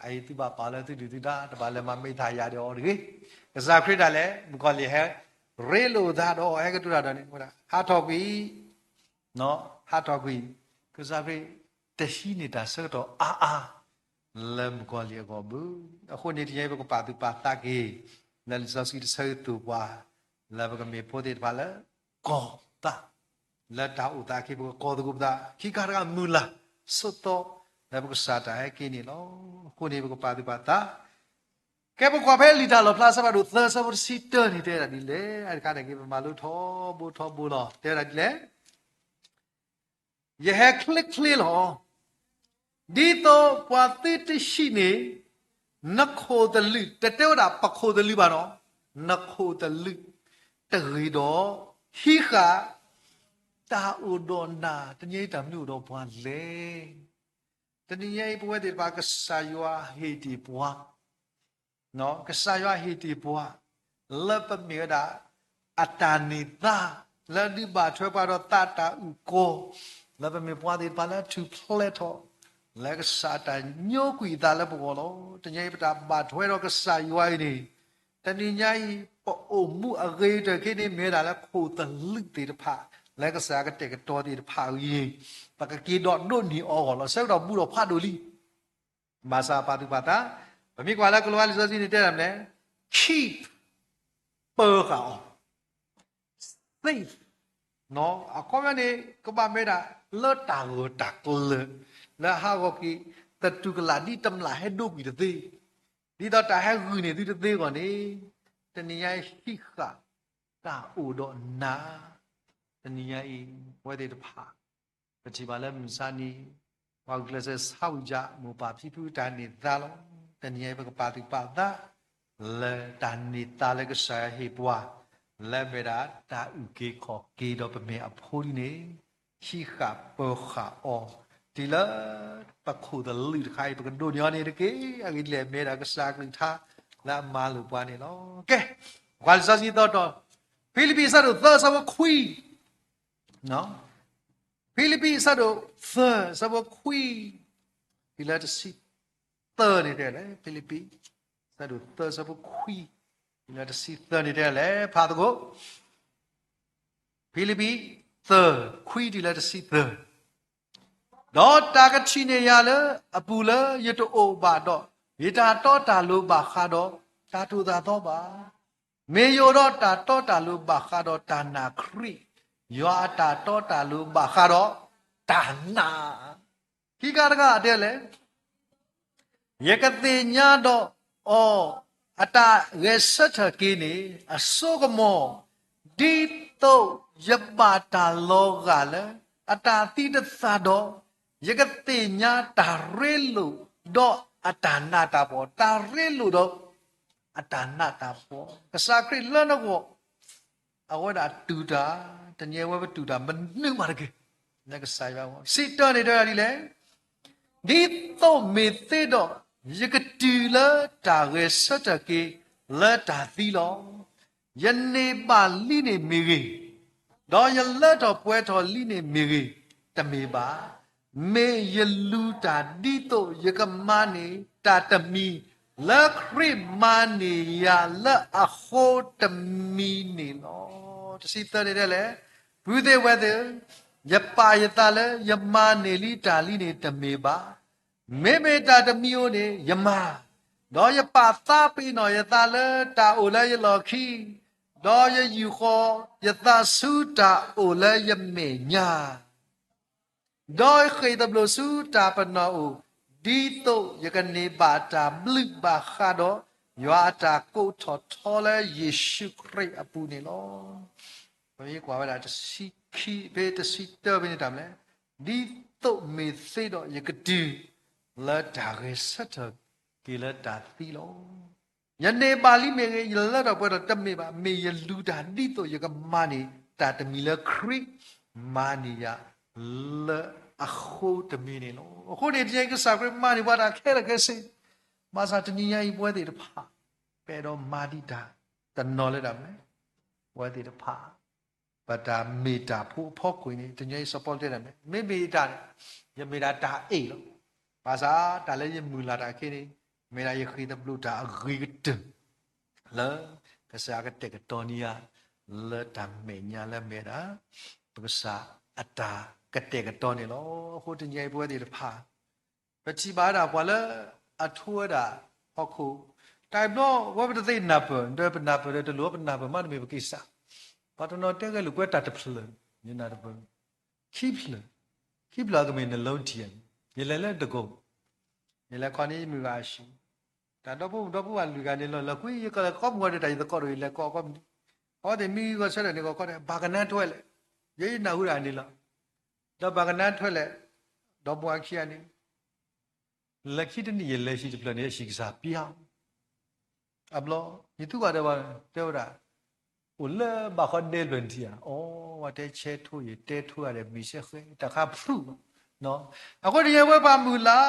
အအံၤသုဘၣ်ပာ်လၢသုဒုၣ်သုဒါ တဘၣ်လဲၤမၤမ့ၢ်တၢ်ယၤဒီးအီၤတဂ့ၤ. ကစၢ်ခရံာ်ဒၣ်လဲာ် မုၣ်ကီၤလံၢ်ဟဲရ့လိာ်သးဒီးအီၤ ဟဲကတိၤတၢ်ဒီးန့ၣ် ဝဲဒၣ် ဟးထီၣ်ကွံာ်, ဟးထီၣ်ကွံာ်, ကစၢ်ခရံာ်တဟံးန့ၢ်တၢ်ဆၢကတီၢ်အါအါ လၢမုၣ်ကီၤလံၢ်အဂီၢ်ဘၣ်. အဃိန့ၣ် တနံၤအံၤပကပာ်သူၣ်ပာ်သးက့ၤ လၢလံာ်စီဆှံတဆၢအံၤသိၣ်ပှၤ လၢပကမ့ၢ်ဖိသ့ၣ်တဖၣ်လၢ ကီၤသး, လၢတၢ်အိၣ်သးအခံ ပကကီၤသကိးပသး, ခံခါတခါမုၢ်လၢ်ဆိးသီ လၢပကစၢ်တၢ်ဟဲက့ၤန့ၣ်လီၤ. အဃိန့ၣ် ပကပာ်သူၣ်ပာ်သး, ကဲပကွၢ်ဖဲလံာ်တၢ်လီၣ်ဖျါအဆၢဖးဒိၣ်သၢ အဆၢဖိတဆံတၢန့ၣ် တဲဝဲဒၣ်ဒ်လဲၣ်, အတခါန့ၣ်က့ၤ ပမၤလိထီဘိထီဘိလီၤ. တဲဝဲဒၣ်ဒ်လဲၣ်, ယဟဲချ့ချ့လီၤ. ဒ်သိးပှၤသုတဟံးန့ၢ် နခိၣ်သလုး, တတဲဝဲဒၣ်ပခိၣ်သလုးဘၣ်နီၤ နခိၣ်သလုးတဂ့ၤဒီး ဟံးဃာ်တၢ်အိၣ်ဒီးနၤ, တနံၤအံၤတၢ်မနုၤအိၣ်ဒီးပှၤလဲၣ်. တနံၤညါအံၤ ပဝဲသ့ၣ်တဖၣ် ကစၢ်ယွၤဟ့ၣ်တ့ၢ်ပှၤ ကစၢ်ယွၤဟ့ၣ်တ့ၢ်ပှၤ လၢပမ့ၢ်ဝဲဒၣ် အတၢ်န့ၢ်သါ လၢဒုးဘၣ်ထွဲပှၤဒီးသးတၢ်အုၣ်ကီၤ, လၢပမ့ၢ်ပှၤသ့ၣ်တဖၣ်လၢအထူၣ်ဖျဲးထီၣ် လၢကစၢ်အတၢ်ညိကွံာ်အသးလၢပဂီၢ်လီၤ. တနံၤအံၤ ပတၢ်ဘၣ်ထွဲဒီးကစၢ်ယွၤအံၤန့ၣ် တနံၤညါအံၤ ပအိၣ်မူအဂ့ၤကတၢၢ်ခဲအံၤန့ၣ် မ့ၢ်ဝဲဒၣ်လၢခိၣ်သလုးသ့ၣ်တဖၣ် လၢကစၢ်ကတဲာ်ကတီၤသ့ၣ်တဖၣ်အဂ့ၢ် ပကက့ၤဒီးဒိးန့ၢ်အီၤအဂီၢ်လီၤ. ဆၢကတီၢ်ဘူးဒီးဖးဒိၣ်လံ ဘၣ်ဆၣ်ပာ်သူၣ်ပာ်သး, ပမ့ၢ်ကွၢ်လၢကလံးဝါလံာ်စီဆှံန့ၣ်တဲဒၣ်မနုၤလဲၣ်, keep ပၢၤဃာ်အီၤ, save အခီပညီန့ၣ် ကဘၣ်မ့ၢ်ဒၣ်လၢတၢ်ဂၢၢ်တၢ်ကျၢၤ လၢဟးဂီၤက့ၤ သတူၢ်ကလာ်ဒ်တမျၢ်ဟဲဒိကွံာ်တသ့, ဒ်သိးတၢ်ဟဲဂုာ်န့ၢ်သုတသ့အဂီၢ်န့ၣ်, တနံၤညါအံၤဟံးဃာ်တၢ်အိၣ်ဒီးနၤ, တနံၤညါအံၤ ပဝဲသ့ၣ်တဖၣ် ပထံၣ်ဘၣ်လၢမုၢ်မဆါနံၤ ပှၤဂုာ်ကျဲးစၢးဆါဝံၣ်ယၤ မိၢ်ပၢ်ဖံဖုတၢ်န့ၢ်သါလီၤ. တနံၤအံၤ ပကပာ်သူၣ်ပာ်သး လၢတၢ်န့ၢ်သါလၢကစၢ်ယွၤဟ့ၣ်ပှၤ လၢမ့ၢ်ဒၣ်တၢ်အုၣ်က့ၤခီၣ်က့ၤဒီးပမဲာ်အဖိဒ်န့ၣ်, ဟံးဃာ်ပၢၤဃာ်အီၤ တုၤလၢပခိၣ်သလုးတခါအံၤ ပကဒိးန့ၢ်အီၤန့ၣ်တက့ၢ်. အဂ့ၢ်ဒ်လဲၣ် မ့ၢ်ဒၣ်ကစၢ်အကလုၢ်ကထါလၢအမၤလိာ်ပှၤန့ၣ်လီၤ. ကဲ, ကွၢ်လံာ်စီဆှံသီတီ, ဖံလံးပံးအဆၢဒိၣ်သၢအဆၢဖိခွံ ဖံလံးပံးအဆၢဒိၣ်သၢအဆၢဖိခွံ တုၤလၢတဆံသၢန့ၣ်တဲလဲၣ်, ဖံလံးပံး အဆၢဒိၣ်သၢအဆၢဖိခွံ တုၤလၢတဆံသၢန့ၣ်တဲလဲၣ်, ဖးသကိး, ဖံလံးပံး သၢ, ခွံတုၤလၢတဆံသၢ ဒီးတၢ်ကထံၣ်န့ၢ်ယၤလၢအပူၤလၢယတအိၣ်ဘၣ်ဒီး, ယတၢ်တီတၢ်လိၤဘၣ်ဃးဒီးတၢ်သိၣ်တၢ်သီဘၣ်. မ့ၢ်ယအိၣ်ဒီးတၢ်တီတၢ်လိၤဘၣ်ဃးဒီးတၢ်နာ်ခရံာ်, ယွၤအတၢ်တီတၢ်လိၤဘၣ်ဃးဒီးတၢ်နာ် ခံခါတခါတဲလဲၣ်, ယကသ့ၣ်ညါဒီးအီၤ အတၢ်ဂဲၤဆၢထၢၣ်က့ၤန့ၣ် အစိကမီၤ, ဒ်သိးယဘၣ်တၢ်လီၤဂာ်လၢအတၢ်သံတသးဒီး, ယကသ့ၣ်ညါတၢ်ရ့လိာ်ဒီးအတၢ်နးတၢ်ဖှီၣ်, တၢ်ရ့လိာ်ဒီး အတၢ်နးတၢ်ဖှီၣ်, ကစၢ်ခရံာ်လၢနဂီၢ် အဝဲဒၣ်တူၢ်တၢ်, တနံၤအံၤဝဲပတူၢ်တၢ်မနုၤမးတဂ့ၤ, လၢကစၢ်ယွၤအဂီၢ်, စံးတၢ်န့ၣ်တဲဒၣ်ဒ်လဲၣ်, ဒ်သိးမ့ၢ်သ့ဒီး ယကတုၤလၢတၢ်ဂဲၤဆၢထၢၣ်က့ၤလၢတၢ်သံလီၤ. ယန့ၢ်ဘၣ်လံန့ၣ်မ့ၢ်ဂ့ၤ, ဒီးယလၢထီၣ်ပှဲၤထီၣ်လံန့ၣ်မ့ၢ်ဂ့ၤ, တမ့ၢ်ဘၣ်. မ့ၢ်ယလူၤတၢ်ဒ်သိးယကမၤန့ၢ်တၢ်တမံၤ လၢခရံာ်မၤန့ၢ်ယၤလၢအဃိတမံၤန့ၣ်လီၤ. တဆံသၢန့ၣ်ဒ်လဲၣ်, ပုၢ်သ့ၣ်ဝဲၢ်သ့ၣ်ဧၢ, ယပာ်ယသးလၢယမၤန့ၢ်လံတၢ်လံန့ၣ်တမ့ၢ်ဘၣ်. မ့မ့ၢ်တၢ်တမံၤဧိၤန့ၣ် ယမၤ, ဒီးယပာ်သးပ့ၤနီၣ်ယသးလၢတၢ်အိၣ်လၢယလီၢ်ခံ, ဒီးယယူာ်ဃီၤယသးဆူတၢ်အိၣ်လၢယမဲာ်ညါ ဒီးဃ့ၢ်သဘျိးဆူတၢ်ပနီၣ်အအိၣ်, ဒ်သိးယကန့ၢ်ဘၣ်တၢ်ဘျုးဘၣ်ဃးဒီး ယွၤအတၢ်ကိးထီၣ်ထီလၢယ့ၣ်ၡူးခရံာ်အပူၤန့ၣ်လီၤ. ပမ့ၢ်ကွၢ်ဝဲဒၣ်တဆံခံဖဲတဆံတၢဖဲန့ၣ်တၢ်မနုၤလဲၣ်, ဒ်သိးမ့ၢ်သ့ဒီးယကတုၤ လၢတၢ်ဂဲၤဆၢထၢၣ်က့ၤလၢတၢ်သံလီၤ. ယန့ၢ်ဘၣ်လံမ့ၢ်ဂ့ၤ, ယလၢထီၣ်ပှဲၤထီၣ်တမ့ၢ်ဘၣ်, မ့ၢ်ယလူၤတၢ်ဒ်သိးယကမၤန့ၢ်တၢ်တမံၤလၢခရံာ်မၤန့ၢ်ယၤလၢအဃိတမံၤန့ၣ်လီၤ. အဃိန့ၣ် တနံၤအံၤကစၢ်ခရံာ်မၤန့ၢ်ပှၤတၢ်ခဲလၢာ်ခဲဆ့, ဘၣ်ဆၣ်တနံၤညါအံၤပဝဲသ့ၣ်တဖၣ် ပအဲၣ်ဒိးမၤဒံးတၢ်တနီၤလၢတၢ်မနုၤလဲၣ်, ပဝဲသ့ၣ်တဖၣ် ပတၢ်မ့ၢ်တၢ်ဖိအဖီခိၣ်န့ၣ် တနံၤညါအံၤစီၤပီလူးတဲဒၣ်မ့ၢ်, မ့မ့ၢ်ယတၢ်န့ၣ် ယမ့ၢ်ဒၣ်တၢ်အ့ၣ်လီၤ. ဘၣ်ဆၣ်တၢ်လၢယမုၢ်လၢ်တၢ်ခဲအံၤန့ၣ် မ့ၢ်ဒၣ်ယဃ့ၢ်သဘျိးတၢ်အဂ့ၤကတၢၢ် လၢကစၢ်ကတဲာ်ကတီၤန့ၢ်ယၤ လၢတၢ်မဲာ်ညါလၢမ့ၢ်ဒၣ် ပကစၢ်အတၢ်ကတဲာ်ကတီၤန့ၣ်လီၤ. အဃိတနံၤအံၤပဝဲသ့ၣ်တဖၣ် ပထံၣ်ဘၣ်ဝဲဒၣ်ပှၤလၢအထိဝဲဒၣ်ဟီၣ်ခိၣ်, တၢ်ဘျီဝဲပတသ့ၣ်နၢ်ပၢၢ်, ဒီးပနၢ်ပၢၢ်ဒီးတလိၣ်ပနၢ်ပၢၢ်မးတမ့ၢ်ပက့ၤစၢ်, ပှၤတနီၤတဲဂဲၤလိာ်ကွဲတၢ်တဖျၢၣ်, ယနၢ်တပၢၢ်, ခံဖျၢၣ်, ခံဖျၢၣ်အကမ့ၢ်နလၢထံၣ်, ယလဲၤလၢတကိး, ယလဲၤခီန့ၣ်ယမုၢ်ဂၤအဟံၣ်, တၢ်ဒီဖိဒီဖိဝဲလွံၢ်ဂၤန့ၣ်လီၤ, လၢကွံာ်ယကလဲၤကိးမုၢ်ဂီၤဒီးတၢ်ယသကိးဒီးယလဲၤကိးအကိးမုၢ်, အဝဲသ့ၣ်မံဂီၤဆၢထၢၣ်န့ၣ်ဂီၤခီန့ၣ် ဘၣ်ကနါထွဲလဲၣ်, ယဲယနၢ်ဟူဒၣ်န့ၣ်လီၤ. ဒီးဘၣ်ကနါထွဲလဲၣ်, ဒီးပှၤခံဂၤန့ၣ် လၢခံတနံၣ်ယလဲၤဟံၣ်တဖျၢၣ်န့ၣ် ယဟံၣ်ကစၢ်ပျၢ်, အဘျီ ယသူၣ်ကဒီးဘၣ် တဲဝဲဒၣ် အိၣ်လၢဘၣ်ဃီဒဲလွဲၢ်နထံၣ်ဧါ, အိ ဝဲတဲဆဲထိၣ်ယတဲထိၣ်ဂၤဒီး မံၤဆဲဃဲ တၢ်ခါဖျုးဘၣ်. အဃိတယဲဝဲပှၤမုၢ်လၢ်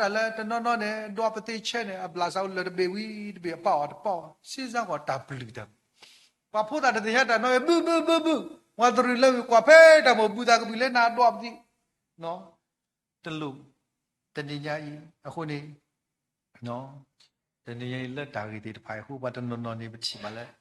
တၢ်လၢတနီၤနီၤန့ၣ် ဒွးပသ့ဆဲန့ၣ် အဘျးစးအိၣ်လၢတဘ့ၣ်ဝံၤတဘ့ၣ် အပာ်အီၤတပာ်အီၤ စ့စါဃီၤတၢ်ပျုၢ်တၢ် ပှၤဖိသၣ်တသ့ၣ်ညါတၢ်နီၤ ဘုဘုဘုဘု ပှၤတရူးလၢကွၢ်ဖဲတၢ်မိၢ် ဘုသးကဘုးလၢနၤဒွးပသ့ တလိၣ် တနံၤညါအံၤ အဃိန့ၣ် တနံၤညါအံၤလၢတၢ်ဂ့ၢ်သ့ၣ်တဖၣ်အံၤအဃိ ပှၤတနီၤနီၤန့ၣ် ပထံၣ်ဘၣ်လၢ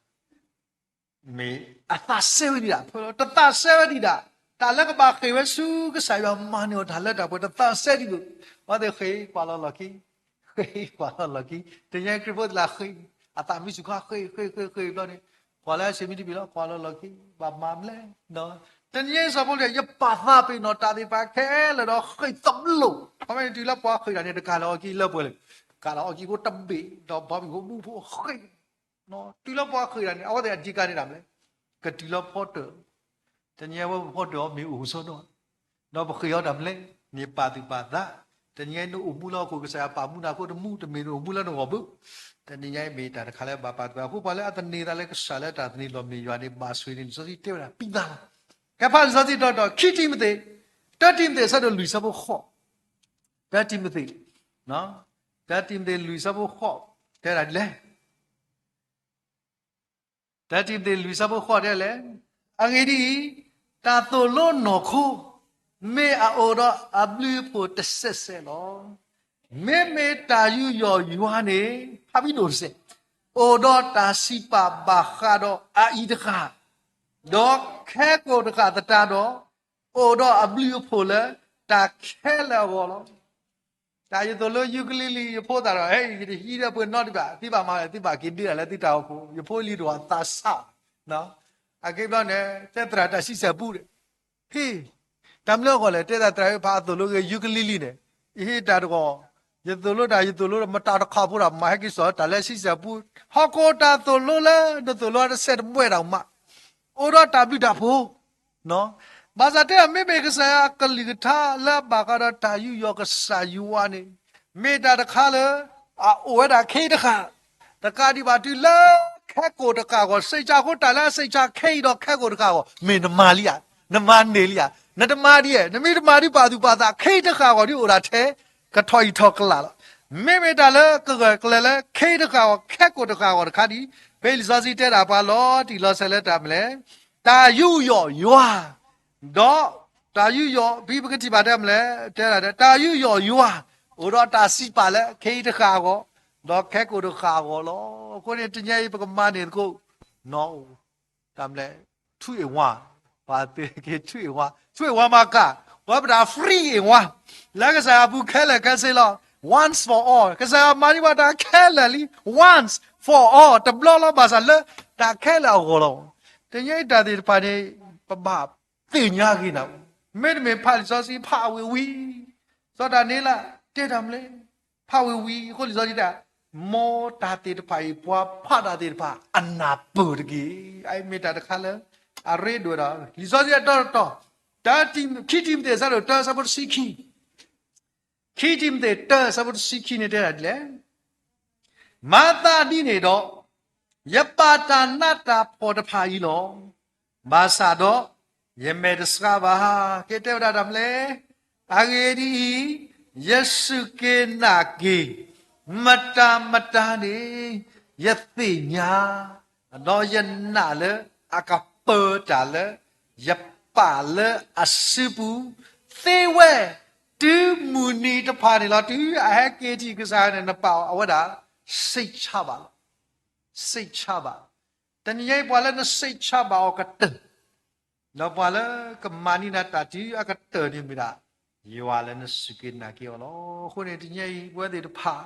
မ့ၢ်အသးစဲဝဲဒံးဒၣ် ဖဲလီၤ တသးစဲဝဲဒံးဒၣ် တၢ်လၢကဘၣ်ဃ့ၢ်ဝဲဆူကစၢ်ယွၤမၤန့ၢ်အီၤတၢ်လၢတၢ်ပှဲၤ တသးစဲဒံးဘၣ်. အဝဲသ့ၣ်ဃ့ၢ်ကွၢ်လီၤလီၢ်ခံ ဃ့ၢ်ကွၢ်လီၤလီၢ်ခံ တနံၤညါအံၤခရံာ်ဖိသ့ၣ်တဖၣ်ဃ့ၢ် အသးမံဆူၣ်ခီ ဃ့ၢ်ဃ့ၢ်ဃ့ၢ်ဃ့ၢ်ဘျီန့ၣ် ကွၢ်လၢအဆ့မံတဘ့ၣ်လီၤ ကွၢ်လီၤလီၢ်ခံ ဘၣ်မၤမလဲၣ်. တနံၤညါအံၤစီၤပီလူး ယပာ်သးပ့ၤနီၣ်တၢ်သ့ၣ်တဖၣ်ခဲလၢာ်ဒီးဃ့ၢ်သဘျိၣ် ခီမ့ၢ်န့ၣ်တုၤလၢပှၤဃ့ၢ်တၢ်န့ၣ် တကးလၢအီၣ်ကံလၢပှဲၤလၢ ကးလၢအီၣ်ကံဖိတဘ့ၣ် ဒီးဘီမုၢ်ဖိမူဖိဃ့ၢ် တုၤလၢပှၤဃ့ၢ်တၢ်န့ၣ် အဝဲသ့ၣ်အဓိကန့ၣ်တၢ်မလဲၣ် ကတုၤလၢဖီတၢၣ် တနံၤညါဝဲပဖီတၢၣ်အီၤမ့ၢ်အိၣ်စီဒီ ဒီးပဃ့ၢ်အီၤတၢ်မလဲၣ် မ့ၢ်ပာ်သူၣ်ပာ်သး တနံၤညါအံၤနအိၣ်မူလၢဟီၣ်ခိၣ်ကစၢ်ယွၤပာ်မူနၤအဃိတမူ တမ့ၢ်နအိၣ်မူလၢနဂီၢ်ဘၣ်. တနံၤညါအံၤမ့ၢ်တၢ်တခါလၢဘၣ်ပာ်သူၣ်ပာ်သးအဃိ ပှၤလၢအသန့ၤသးလၢကစၢ်လၢတၢ်သန့ၤလီၤမ့ၢ်ယွၤန့ၣ် ဘၣ်ဆိၣ်ဂ့ၤန့ၣ် လံာ်စီဆှံတဲဝဲဒၣ်ပံသးလီၤ. ကဲဖးလံာ်စီဆှံတီတီ ခံတံၤမသ့း တၢတံၤမသ့းအဆၢဒိၣ်လွံၢ်ဆၢဖိဃိး တၢတံၤမသ့း တၢတံၤမသ့းလွံၢ်ဆၢဖိဃိး တဲဒၣ်ဒ်လဲၣ် တၢတံၤမသ့းလွံၢ်ဆၢဖိဃိးတဲလဲၣ်, အဂ့ၢ်ဒ်အံၤ, တၢ်သိၣ်လိနီၢ်ခိ မ့ၢ်အအိၣ်ဒီးအဘျုးအဖှိၣ်တစဲးစဲးလီၤ. မ့မ့ၢ်တၢ်ယူးယီၣ်ယွၤန့ၣ် ဖးဘံၣ်ဒိၣ်တစဲး, အိၣ်ဒီးတၢ်စံးပာ်ဘၣ်ဃးဒီးအအံၤတဃၣ်, ဒီးခဲကိာ်တဃၣ်သတးဒီး, အိၣ်ဒီးအဘျုးအဖှိၣ်လၢတၢ်ခဲလၢာ်အဂီၢ်လီၤ. တၢ်ယသိၣ်လိယူကလံလံ ယဖိသၣ်ဒီး ဟဲ ယတဟံးဒီးပှဲၤနီတဘ့ၣ်ဘၣ်, သုဘၣ်မၤလၢသုဘၣ်က့ၤဒ့ဒၣ်လၢသုတၢ်အိၣ်ဖှိၣ်, ယဖိလံၤတဝီသးစၢ်, အက့ဘျီန့ၣ် တဲသရၣ်တၢ်ဆံဆဲၣ်ပူဒီး, ဟ့ၣ်, တၢ်မနုၤအဂီၢ်လဲၣ်, တဲသရၣ်တၢ်ဖးအသိၣ်လိဂ့ၤယူကလံလံန့ၣ်, ယဟ့ၣ်တၢ်တဂီၢ်, ယသိၣ်လိတၢ် ယသိၣ်လိဒီး မတၤတခီဖိဒီး မၤဟဲက့ၤစိာ်တၢ်လၢဆံဆဲၣ်ပူ, ဟီၣ်ခိၣ်တၢ်သိၣ်လိလၢနသိၣ်လိတစဲးတမှဲတၢ်မး, အိၣ်ဒီးတၢ်ဘျုးတၢ်ဖှိၣ် ဘၣ်ဆၣ်တဲ မ့မ့ၢ်ကစၢ်ယွၤအကလုၢ်ကထါလၢအဘၣ်ဃးဒီးတၢ်ယူးယီၣ်ကစၢ်ယွၤန့ၣ်, မ့ၢ်တၢ်တခါလၢ အအိၣ်ဝဲဒၣ်ခဲအံၤတဃၣ်, တကးဒံးဘၣ်တုၤလၢခဲကိာ်တဃၣ်အဂီၢ်, စံးဆၢအဃိတၢ်လၢအစံးဆၢခဲအံၤဒီးခဲကိာ်တဃၣ်အဂီၢ်, မ့ၢ်နမၤလံဧါ, နမၤန့ၢ်လံဧါ, နတမၤဒ်ဧါ, နမ့ၢ်တမၤဒ်ပာ်သူၣ်ပာ်သးခဲအံၤတဃၣ်အဂီၢ်ဒ်အိၣ်ဒၣ်ထဲ ကထီၣ်အံၤထီၣ်ကလာ်လီၤ. မ့မ့ၢ်တၢ်လၢကဂၢၢ်ကျၢၤလၢခဲအံၤတဃၣ်အဂီၢ်, ခဲကိာ်တဃၣ်အဂီၢ်တခါဒ်အံၤ, ဖဲလံာ်စီဆှံတဲဒၣ်ပှၤလီၤတံၢ်လီၤဆဲးလၢတၢ်မနုၤလဲၣ်, တၢ်ယူးယီၣ်ယွၤ, ဒီးတၢ်ယူးယီၣ် ဖဲပကထံၣ်ဘၣ်တၢ်မနုၤလဲၣ်, တဲဒၣ် တၢ်ယူးယီၣ်ယွၤ, အိၣ်ဒီးတၢ်စံးပာ်လၢခဲအံၤတဃၣ်အဂီၢ်, ဒီးခဲကိာ်တဃၣ်အဂီၢ်လီၤ. အဃိန့ၣ် တနံၤအံၤပကမၤန့ၢ်သကိး နီၢ်အိၣ် တၢ်မနုၤလဲၣ်, two in one, ပှၤသ့က့ၤ two in one, two in one မၤကၤ, ပှၤပတၢ် three in one, လၢကစၢ်ယွၤအပူၤခဲလၢာ်ခဲဆ့လီၤ. Once for all, ကစၢ်ယွၤမၤန့ၢ်ပှၤတၢ်ခဲလၢာ်လံ, once for all, တဘျီလီၤ ဘၣ်ဆၣ်လၢတၢ်ခဲလၢာ်အဂီၢ်လီၤ. တနံၤအံၤတၢ်သ့ၣ်တဖၣ်န့ၣ် ပဘၣ်သ့ၣ်ညါဂ့ၤနၤ, မ့တမ့ၢ်ဖးလံာ်စီဆှံဖးဝံၤဝံၤ, စီၤဒၤနံးယ့လး တဲတၢ်မနုၤလဲၣ်, ဖးဝံၤဝံၤအဃိလံာ်စီဆှံတဲ မ်တၢ်သ့ၣ်တဖၣ်အံၤ ပှၤဖးတၢ်သ့ၣ်တဖၣ် အနၢ်ပၢၢ်တက့ၢ်. အအံၤမ့ၢ်တၢ်တခါလၢ အရ့ဒိၣ်ဒီး လံာ်စီဆှံအတီတီ, တၢ ခံတံၤမသ့း အဆၢဒိၣ်တၢ အဆၢဖိတဆံခံ, ခံတံၤမသ့းတၢ အဆၢဖိတဆံခံန့ၣ်တဲဒၣ်ဒ်လဲၣ်, မၤသးဒ်န့ၣ်ဒီး, ယပာ်တၢ်နးတၢ်ဖှီၣ်တဖၣ်အံၤလီၤ. ဘၣ်ဆၣ်ဒီး ယမဲာ်တဆှးဘၣ်. ကဲတဲဝဲဒၣ်တၢ်မနုၤလဲၣ်, အဂ့ၢ်ဒ်အံၤ, ယစူၢ်က့ၤနာ်က့ၤ မတၤမတၤန့ၣ် ယသ့ၣ်ညါ, ဒီးယနာ်လၢအကပၢတၢ်လၢ ယပာ်လၢအစုပူၤ သ့ဝဲ, တုၤမုၢ်နံၤတဖၣ်န့ၣ်လီၤ. တုၤအဟဲက့ၤထံၣ်ကစၢ်ယွၤန့ၣ် နပာ်အီၤ အဝဲဒၣ် စိတ်ချပါလီၤ. စိတ်ချပါ. တနံၤညါအံၤပှၤလၢနစိတ်ချပါအီၤကတၢၢ်, ဒီးပှၤလၢကမၤန့ၢ်နၤတၢ်တုၤအကတၢၢ်န့ၣ်မ့ၢ်ဒၣ် ယွၤလၢနစူၢ်က့ၤနာ်က့ၤအီၤလီၤ. အဃိန့ၣ် တနံၤညါအံၤ ပဝဲသ့ၣ်တဖၣ်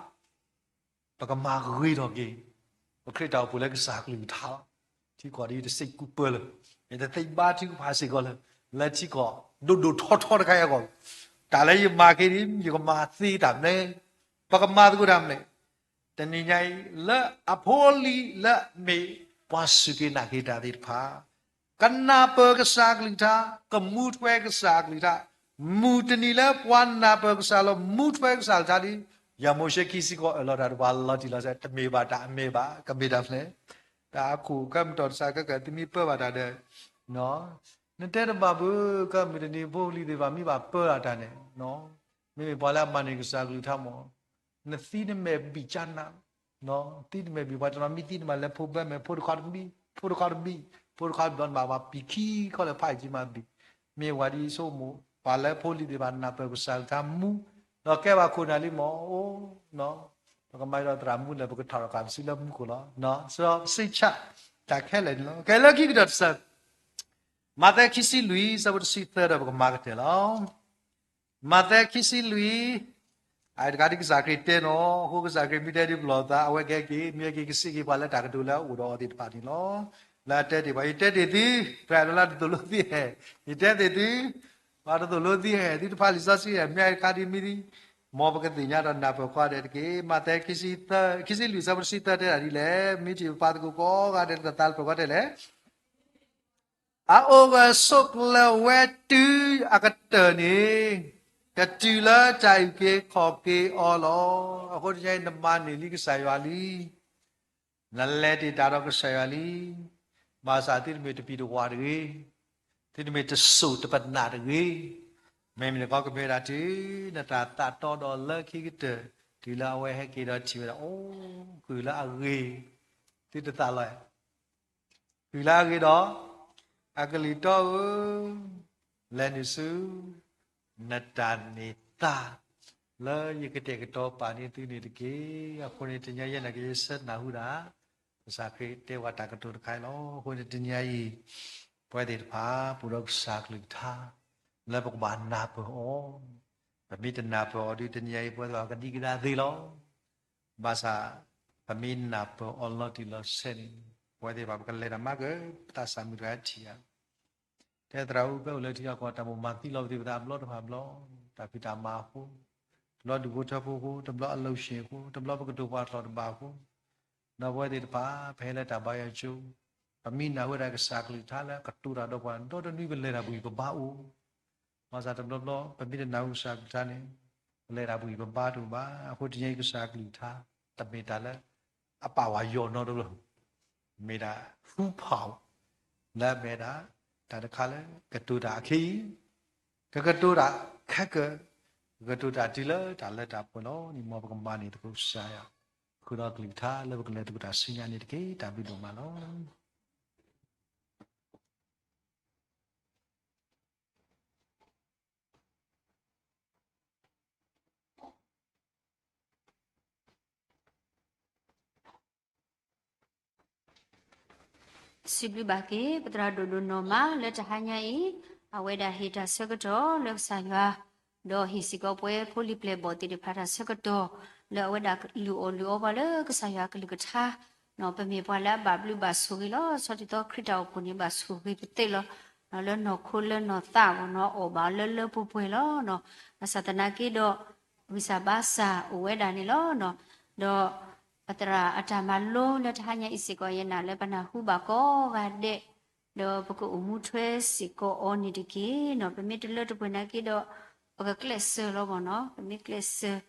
ပကမၤဂ့ၤထီၣ်က့ၤ ပခရံာ်တၢ်အိၣ်ဖှိၣ်လၢကစၢ်ကလုၢ်ကထါလီၤ. ထံကီၢ်ဒ်ယတစံးကူပၢၢ်လၢၤ, ယတသ့ဘါထုကဖၣ်စ့ၢ်ကီးလၢၤ, လၢထံကီၢ်ဒိၣ်ဒိၣ်ထီထီတခါအံၤအဂီၢ်, တၢ်လၢယမၤက့ၤဒ် ယကမၤသ့တၢ်မနုၤလဲၣ်, ပကမၤသကိးတၢ်မနုၤလဲၣ်. တနံၤညါအံၤ လၢအဖိအလံၤလၢအမ့ၢ်ပှၤစူၢ်က့ၤနာ်က့ၤတၢ်သ့ၣ်တဖၣ် ကနၢ်ပၢၢ်ကစၢ်အကလုၢ်ကထါ, ကမူထွဲကစၢ်အကလုၢ်ကထါ, မုၢ်တနံၤလၢပှၤနၢ်ပၢၢ်ကစၢ်လီၤ မူထွဲကစၢ်အကလုၢ်ကထါဒီး ယၤမိၤၡ့ခံဆံဃိးအၢၣ်လီၤတၢ်ဒီးပှၤလီၤတံၢ်လီၤဆဲး တမ့ၢ်ဘၣ်တၢ်အမဲာ်ဘၣ်, ကမ့ၢ်တၢ်ဖျဲၣ်, တၢ်အခိၣ်ကမတီၢ်တစးကဲကဲ သုမ့ၢ်ပၢဘၣ်တၢ်ဒီး, နတဲတဘၣ်ဘၣ်, ကမုၢ်တနံၤဖိလံၤသ့ၣ်တဖၣ် မ့ၢ်ဘၣ်ပၢတၢ်န့ၣ်, မ့မ့ၢ်ပှၤလၢအမၤန့ၢ်ကစၢ်ကလုၢ်ကထါမ့ၢ်, နသံနမဲာ်ဘံၣ်ကၢနး, သံနမဲာ်ဘံၣ် ပှၤတနီၤမ့ၢ်သံနမဲာ်လဲၤဖိဘၣ်မဲာ် ဖိတခီတဘံၣ်, ဖိတခီတဘံၣ်, ဖိတခီတဘံၣ် ဘၣ်မၤပံာ်ခံခီလၢဖးအံၤက့ၤမၤဘံၣ်, မ့ၢ်ဝဲဒ်ဆိကမိၣ် ပှၤလၢဖိလံၤသ့ၣ်တဖၣ်နၢ်ပၢၢ်ကစၢ်ကလုၢ်ကထါမူ, ဒီးကဲဘၣ်ခိၣ်နၢ်လံမ့ၢ်, ပကမၤဒီးသရၣ်မူလၢပကထီၣ်ထီၣ်က့ၤပစုလၢမူခိၣ်လီၤ. စံးဆၣ်တၢ်ခဲလၢာ်န့ၣ်လီၤ. ကဲလၢခံကတၢၢ်တစၢ မးသဲခံဆံလွံၢ် ဆၢဖိတဆံသၢဒီးပကမၤကတၢၢ်လီၤ. မးသဲခံဆံလွံၢ်, အတဂၤဒ်ကစၢ်ခရံာ်တဲနီၤ, အဃိကစၢ်ခရံာ်မ့ၢ်တဲဒ်ပလီၢ်သး အဝဲကဟဲက့ၤ, မ့ၢ်ဟဲက့ၤကစံးက့ၤပှၤလၢတၢ်ကတိၤလၢအအိၣ်ဒီးအီၤသ့ၣ်တဖၣ်န့ၣ်လီၤ. လၢအတဲတ့ၢ်ပှၤ ယတဲတ့ၢ်သု, သရၣ်လၢတသိၣ်လိသ့ဟဲ, ယတဲတ့ၢ်သု, ပှၤတသိၣ်လိသ့ဟဲ, သုတဖးလံာ်စီဆှံဟဲ, မ့ၢ်အတခါဒ်မ့ၢ်ဒ်, မ်ပကသ့ၣ်ညါဒီးနၢ်ပၢၢ်ဃီဒဲးတက့ၢ်. မးသဲ ခံဆံလွံၢ် ဆၢဖိတဆံသၢတဲဒၣ်ဒ်လဲၣ်, မ့ၢ်ထံၣ်ပပှၤသကိးကိးဂၤဒဲး တၢ်သးလၢပှဲၤဃီတဲလဲၣ် အအိၣ်ဂၢၢ်ဆိးကျၢၤဝဲတုၤအကတၢၢ်န့ၣ်, ကတုၤလၢတၢ်အုၣ်က့ၤခီၣ်က့ၤအီၤလီၤ. အဃိတနံၤအံၤ နမၤန့ၢ်လံကစၢ်ယွၤလံ, နလဲၤတ့ၢ်တၢ်ဒီးကစၢ်ယွၤလံ. ဘၣ်ဆၣ်သုတမ့ၢ်တပံၤတဝၣ်တဂ့ၤ, သုတမ့ၢ်တစိၢ်တပနၢ်တဂ့ၤ, မ့မ့ၢ်တခီကမ့ၢ်ဝဲဒၣ်တုၤ နတၢ်သးတီဒီးလၢခံကတၢၢ်, တုၤလၢအဝဲဟဲက့ၤဒီးထံၣ်ဝဲဒၣ် အိၣ်ဃုာ်လၢအဂ့ၤ, သုတသးလီၤ ဃုာ်လၢအဂ့ၤဒီး, အကလုၢ်တီဧၢ, လဲၤနုာ်ဆူ နတၢ်န့ၢ်သါ, လၢယကတဲာ်ကတီၤပာ်န့ၢ်သုန့ၣ်တက့ၢ်. အဃိန့ၣ် တနံၤအံၤ ယနာ်က့ၤယဆၢနၢ်ဟူဒၣ်, ကစၢ်ခရံာ်တဲဝဲတၢ်ကတိၤတခါအံၤလီၤ. အဃိန့ၣ် တနံၤအံၤ ပဝဲသ့ၣ်တဖၣ် ပအိၣ်ဒီးကစၢ်ကလုၢ်ကထါ လၢပကဘၣ်နၢ်ပၢၢ်အီၤ, ပမ့ၢ်တနၢ်ပၢၢ်အီၤဒီး တနံၤအံၤ ပဝဲသ့ၣ်တဖၣ်ကဒံကဒါသ့လီၤ. ဘၣ်ဆၣ် ပမ့ၢ်နၢ်ပၢၢ်အီၤလီၤတံၢ်လီၤဆဲးန့ၣ် ပဝဲသ့ၣ်တဖၣ် ပကလဲၤတၢ်မၤကၢၢ် ပသးစၢ်မုၢ်တဂၤထံၣ်ဧါ. တဲသရၣ်အူဖဲအိၣ်လၢထံအကီၢ် တၢ်မိၣ်မၤသံလီၤပသ့ၣ်ပသးဘျီတဖၣ်ဘျီ, တၢ်ဖံးတၢ်မၤအဃိ, တဘျီဒူၣ်ဖိထၢဖိအဃိ, တဘျီအလိၤၡ့အဃိ, တဘျီပကတိၤပှၤထီၣ်တဘၣ်အဃိ, ဒီးပဝဲသ့ၣ်တဖၣ် ပဟဲလၢတၢ်ဘါယွၤကၠိ, ပမ့ၢ်နၢ်ဟူဝဲဒၣ်ကစၢ်ကလုၢ်ကထါလၢအကတိၤတၢ်ဒီးပှၤ ဒီတနွံပလဲၤတၢ်ဘှံးပဘါအိၣ် ဘၣ်ဆၣ်တဘျီဘျီ ပမ့ၢ်တနၢ်ဟူကစၢ်ကလုၢ်ကထါန့ၣ် ပလဲၤတၢ်ဘှံးပဘါတအိၣ်ဘၣ်. အဃိတနံၤအံၤ ကစၢ်ကလုၢ်ကထါ တမ့ၢ်တၢ်လၢအပာ်ဝဲယိာ်နီတဘျီ, မ့ၢ်ဒၣ် ဟူဖးအိၣ် လၢအမ့ၢ်ဒၣ် တၢ်တခါလၢ ကတိၤတၢ်အခံအံၤ, ကကတိၤတၢ်ခဲကၢၢ်, ကကတိၤတၢ်တုၤလၢတၢ်လၢတၢ်ပှဲၤလီၤ. န့ၣ်မ်ပကမၤန့ၢ်သကိးကစၢ်ယွၤ ဃုာ်ဒီးကလုၢ်ကထါလၢပကလဲၤသကိးတၢ်ဆူညါန့ၣ်တက့ၢ်. တၢ်ဘျုးဒိၣ်မးလီၤ. စံးဘျုးဘၣ်က့ၤ ပသရၣ်ဒိၣ်ဒိၣ်နီၢ်မး လၢတဟါညါအံၤ အဝဲဒၣ်ဟ့ၣ်တၢ်ဆၢကတီၢ်လၢကစၢ်ယွၤ, ဒီးဟ့ၣ်စ့ၢ်ကီးပဝဲဖိလံၤပျဲၢ်ဘီၣ်သ့ၣ်တဖၣ်တၢ်ဆၢကတီၢ် လၢအဝဲဒၣ်လုၢ်အီၣ်လုၢ်အီပှၤလၢကစၢ်ယွၤကလုၢ်ကထါ, ပမ့ၢ်ပှၤလၢအဘၣ်ဘျုးဘၣ်ဆိၣ်ဂ့ၤလီၤ. ဆီဒၣ်တၢ်ခရံာ်တၢ်အိၣ်ဖှိၣ်န့ၣ် ဘၣ်ဆိၣ်ဂ့ၤပသ့လီၤ. လၢနီၢ်ခိလၢနီၢ်သးအဂီၢ်နီၣ် အီၣ်ဘၣ်အီၤလၢလၢပှဲၤပှဲၤလီၤ. ဘၣ်ဆၣ်သနာ်က့ဒီး ဂံၢ်စၢ်ဘါစၢ်အိၣ်ဝဲဒၣ်န့ၣ်လီၤ. ဒီးပသရၣ်အတၢ်မၤလိလၢတဟါညါအံၤစ့ၢ်ကီး ယနာ်လၢပနၢ်ဟူဘၣ်ကိးဂၤဒဲး, ဒီးပကအိၣ်မူထွဲစ့ၢ်ကီးအီၤန့ၣ်တက့ၢ်. ပမ့ၢ်တလၢတပှဲၤနာ်က့ဒီး ပကကျဲးစၢးလီၤမ့ၢ်နီၣ်, ပမ့ၢ်ကျဲးစၢး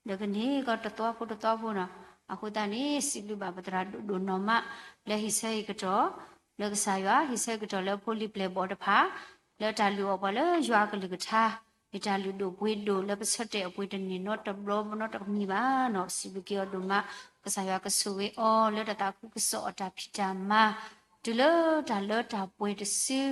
ဒီးကန့ၢ်ကီးတသွါဖိတသွါဖိနီၣ်. အဃိသတးန့ၣ် စံးဘျုးဘၣ်ပသရၣ်ဒိၣ်ဒိၣ်နီၢ်မး လၢဟ့ၣ်ဆၢဟ့ၣ်ကတီၢ် လၢကစၢ်ယွၤ ဟ့ၣ်ဆၢဟ့ၣ်ကတီၢ်လၢဖိလံၤပျဲၢ်ဘီၣ်တဖၣ် လၢတၢ်လုၢ်အီၣ်ပှၤလၢယွၤအကလုၢ်ကထါ, မ့ၢ်တၢ်လုၢ်ဒိၣ်ပှ့ၤဒိၣ်လၢပဆၢတဲာ်အပှ့ၤတန့ၢ်နီတဘျီနီတမံၤဘၣ်နီၣ်. စံးဘျုးက့ၤအီၤဒိၣ်မး, ကစၢ်ယွၤကဆိၣ်ဂ့ၤအီၤလၢတၢ်သးခုကစီၣ်အတၢ်ဖံးတၢ်မၤ တုၤလၢတၢ်လၢတၢ်ပှဲၤတစု, ဒီး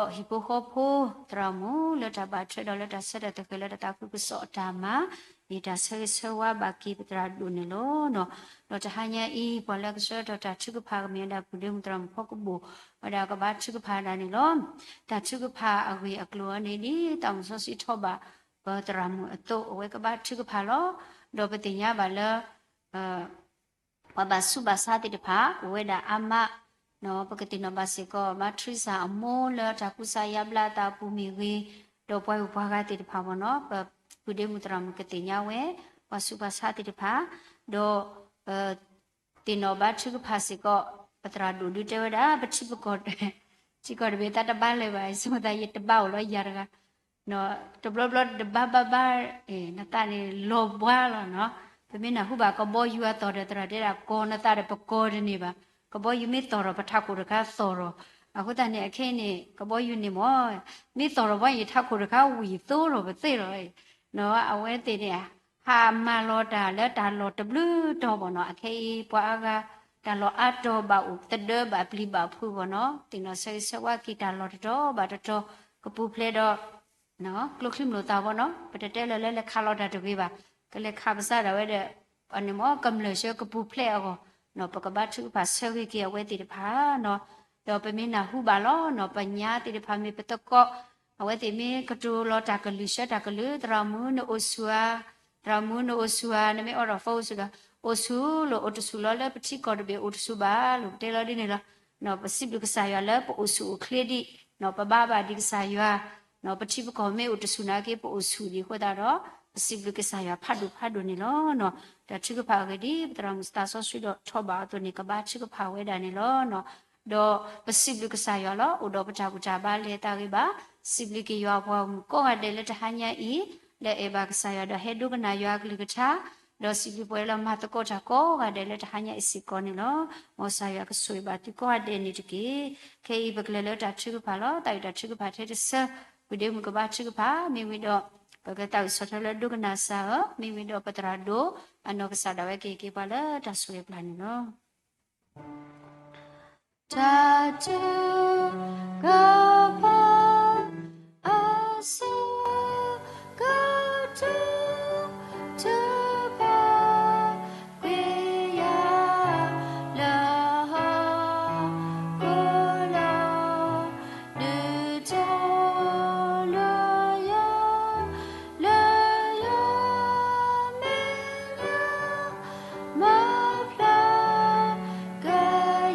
ဟံၣ်ဖိဃီဖိ သရၣ်မုၣ်လၢတၢ်ဘၣ်ထွဲဒီးလၢတၢ်ဆၢတၢ်သဃဲၤလၢတၢ်သးခုကစီၣ်အတၢ်မၤ, မ့ၢ်တၢ်ဆၢဂ့ၤဆၢဝါဘၣ်က့ၤပသရၣ်ဒိၣ်န့ၣ်လီၤ. ဒီးတဟါညါအံၤ ပှၤလၢအကဆှၢထီၣ်တၢ်ထုကဖၣ်ကမ့ၢ်ဝဲဒၣ် ပုၢ်ဒ့မုၣ်သရၣ်မုၣ်ဖီကဘိၣ် ဝဲဒၣ်ကဘါထုကဖၣ်ဒၣ်န့ၣ်လီၤ. တၢ်ထုကဖၣ်အဂ့ၢ်အကျိၤအံၤန့ၣ် ဒ်သးမုၣ်စီဆှံထီၣ်ဘၣ် ပသရၣ်မုၣ်အသိး အဝဲကဘါထုကဖၣ်လီၤ. ဒီးပသ့ၣ်ညါဘၣ်လၢ ပှၤဘၣ်ဆူးဘၣ်ဆါသ့ၣ်တဖၣ် အိၣ်ဝဲဒၣ်အါမး, ပကသ့ၣ်နီၣ်ဘၣ်စ့ၢ်ကီး ဘါထရံစၢ်အမိၢ်လၢတၢ်ကူစါယါဘျါသးအပူၤမ့ၢ်ဂ့ၤ, ဒီးပှၤဂုၤပှၤဂၤသ့ၣ်တဖၣ်မ့ၢ်နီၣ်, ပပုၢ်ဒ့မုၣ်သရၣ်မုၣ်ကသ့ၣ်ညါဝဲ ပှၤဆူးပှၤဆါသ့ၣ်တဖၣ်, ဒီးပသ့ၣ်နီၣ်ဘါထုကဖၣ်စ့ၢ်ကီး ပသရၣ်ဒိၣ်ဒုတဲဝဲဒၣ် ပထံပကီၢ် ထံကီၢ်တဘ့ၣ်သးတဘါလၢၤဘၣ် ဆိမိၣ်သးယတဘါအိၣ်လီၤယၤတဂၤ တဘျီဘျီတဘၣ်ဘၣ်ဘၣ် နသးန့ၣ်လီၤဘှါလီၤနီၤ. ပမ့ၢ်နၢ်ဟူဘၣ်ကဘီယူၤအသီၣ်ဒီး သရၣ်တဲဒၣ် ကီၤနသးဒီး ပကီၤတန့ၢ်ဘၣ်. ကဘီယူၤမ့ၢ်သီၣ်ဒီး ပထးခိၣ်တခါသီၣ်ဒီး, အဃိသတးန့ၣ် အခဲအံၤန့ၣ် ကဘီယူၤန့ၣ်မ့ၢ် မ့ၢ်သီၣ်ဒီးဘီအံၤ ထးခိၣ်တခါဝံၤသိဒီးပသ့လီၤ. အဝဲသ့ၣ်န့ၣ် ဟးမၤလီၤတၢ်လၢတၢ်လီၢ်တဘျုးတီၤဘၣ်နီၤ. အခဲအံၤ ပှၤအါဂၤ တၢ်လီၢ်အါတီၤဘၣ်အိၣ်သဒၢဘၣ်ပျံၤဘၣ်ဖုးဘၣ်နီၤ. သ့ၣ်နီၣ်ဆၢဂ့ၤဆၢဝါက့ၤတၢ်လီၢ်တတီၤဘၣ်တတီၤ ကပူၤဖျဲးဒီး ကျိချံမျိာ်သၣ်ဘၣ်နီၤ. ပတတဲလၢၤလၢလဲၤခးလီၤတၢ်တဂ့ၤဘၣ်. ကလဲၤခးပစးဒၣ်ဝဲဒီး အန့ၣ်မ့ၢ်ကမျၢၢ်ဆၢကပူၤဖျဲးအဂီၢ်နီၤ. ပကဘါထုကဖၣ်ဆၢဂ့ၤက့ၤအဝဲသ့ၣ်တဖၣ်နီၤ. ဒီးပမ့ၢ်နၢ်ဟူဘၣ်လီၤနီၤ. ပညါသ့ၣ်တဖၣ်မ့ၢ်ပသကိး အဝဲသ့ၣ်မ့ၢ်ကတိၤလီၤတၢ်ကလုၢ်ဆၢတၢ်ကလုၢ် သရၣ်မုၣ်နအိၣ်ဆူၣ်ဧါ, သရၣ်မုၣ်နအိၣ်ဆူၣ်ဧါ, နမ့ၢ်အိးထီၣ် phone အိၣ်ဆူၣ်ဒီး အိၣ်ဆူၣ်လီၤ အိၣ်တဆူၣ်လီၤ လၢပထံကီၢ်တဘ့ၣ်အိၣ်တဆူၣ်ဘၣ်လီၤ. ပတဲလီၤဒ်န့ၣ်လီၤ. ပစံးဘျုးကစၢ်ယွၤလၢပအိၣ်ဆူၣ်အိၣ်ချ့ဒံးနီၤ. ပဘါဘၣ်ဒံးကစၢ်ယွၤနီၤ. ပထံပကီၢ်မ့ၢ်အိၣ်တဆူၣ်နာ်က့ ပအိၣ်ဆူၣ်ဒံးအဃိသတးဒီး ပစံးဘျုးကစၢ်ယွၤဖးဒိၣ်ဖးဒိၣ်န့ၣ်လီၤ. တၢ်ထုကဖၣ်အဂ့ၢ်ဒ်အံၤ ပသရၣ်မုၣ်သးစီဆှံဒီးထီၣ်ဘၣ်အသိးန့ၣ် ကဘါထုကဖၣ်ဝဲဒၣ်န့ၣ်လီၤ. ဒီးပစံးဘျုးကစၢ်ယွၤလီၤ. အိၣ်ဒီးပတၢ်ဘူၣ်တၢ်ဘါလဲၤသးဂ့ၤဘၣ်. စံးဘျုးက့ၤယွၤအပှၤဂီၢ်မုၢ်ကိးဂၤဒဲးလၢတဟါညါအံၤ လၢအဲၣ်ဘၣ်ကစၢ်ယွၤဒီးဟဲဒိကနၣ်ယွၤအကလုၢ်ကထါ ဒီးစံးဘျုးပှၤလၢမၤသကိးတၢ်ကိးဂၤဒဲးလၢတဟါညါအံၤစ့ၢ်ကီးန့ၣ်လီၤ. မ်ကစၢ်ယွၤကဆိၣ်ဂ့ၤဘၣ်သုကိးဂၤဒဲးန့ၣ်တက့ၢ်. ခဲအံၤပကလဲၤလၢတၢ်ထုကဖၣ်လီၤ. သးဝံၣ်တၢ်ထုကဖၣ်ထဲတဆၢ ဝံၤဒီးမုၢ်ကဘါထုကဖၣ် မ့ၢ်ဝံၤဒီး ပကသးဝံၣ်ဆီၣ်ထွဲလၢဒိကနၣ်စၢ်ဧၢ, မ့ၢ်ဝံၤဒီးပသရၣ်ဒိၣ်အနီၢ်ကစၢ်ဒၣ်ဝဲက့ၤက့ၤပှၤလၢတၢ်ဆိၣ်ဂ့ၤပျၢ်န့ၣ်လီၤ. တၢ်ထုကဖၣ် အဆၢကတီၢ် ထုကဖၣ်ကွံာ်ယၤ လၢဟီၣ်ခိၣ်လီၤ ဒုးထီၣ်လၢယၤ လၢယၤမဲာ်ညါ မၤဖျါက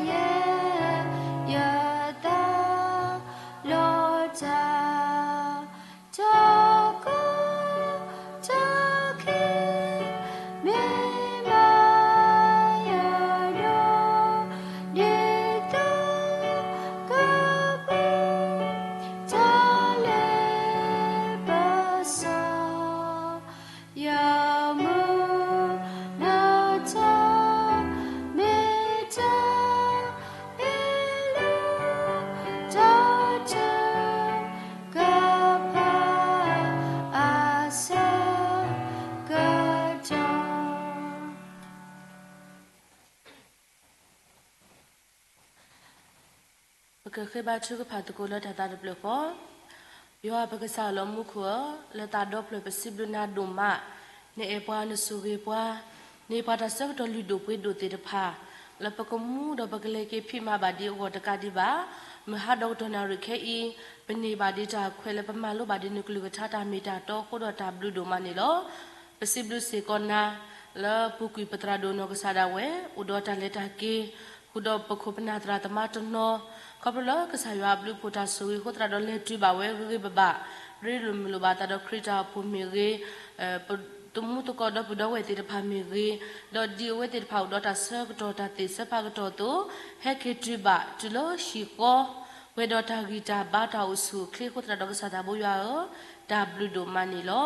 ယဲၢ် ယသးလီၤတၢ် တၢ်ကီတၢ်ခဲ မ့ၢ်မၤယၤဒီး ဒ်သိးကပှဲၤ တၢ်လ့ပစီ ယမုၢ်နၤတၢ် မ့ၢ်တၢ်အ့ၣ်လိာ် တၢ်ထုကဖၣ်အဆၢကတီၢ် ပကဃ့ဘါထုကဖၣ်သကိးလၢတၢ်သးတဖျၢၣ်ဃီ, ယွၤပကစၢ်လၢမူခိၣ်ဧၢ, လၢသးဒီဖျၢၣ်ပစံးဘျုးနၤဒိၣ်မး, နအဲၣ်ပှၤနဆိၣ်ဂ့ၤပှၤ, န့ၢ်ပှၤတၢ်ဆၢကတီၢ်လုၢ်ဒိၣ်ပှ့ၤဒိၣ်သ့ၣ်တဖၣ်, လၢပကမူဒီးပကလဲၤက့ၤဖံးမၤဘၣ်ဒ်အဂီၢ်တကးဒံးဘၣ်, မုၢ်ဟါဒီးကတီၢ်နၣ်ရံၣ်ခဲအံၤ, ပန့ၢ်ဘၣ်ဒံးတၢ်ခွဲးလၢပမၤလိဘၣ်ဒံးနကလုၢ်ကထါတၢ်မ့ၢ်တၢ်တီအဃိဒီးတၢ်ဘျုးဒိၣ်မးန့ၣ်လီၤ. ပစံးဘျုးစ့ၢ်ကီးနၤ လၢပူၤကွံာ်ပသရၣ်ဒိၣ်နီၢ်ကစၢ်ဒၣ်ဝဲ အိၣ်ဒီးတၢ်လဲၤတၢ်က့ၤ, ဃုာ်ဒီးပခိၣ်ပနၢ်သရၣ်သမါတနီၤ, ခီဖျိလၢကစၢ်ယွၤအဘျုးအဖှိၣ်တၢ်ဆိၣ်ဂ့ၤအဃိသတးဒီးလဲၤတုၤဘၣ်ဝဲဂ့ၤဂ့ၤဘၣ်ဘၣ်, ရ့လိာ်မုာ်လိာ်ဘၣ်အသးဒီးခရံာ်တၢ်အိၣ်ဖှိၣ်မ့ၢ်ဂ့ၤ, သမူသကိးဒီပုၢ်ဒီဝဲၢ်သ့ၣ်တဖၣ်မ့ၢ်ဂ့ၤ, ဒီးဒ်အဝဲသ့ၣ်တဖၣ်အိၣ်ဒီးတၢ်ဆၢကတီၢ်တၢ်သ့ၣ်ဆၢဖးကတီၢ်အသိး, ဟဲက့ၤတုၤဘၣ်တုၤလၢဟံၣ်ဃီ, ပှဲၤဒီးတၢ်ဂံၢ်တၢ်ဘါတၢ်အိၣ်ဆူၣ်အိၣ်ချ့အဃိသတးဒီးကစၢ်သးဘိယွၤဧၢ, တၢ်ဘျုးဒိၣ်မးန့ၣ်လီၤ.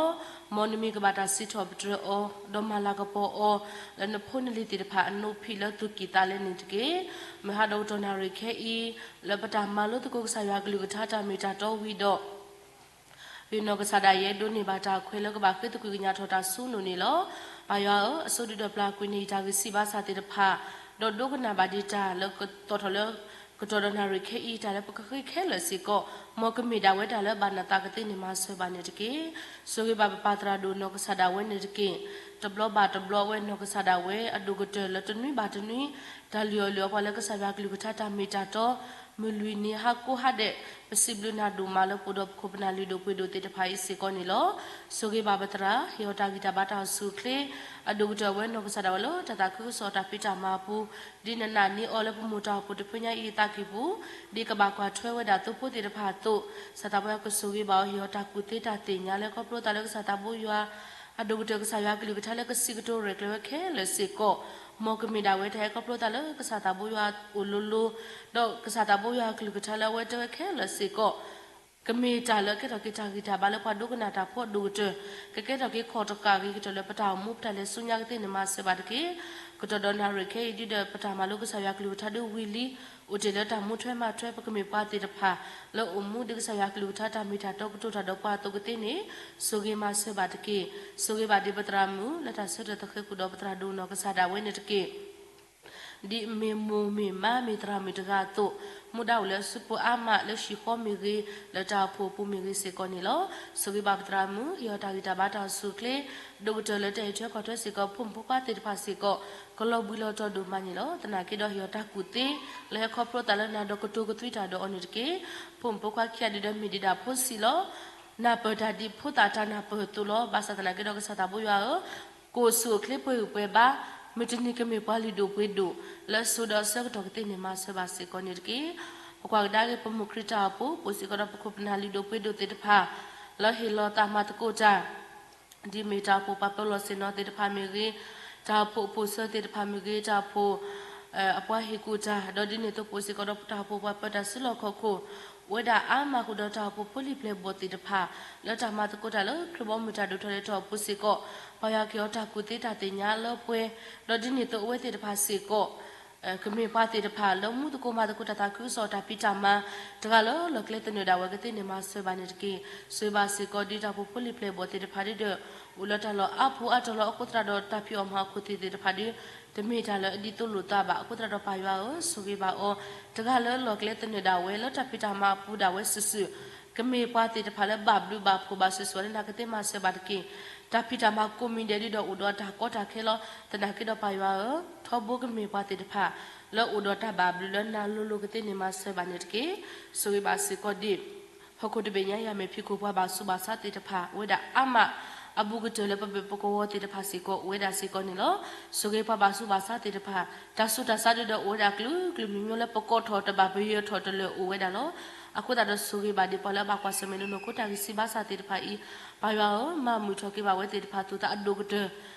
မ်နမံၤကဘၣ်တၢ်စံးထီၣ်ပတြၢၤအီၤ, ဒီးမၤလၤကပီၤအီၤ, လၢနဖိနလံၤသ့ၣ်တဖၣ်အနိးဖံးလၢသူၣ်ကံၢ်သးလဲန့ၣ်တက့ၢ်. မုၢ်ဟါဒီးကတီၢ်နၣ်ရံၣ်ခဲအံၤ, လၢပတၢ်မၤလိသကိးကစၢ်ယွၤကလုၢ်ကထါတၢ်မ့ၢ်တၢ်တီဝံၤဒီး ယနီၢ်ကစၢ်ဒၣ်ယဲဒိးန့ၢ်ဘၣ်တၢ်ခွဲးလၢကဘၣ်ဃ့သကွံာ်ကညးထီၣ်တၢ်ဆူနအိၣ်န့ၣ်လီၤ. ပၢ်ယွၤဧၢ, အဆိဒုးဒီးပျၢ်ကွံာ်န့ၢ်ယတၢ်ဂံၢ်စၢ်ဘါစၢ်သ့ၣ်တဖၣ်, ဒီးဒိကနၣ်ဘၣ်ဒံးတၢ်လၢကသီၣ်ထီၣ်လၢ ကတီၢ်ဒီးနၣ်ရံၣ်ခဲအံၤ တၢ်လၢပကဃ့ခဲလၢာ်စ့ၢ်ကီး, မ်ကမ့ၢ်ဒၣ်ဝဲတၢ်လၢဘၣ်နသးကသ့န့ၣ်မၤစၢၤဘၣ်န့ၣ်တက့ၢ်. ဆိၣ်ဂ့ၤဘၣ်ပပၢ်သရၣ်ဒိၣ်နီၢ်ကစၢ်ဒၣ်ဝဲန့ၣ်တက့ၢ်. တဘျီဘၣ်တဘျီအဝဲနီၢ်ကစၢ်ဒၣ်ဝဲအဒိၣ်ကတၢၢ်လၢတနွံဘၣ်တနွံ တၢ်လုၢ်အီၣ်လုၢ်အီပှၤလၢကစၢ်ယွၤကလုၢ်ကထါတၢ်မ့ၢ်တၢ်တီ, မုၢ်လွံၢ်နံၤဟါကိးဟါဒဲး, ပစံးဘျုးနၤဒိၣ်မးလၢပအိၣ်ဒီးပခိၣ်ပနၢ်လုၢ်ဒိၣ်ပှ့ၤဒိၣ်သ့ၣ်တဖၣ်အံၤစ့ၢ်ကီးန့ၣ်လီၤ. ဆိၣ်ဂ့ၤဘၣ်ပသရၣ်, ဟ့ၣ်အီၤတၢ်ဂံၢ်တၢ်ဘါတၢ်အိၣ်ဆူၣ်အိၣ်ချ့, အဒိၣ်ကတၢၢ်အဝဲနီၢ်ကစၢ်ဒၣ်ဝဲလၢတၢ်သးခုကစီၣ်တၢ်ဖံးတၢ်မၤအပူၤ, ဒ်နနာ်န့ၢ်အီၤလၢပမိၢ်တၢ်အိၣ်ဖှိၣ်တဖုညါအံၤအသးကံၢ်ပူၤ, ဒ်ကဘၣ်ကွၢ်ထွဲဝဲဒၣ်သိဖိသ့ၣ်တဖၣ်အသိး, ကစၢ်သးဘိယွၤကဆိၣ်ဂ့ၤဘၣ်အီၤ ဟ့ၣ်အီၤတၢ်ကူၣ်သ့တၢ်သ့ၣ်ညါလၢခီဖျိသးလၢကစၢ်သးဘိယွၤ အဒိၣ်ကတၢၢ်ကစၢ်ယွၤကလုၢ်ကထါလၢကစံးကတိၤရဲၣ်ကျဲၤဝဲခဲလၢာ်စ့ၢ်ကီး, မ်ကမ့ၢ်ဒၣ်ဝဲတၢ်ဟဲခီဖျိသးလၢကစၢ်သးဘိယွၤအိၣ်လိၤလိၤ, ဒီးကစၢ်သးဘိယွၤကလုၢ်ကထါလၢအဝဲတဲဝဲခဲလၢာ်စ့ၢ်ကီး, ကမ့ၢ်တၢ်လၢကဲထီၣ်က့ၤတၢ်ဂံၢ်တၢ်ဘါလၢပှၤဒိကနၣ်တၢ်ဖိအဒိၣ်ကတၢၢ်, ကကဲထီၣ်က့ၤခီၣ်တဃာ်အဂ့ၤကတၢၢ်လၢပတၢ်အိၣ်မူ ပတၢ်လဲၤဆူညါကသ့န့ၣ် မၤစၢၤဘၣ်တက့ၢ်. ကတီၢ်ဒီးနၣ်ရံၣ်ခဲအံၤ ဒ်ဒီးပတၢ်မၤလိကစၢ်ယွၤကလုၢ်ကထါဒ်ဝံၤလံ, အိၣ်တ့ၢ်လၢတၢ်မူထွဲမၤထွဲ ပကမ့ၢ်ပှၤသ့ၣ်တဖၣ် လၢအိၣ်မူဒ်ကစၢ်ယွၤကလုၢ်ကထါတၢ်မ့ၢ်တၢ်တီကတိၤတၢ်ဒီးပှၤအသိးကသ့န့ၣ်, ဆိၣ်ဂ့ၤမၤစၢၤဘၣ်တက့ၢ်. ဆိၣ်ဂ့ၤဘၣ်ဒ်ပသရၣ်မုၣ် လၢတၢ်ဆၢထၢၣ်သဃဲၤပူၤဒီးပသရၣ်ဒိၣ်နီၢ်ကစၢ်ဒၣ်ဝဲန့ၣ်တက့ၢ်. ဒ်မ့ၢ်မိၢ်မ့ၢ်မါမ့ၢ်သရၣ်မုၣ်တဂၤအသိး, မူဒါအိၣ်လၢအစုပူၤအါမးလၢဟံၣ်ဃီမ့ၢ်ဂ့ၤ, လၢတၢ်အိၣ်ဖှိၣ်အပူၤမ့ၢ်ဂ့ၤစ့ၢ်ကီးန့ၣ်လီၤ. ဆိၣ်ဂ့ၤဘၣ်ပသရၣ်မုၣ် ဟ့ၣ်အီၤတၢ်ဂံၢ်တၢ်ဘါတၢ်အိၣ်ဆူၣ်အိၣ်ချ့, ဒိၣ်ကတၢၢ်လၢတၢ်အဲၣ်ထွဲကွၢ်ထွဲစ့ၢ်ကီး ဖိမုၣ်ဖိခွါသ့ၣ်တဖၣ်စ့ၢ်ကီး, ကလီၤဘှံးလီၤတီၤဒိၣ်မးန့ၣ်လီၤ. သနာ်က့ဒီးဟ့ၣ်အီၤတၢ်ကူၣ်သ့, လၢဟဲခီဖျိသးလၢနၤဒီးကတိၤကသွံတၢ်ဒီးအီၤန့ၣ်တက့ၢ်. ဖိမုၣ်ဖိခွါခံဂၤဒ်ဒီးမ့ၢ်ဒံးဒၣ်ဖိဆံးလီၤ. နၢ်ပၢၢ်တၢ်ဒ်ဖိသၣ်တၢ်နၢ်ပၢၢ်အသိးလီၤ. ဘၣ်ဆၣ်သနာ်က့ဒီးကစၢ်သးဘိယွၤဧၢ, ကအိၣ်ဆူၣ်အိၣ်ချ့ပှဲၤဂံၢ်ပှဲၤဘါ, မုၢ်တနံၤကမ့ၢ်ပှၤလုၢ်ဒိၣ်ပှ့ၤဒိၣ်, လၢအစိၤဒီးအဆၢကတီၢ်ကသ့န့ၣ် မၤစၢၤဘၣ်စ့ၢ်ကီးန့ၣ်တက့ၢ်. ပကွၢ်ကဒါက့ၤပမိၢ်ခရံာ်တၢ်အိၣ်ဖှိၣ်, ပအိၣ်စ့ၢ်ကီးဒီးပခိၣ်ပနၢ်လုၢ်ဒိၣ်ပှ့ၤဒိၣ်သ့ၣ်တဖၣ်, လၢဟ့ၣ်လီၤသးမၤသကိးတၢ် ဒ်မ့ၢ်တၢ်အိၣ်ဖှိၣ်ပှၤပၢၤလီၢ်ဆ့ၣ်နီၤသ့ၣ်တဖၣ်မ့ၢ်ဂ့ၤ, တၢ်အိၣ်ဖှိၣ်အပိာ်စၢၤသ့ၣ်တဖၣ်မ့ၢ်ဂ့ၤ, တၢ်အိၣ်ဖှိၣ် အပှၤဟ့ၣ်ကူၣ်တၢ်, ဒီးဒ်န့ၣ်အသိးပအိၣ်စ့ၢ်ကီးဒီးတၢ်အိၣ်ဖှိၣ်ပှၤပၢၤတၢ်စုလီၢ်ခီၣ်ခိၣ်, အိၣ်ဝဲဒၣ်အါမးဃုာ်ဒီးတၢ်အိၣ်ဖှိၣ်ဖိလံၤပျဲၢ်ဘီၣ်သ့ၣ်တဖၣ်, လၢတၢ်မၤသကိးတၢ်လၢခရံာ်ဘီမုၢ်တၢ်ဒိၣ်ထီၣ်လဲၤထီၣ်အပူၤစ့ၢ်ကီး, ပၢ်ယွၤက့ၤအီၤတၢ်ကူၣ်သ့တၢ်သ့ၣ်ညါလၢပှဲၤ, ဒီးဒ်န့ၣ်အသိးအဝဲသ့ၣ်တဖၣ်စ့ၢ်ကီး ကမ့ၢ်ပှၤသ့ၣ်တဖၣ်လၢမူသကိးမၤသကိးတၢ်သးခုကစီၣ်တၢ်ဖံးတၢ်မၤ, တဂၤလၢလီၢ်ကျဲသနၢၣ်ဒၣ်ဝဲကသ့န့ၣ် မၤစၢၤဘၣ်န့ၣ်တက့ၢ်. ဆိၣ်ဂ့ၤဘၣ်စ့ၢ်ကီးဒ်တၢ်အိၣ်ဖှိၣ်ဖိလံၤပျဲၢ်ဘီၣ်သ့ၣ်တဖၣ်ဒ်ဒီး အိၣ်လၢတၢ်လီၢ်အါပူၤအါတီၤလီၤအဃိသတးဒီး တၢ်ဖံးအီၣ်မၤအီၣ်ခိၣ်သ့ၣ်သ့ၣ်တဖၣ်ဒီး တမ့ၢ်တၢ်လၢအဒ်သိးလိာ်သးဘၣ်. အဃိသတးဒီးပၢ်ယွၤဧၢ, ဆိၣ်ဂ့ၤဘၣ်အီၤ, တဂၤလၢလီၢ်ကျဲသနၢၣ်ဒၣ်ဝဲလၢတၢ်ဖံးတၢ်မၤအပူၤဒၣ်ဝဲစုာ်စုာ်, ကမ့ၢ်ပှၤသ့ၣ်တဖၣ်လၢဘၣ်ဘျုးဘၣ်ဖှိၣ်ဘၣ်စုာ်စုာ်လၢနၤကသ့မၤစၢၤဘၣ်တက့ၢ်. တၢ်ဖံးတၢ်မၤကိးမံၤဒဲးဒ်ဒီးအိၣ်ဒီးတၢ်ကီတၢ်ခဲလီၤ. သနာ်က့ဒီးပၢ်ယွၤဧၢ, ထီဘိကမ့ၢ်ပှၤသ့ၣ်တဖၣ် လၢအိၣ်ဒီးတၢ်ဘၣ်ဘျုးလၢနၤလိၤလိၤကသ့န့ၣ်မၤစၢၤဘၣ်န့ၣ်တက့ၢ်. ဆိၣ်ဂ့ၤဘၣ်စ့ၢ်ကီးဒ် ဟီၣ်ခိၣ်တဘ့ၣ်ညါအံၤအမဲာ်ဖံးခိၣ်ပှၤဘၣ်ဆူးဘၣ်ဆါသ့ၣ်တဖၣ် အိၣ်ဝဲဒၣ်အါမး, အဘူးကတၢၢ်လၢပဘၢၣ်ပကဝီၤသ့ၣ်တဖၣ်စ့ၢ်ကီး အိၣ်ဝဲဒၣ်စ့ၢ်ကီးန့ၣ်လီၤ. ဆိၣ်ဂ့ၤပှၤဘၣ်ဆူးဘၣ်ဆါသ့ၣ်တဖၣ်, တၢ်ဆူးတၢ်ဆါဒ်ဒီးအိၣ်ဝဲဒၣ်ကျၢၤကျၢၤမံၤမံၤလၢပကိးထီၣ်တဘၣ်ပယၢၤထီၣ်တလၢာ်အိၣ်ဝဲဒၣ်လီၤ. အဃိသတးဒီးဆိၣ်ဂ့ၤဘၣ်ဒ်ပှၤလၢအဘၣ်ကွၢ်ဆၢၣ်မဲာ်ဒီးနီၢ်ခိတၢ်ဂံၢ်ဆံးဘါစၢ်သ့ၣ်တဖၣ်အံၤ, ပၢ်ယွၤဧၢ, မၤမုာ်ထီၣ်က့ၤဘၣ်ဝဲသ့ၣ်တဖၣ်အသိးသးအဒိၣ်ကတၢၢ်,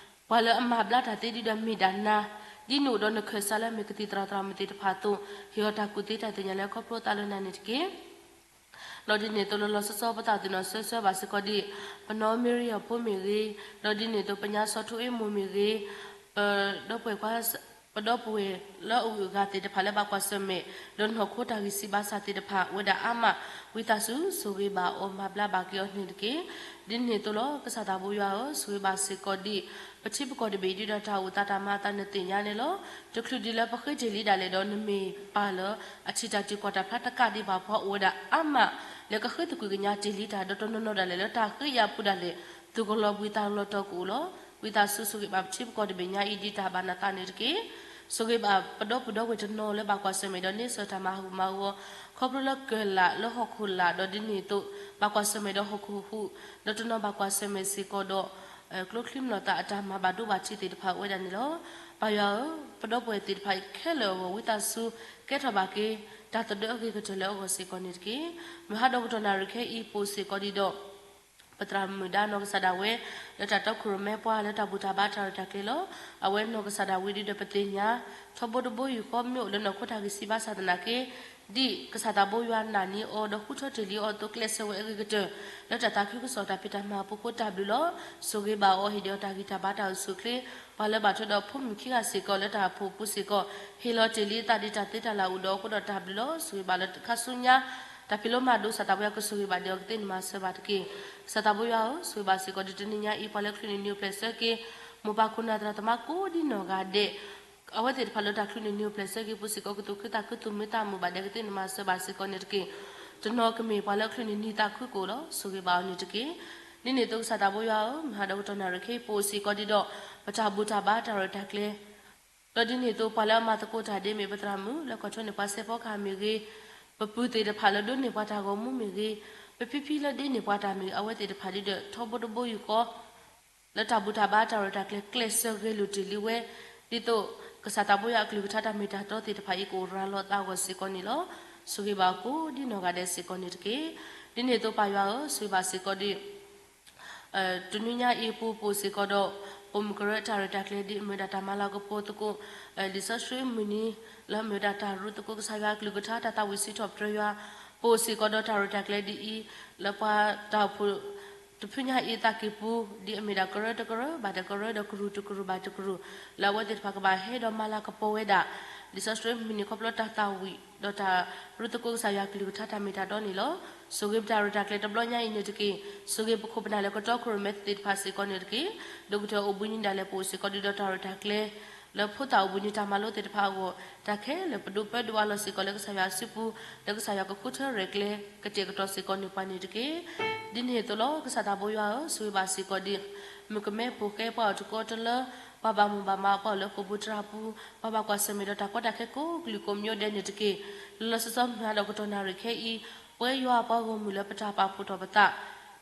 ပှၤလၢအမၤဘျါတၢ်သ့ဒ်ဒီးမ့ၢ်ဒၣ်နၤ, ဒ်နအိၣ်ဒီးနခၢၣ်စးလၢအမ့ၢ်ကသံၣ်သရၣ်သရၣ်မုၣ်သ့ၣ်တဖၣ်အသိး, ဟ့ၣ်အီၤတၢ်ကူၣ်သ့တၢ်သ့ၣ်ညါလၢခီဖျိသးလၢနၤန့ၣ်တက့ၢ်. ဒီးဒ်န့ၣ်အသိးလီၤလီၤဆီဆီပသးသ့ၣ်နီၣ်ဆၢဆၢဘၣ်စ့ၢ်ကီးဒ် ပနီၢ်မ့ရံယီၤဖိမ့ၢ်ဂ့ၤ, ဒီးဒ်န့ၣ်အသိးပညါစီၤထူအ့မိၢ်မ့ၢ်ဂ့ၤ, ပဒီပုၢ်ဝဲၢ်ခွါ ပဒီပုၢ်ဝဲၢ်လၢအဂုၤအဂၤသ့ၣ်တဖၣ်လၢဘၣ်ကွၢ်ဆၢၣ်မဲာ်, ဒီးနီၢ်ခိတၢ်ဂံၢ်ဆံးဘါစၢ်သ့ၣ်တဖၣ် အိၣ်ဝဲဒၣ်အါမး, ဝံသးစူၤ ဆိၣ်ဂ့ၤဘၣ်အီၤမၤဘျါဘၣ်က့ၤအီၤန့ၣ်တက့ၢ်. ဒ်န့ၣ်အသိးလီၤ ကစၢ်သးဘိယွၤဧၢ, ဆိၣ်ဂ့ၤဘၣ်စ့ၢ်ကီးဒ် ပထံပကီၢ်တဘ့ၣ်ဒ်ဒီးတၢ်အိၣ်သးတၢ်မၤအသးနသ့ၣ်ညါန့ၣ်လီၤ. တချုးဒ်လၢပဃ့တ့ၢ်လံဒၣ်လဲာ်ဒီး နမ့ၢ်ပၢ်လၢအထံၣ်တၢ်တံာ်ကွၢ်တၢ်ဖျါတကးဒံးဘၣ်ပှၤအိၣ်ဝဲဒၣ်အါမး, လၢကဃ့သကွံာ်ကညးတ့ၢ်လံတၢ်ဒီးတနီၤနီၤဒၣ်လဲာ်လၢတၢ်ဃ့ယၤပူၤဒၣ်လဲာ်, သူၣ်ကလီၤဘှံးသးကလီၤတီၤကအိၣ်လီၤ. ဝံသးစူၤဆိၣ်ဂ့ၤဘၣ်ပထံပကီၢ်တဘ့ၣ်ညါအံၤဒ်တၢ်ဘၣ်နသးန့ၣ်တက့ၢ်. ဆိၣ်ဂ့ၤဘၣ်ပဒီပုၢ်ဒီဝဲၢ်တနီၤလၢဘၣ်ကွၢ်ဆၢၣ်မဲာ်ဒီးန့ဆၢၣ်တၢ်မၤဟူးမၤဂီၤ, ခီဖျိလၢကၢၢ်လၢ်လၢဟီၣ်ခိၣ်လာ်ဒီးဒ်န့ၣ်အသိး ဘၣ်ကွၢ်ဆၢၣ်မဲာ်ဒီးဟီၣ်ခိၣ်ဟူး, ဒီးတနီၤဘၣ်ကွၢ်ဆၢၣ်မဲာ်စ့ၢ်ကီးဒီး ကျိချံမျိာ်သၣ်အတၢ်မၤဘၣ်ဒိဘၣ်ထံးသ့ၣ်တဖၣ်အိၣ်ဝဲဒၣ်န့ၣ်လီၤ. ပၢ်ယွၤဧၢ, ပဒီပုၢ်ဝဲၢ်သ့ၣ်တဖၣ်အံၤခဲလၢာ်အဂီၢ် ဝံသးစူၤ ကဲထီၣ်ဘၣ်က့ၤ တၢ်သဒၢအဂ့ၤကတၢၢ်လၢအဂီၢ်စ့ၢ်ကီးန့ၣ်တက့ၢ်. မုၢ်ဟါဒီးကတီၢ်နၣ်ရံၣ်ခဲအံၤပအိၣ်စ့ၢ်ကီးဒ်ဒီး ပသရၣ်မုၣ်ဒါနီၢ်ကစၢ်ဒၣ်ဝဲ လၢတၢ်တီခိၣ်ရိၣ်မဲပှၤ လၢတၢ်ဘူၣ်တၢ်ဘါတၢ်ရဲၣ်တၢ်ကျဲၤလီၤ. အဝဲနီၢ်ကစၢ်ဒၣ်ဝဲဒ်ဒီးပသ့ၣ်ညါ ထီဘိတဘိယူၢ်ဃီမ့ၢ်အိၣ်လၢနီၢ်ခိတၢ်ဂံၢ်ဆံးဘါစၢ်သနာ်က့ ဒ်ကစၢ်သးဘိယွၤနာ်န့ၢ်အီၤဒီးဃုထၢတ့ၢ်လံအီၤအသိး ကျဲးစၢးဝဲအဂ့ၤကတၢၢ် လၢတၢ်သးခုကစီၣ်တၢ်ဖံးတၢ်မၤအပူၤအဃိတၢ်ဘျုးလီၤ. ဆိၣ်ဂ့ၤဘၣ်အီၤဟ့ၣ်ဒံးအီၤတၢ်ဂံၢ်တၢ်ဘါတၢ်အိၣ်ဆူၣ်အိၣ်ချ့, ပှၤလၢဘၣ်ထွဲဒီးဖိမုၣ်ခံဂၤစ့ၢ်ကီးလၢတၢ်အိၣ်ဖှိၣ်ပူၤစ့ၢ်ကီး ဟ့ၣ်လီၤတ့ၢ်လံအသးဒ်တၢ်သ့တၢ်လၢ်အိၣ်ဒီးအဃိဒီးတၢ်ဘျုးလီၤ. ဆိၣ်ဂ့ၤဘၣ်လၢတခါဆူညါ တၢ်ဖံးလိမၤဒိးကစၢ်သးဘိယွၤကဆိၣ်ဂ့ၤဘၣ်ဒံးအီၤကသ့န့ၣ်မၤစၢၤဘၣ်တက့ၢ်. ကစၢ်သးဘိယွၤဧၢ, ဆိၣ်ဂ့ၤဘၣ်စ့ၢ်ကီးဒ်တနံၤညါအံၤ ပှၤလၢချုးန့ၢ်နံၤအိၣ်ဖျဲၣ်ဆၢက့ၤ မိၢ်ပၢ်ခိၣ်နၢ်သရၣ်သမါကိးဒ်နီၢ်ဂၤဒဲး အဝဲသ့ၣ်တဖၣ်လၢတၢ်ချုးန့ၢ်နံၤအိၣ်ဖျဲၣ်ဆၢက့ၤပူၤစ့ၢ်ကီး ကသူၣ်ခုသးခုသူၣ်မံသးမုာ်ဘၣ်ဒဲးကသ့န့ၣ်မၤစၢၤဘၣ်စ့ၢ်ကီးန့ၣ်တက့ၢ်. တနီၤကမ့ၢ်ပှၤလၢချုးန့ၢ်နံၤသးခုကအိၣ်လီၤ. ဆိၣ်ဂ့ၤဘၣ်အီၤန့ၣ်တက့ၢ်. ဒ်န့ၣ်အသိးကစၢ်သးဘိယွၤဧၢ, မုၢ်ဟါဒီးကတီၢ်နၣ်ရံၣ်ခဲအံၤပအိၣ်စ့ၢ်ကီးဒ်ဒီး ပတၢ်ဘူၣ်တၢ်ဘါတၢ်ရဲၣ်တၢ်ကျဲၤ ဒီးဒ်န့ၣ်အသိးပှၤလၢအမၤသကိးတၢ်ဒ်မ့ၢ်ပသရၣ်မုၣ်လၢကွၢ်ထွဲန့ၢ်ပှၤစဲးဖီကဟၣ်မ့ၢ်ဂ့ၤ, ပပုၢ်သ့ၣ်တဖၣ်လၢဒိးန့ၢ်ပှၤတၢ်ဂီၤမူမ့ၢ်ဂ့ၤ, ပဖံဖံလၢဒ့န့ၢ်ပှၤတၢ်မ့ၢ်ဂ့ၤ အဝဲသ့ၣ်တဖၣ်ဒ်ဒီးထီဘိတဘိယူၢ်ဃီ လၢတၢ်ဘူၣ်တၢ်ဘါတၢ်ရဲၣ်တၢ်ကျဲၤကျဲးစၢးဂဲၤလိာ်တ့ၢ်လံဝဲ, ဒ်သိးကစၢ်သးဘိယွၤအကလုၢ်ကထါတၢ်မ့ၢ်တၢ်တီသ့ၣ်တဖၣ်အံၤကအိၣ်ရၤလီၤသးအဂီၢ်စ့ၢ်ကီးန့ၣ်လီၤ. ဆိၣ်ဂ့ၤဘၣ်အီၤကိးဒ်နီၢ်ဂၤဒဲးစ့ၢ်ကီးန့ၣ်တက့ၢ်. ဒ်န့ၣ်အသိးပၢ်ယွၤဧၢ, ဆိၣ်ဂ့ၤဘၣ်စ့ၢ်ကီးဒ် တနွံညါအံၤပူၤပအိၣ်စ့ၢ်ကီးဒီး ပိာ်မုၣ်ကရၢတၢ်ရဲၣ်တၢ်ကျဲၤဒ်အမ့ၢ်ဝဲဒၣ်တၢ်မၤလၤကပီၤသကိး, လံာ်စီဆှံမုၢ်နံၤ လၢအမ့ၢ်ဝဲဒၣ်တၢ်ရူသကိးကစၢ်ယွၤအကလုၢ်ကထါ တၢ်သးဝံၣ်စံးထီၣ်ပတြၢၤယွၤ ပအိၣ်စ့ၢ်ကီးဒီးတၢ်ရဲၣ်တၢ်ကျဲၤဒ်အံၤ လၢပှၤတၢ်အိၣ်ဖှိၣ်တဖုညါအံၤအသးကံၢ်ပူၤ ဒ်အမ့ၢ်ဒၣ်ကရၢတကရၢ ဘၣ်တကရၢဒီးကရူၢ်တကရူၢ်ဘၣ်တကရူၢ် လၢအဝဲသ့ၣ်တဖၣ်ကဘၣ်ဟဲဒီးမၤလၤကပီၤဝဲဒၣ် လံာ်စီဆှံမုၢ်နံၤခီဖျိတၢ်သးဝံၣ် ဒီးတၢ်ရူသကိးကစၢ်ယွၤကလုၢ်ကထါတၢ်မ့ၢ်တၢ်တီန့ၣ်လီၤ. ဆိၣ်ဂ့ၤပတၢ်ရဲၣ်တၢ်ကျဲၤတဘျီညါအံၤန့ၣ်တက့ၢ်. ဆိၣ်ဂ့ၤပခိၣ်ပနၢ်လၢကတီခိၣ်ရိၣ်မဲသ့ၣ်တဖၣ်စ့ၢ်ကီးန့ၣ်တက့ၢ်. ဒိၣ်ကတၢၢ်အိၣ်ဘှံးနံၤဒၣ်လဲာ် ပအိၣ်စ့ၢ်ကီးဒီးတၢ်ရဲၣ်တၢ်ကျဲၤ လၢဖိသၣ်အိၣ်ဘှံးနံၤတၢ်မၤလိသ့ၣ်တဖၣ်အဂီၢ် တၢ်ခဲလၢာ်ပဒိးပၢဒိးအးလီၤစ့ၢ်ကီးလၢကစၢ်ယွၤအစုပူၤ လၢကစၢ်ယွၤကဃုထၢရဲၣ်ကျဲၤ ကတဲာ်ကတီၤစ့ၢ်ကီးန့ၢ်ပှၤန့ၣ်တက့ၢ်. ဒ်န့ၣ်အသိးလီၤ ကစၢ်သးဘိယွၤဧၢ, ဆိၣ်ဂ့ၤဘၣ်စ့ၢ်ကီးဒံး မုၣ်ကမဲဖိဃဲ ပှၤအီၣ်တကီတလၢ ပှၤဘၣ်မုာ်ဘၣ်မၤအပှၤလၢဃိာ်ပူၤတြၢ်ပူၤ ပှၤဘၣ်ကွၢ်ဆၢၣ်မဲာ်ဒီးတၢ်ကီတၢ်ခဲကိးကလုာ်ကိးမံၤဒဲးန့ၣ်တက့ၢ်. လၢလီၤဆီဆီမုၢ်ဟါဒီးကတီၢ်နၣ်ရံၣ်ခဲအံၤ ပဝဲယွၤအပှၤဂီၢ်မုၢ်လၢပတၢ်ပာ်ဖှိၣ်ထီၣ်ပသး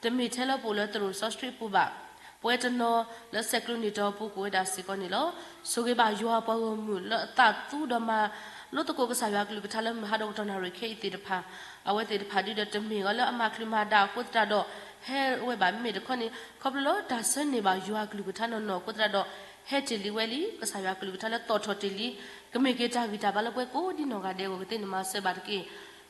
တမ့ၢ်ထဲလၢပအိၣ်လၢသရိာ်စီဆှံအပူၤဘၣ်. ပဝဲတနီၤလၢဆဲးကျိးနံၣ်တီအပူၤကအိၣ်ဝဲဒၣ်စ့ၢ်ကီးန့ၣ်လီၤ. ဆိၣ်ဂ့ၤဘၣ်ယွၤအပှၤဂီၢ်မုၢ်လၢအသးသူဒီးမၤလိသကိးကစၢ်ယွၤကလုၢ်ကထါလၢမုၢ်ဟါဒီးကတီၢ်နၣ်ရံၣ်ခဲအံၤသ့ၣ်တဖၣ် အဝဲသ့ၣ်တဖၣ်ဒုဒီးတမ့ၢ်အီၤလၢအမၤချုးမၤဒါအဃိသတးဒီး ဟဲဝဲဘၣ်မ့မ့ၢ်တခီန့ၣ် ခီဖျိလၢတၢ်ဆၢန့ၢ်ဘၣ်ယွၤကလုၢ်ကထါနီၢ်နီၢ်အဃိသတးဒီး ဟဲတ့ၢ်လံဝဲလံ ကစၢ်ယွၤကလုၢ်ကထါလၢသီၣ်ထီၣ်တ့ၢ်လံ ကမ့ၢ်က့ၤတၢ်ဂံၢ်တၢ်ဘါလၢပဝဲကိးဒ်နီၢ်ဂၤဒဲးအဂီၢ်ကသ့န့ၣ်မၤစၢၤဘၣ်တက့ၢ်.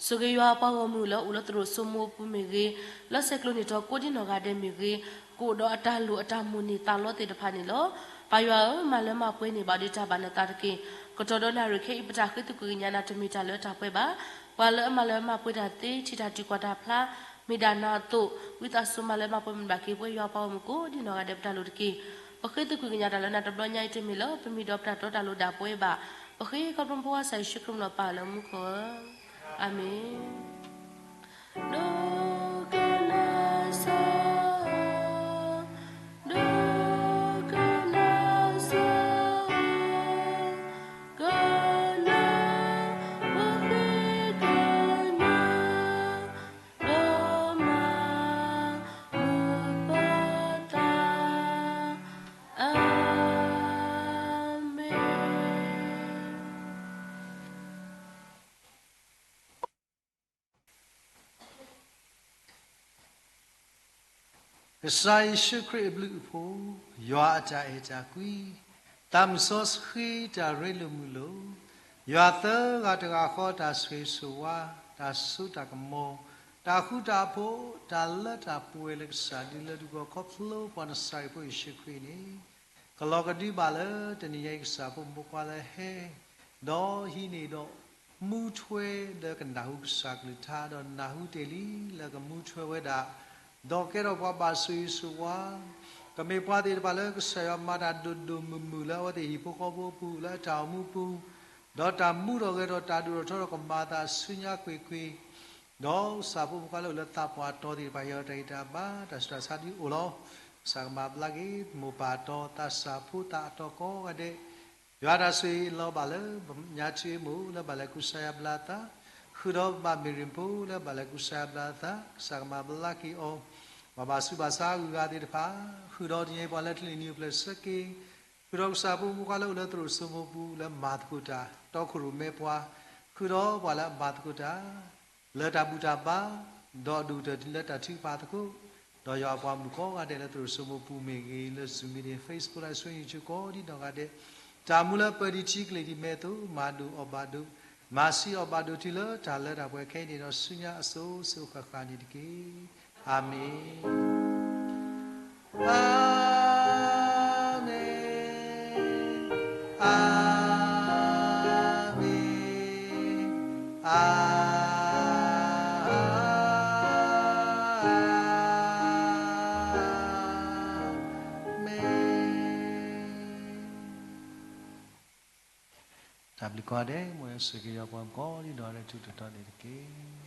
ဆိၣ်ဂ့ၤယွၤအပှၤဂီၢ်မုၢ်လၢအိၣ်လၢသရိာ်စိမိၤအပူၤမ့ၢ်ဂ့ၤ, လၢဆဲးကျိးနံၣ်တီကိးဒ်နီၢ်ဂၤဒဲးမ့ၢ်ဂ့ၤ, ကအိၣ်ဒီးအတၢ်လိၣ်အတၢ်မိၣ်န့ၢ်သးလီသ့ၣ်တဖၣ်န့ၣ်လီၤ. ပၢ်ယွၤဧၢ, မၤလၢမၤပှဲၤန့ၢ်ဘၣ်ဒံးတၢ်ဘၣ်နသးတက့ၢ်. ကတီၢ်ဒီးနၣ်ရံၣ်ခဲအံၤ ပတၢ်ဃ့သကွံာ်ကညးနၤတမ့ၢ်တၢ်လၢတၢ်ပှဲၤဘၣ်. ပှၤလၢအမၤလၢမၤပှဲၤတၢ်သ့ ထံၣ်တၢ်တံာ်ကွၢ်တၢ်ဖျါ မ့ၢ်ဒၣ်နၤအသိး, ဝံသးစူၤမၤလၢမၤပှဲၤမုာ်ဘၣ်က့ၤ ပဝဲယွၤပှၤဂီၢ်မုၢ်ကိးဒ်နီၢ်ဂၤဒဲးပတၢ်လိၣ်တက့ၢ်. ပဃ့သကွံာ်ကညးတၢ်လၢနၤတဘျီညါအံၤ တမ့ၢ်လၢပမံၤဒီးပတၢ်တီတၢ်လိၤဒၣ်ပဝဲဘၣ်. ပဃ့ခီဖျိပဝဲကစၢ်ယ့ၣ်ၡူးခရံာ်မံၤလီၤပၢ်လၢမူခိၣ်ဧၢ, အၤမ့ၣ်. ဒိကနၣ်စၢၤ, ဒိကနၣ်စၢၤ, ကနၣ်, ပဃ့ကညး, ဒီးမၤမုာ်ပသး, အၤမ့ၣ်. ကစၢ်ယ့ၣ်ၡူးခရံာ်အဘျုးအဖှိၣ်, ယွၤအတၢ်အဲၣ်တၢ်ကွံ, သးမုၢ်စီဆှံတၢ်ရ့လိာ်မုာ်လိာ်, ယွၤသၢဂၤတဂၤဃီတၢ်ဆိၣ်ဂ့ၤဆိၣ်ဝါ, တၢ်စိတၢ်ကမီၤ, တၢ်ဃူတၢ်ဖိး, တၢ်လၢတၢ်ပှဲၤလၢကစၢ်ဒုးလၢဒုးကီၢ်ခီဖျိပှၤနစၤရ့းဖိယ့ၣ်ၡူးခရံာ်န့ၣ် ကလီၤကဒုဘၣ်လၢတနံၤညါအံၤ ကစၢ်ဖိမုၣ်ဖိခွါလၢဟဲ ဒီးဟံးန့ၢ်ဒီး မူထွဲလၢကနၢ်ဟူကစၢ်ကလုၢ်ကထါ ဒီးနၢ်ဟူတ့ၢ်လံလၢကမူထွဲဝဲဒၣ်, ဒီးကဲထီၣ်ပှၤဘၣ်ဆိၣ်ဂ့ၤဆိၣ်ဝါ, ကမ့ၢ်ပှၤသ့ၣ်တဖၣ်လၢကစၢ်ယွၤမၤတၢ်ဒိၣ်ဒိၣ်မုၢ်မုၢ်လၢအဝဲသ့ၣ်ဟံၣ်ဖိဃီဖိအပူၤ လၢအတၢ်အိၣ်မူအပူၤ, ဒီးတၢ်မူထီၣ်ဂဲၤထီၣ်တၢ်ဒိၣ်ထီၣ်ထီထီၣ်ကမၤအသးဆူညါကွ့ၢ်ကွ့ၢ် ဒီးကစၢ်ဖိမုၣ်ဖိခွါလၢအိၣ်လၢသးပှၢ်တီၤသ့ၣ်တဖၣ် ဟ့ၣ်အီၤတၢ်ဂံၢ်တၢ်ဘါ တၢ်ဆူးတၢ်ဆါဒ်အိၣ်လီၤ. ကစၢ်ကမၤဘျါက့ၤ မိၢ်ပၢ်အတီၤ သးစၢ်ဖိသၣ်အတီၤကိးဂၤဒဲး, ယွၤတၢ်ဆိၣ်ဂ့ၤလီၤဘၣ်လၢ ပညါထံမိၢ်လၢဘၣ်လဲၤကူစါယါဘျါအသး, ဃုာ်ဒီးပဘၣ်မ့ၢ်ရ့ၣ်ဖိလၢဘၣ်လဲၤကူစါယါဘျါအသး ကစၢ်ကမၤဘျါက့ၤအီၤ, ပှၤဘၣ်ဆူးဘၣ်ဆါအဂုၤအဂၤသ့ၣ်တဖၣ်, ဃုာ်ဒီးတနံၤအံၤပှၤလၢချံးနံၣ်နံၤအိၣ်ဖျဲၣ်ဆၢက့ၤ ဃုာ်ဒီးကစၢ်ဖိမုၣ်ဖိခွါလၢအိၣ်လၢသရိာ်စိမိၤပူၤလၢမၤသကိးတၢ် တီခိၣ်ရိၣ်မဲပှၤ, ဃုာ်ဒီးပှၤလၢအမၤသကိးတၢ် လၢတၢ်ဘူၣ်တၢ်ဘါ, ဒီးအဒိၣ်ကတၢၢ်လၢတၢ်ထုကဖၣ်သကိး, ဒီးယွၤအပှၤမုၣ်ကိးဂၤဒဲးလၢသရိာ်စိမိၤပူၤမ့ၢ်ဂ့ၤ, လၢ Zoom meeting, Facebook Live Stream, YouTube ကိးဒ်နီၢ်ဂၤဒဲး, တၢ်မူလၢပၢၤဒံးထံကလ့ၢ်ဒံးမဲာ်သိး မၤဒိၣ်အီၣ်ဘၣ်ဒိး, မၤဆံးအီၣ်ဘၣ်ဒိးတုၤလၢတၢ်လၢတၢ်ပှဲၤခဲအံၤန့ၣ်ဒီး ဆူညါအစိၤစိၤဃၣ်ဃၣ်န့ၣ်တက့ၢ်. အၤမ့ၣ်. အၤမ့ၣ်, အၤမ့ၣ်, အၤမ့ၣ်. တၢ်ဘျုးကိးဂၤဒဲး, မ်ယွၤဆိၣ်ဂ့ၤက့ၤယွၤပှၤကိးဒ်နီၢ်ဂၤဒဲး ထူးထူးတီၤတီၤန့ၣ်တက့ၢ်.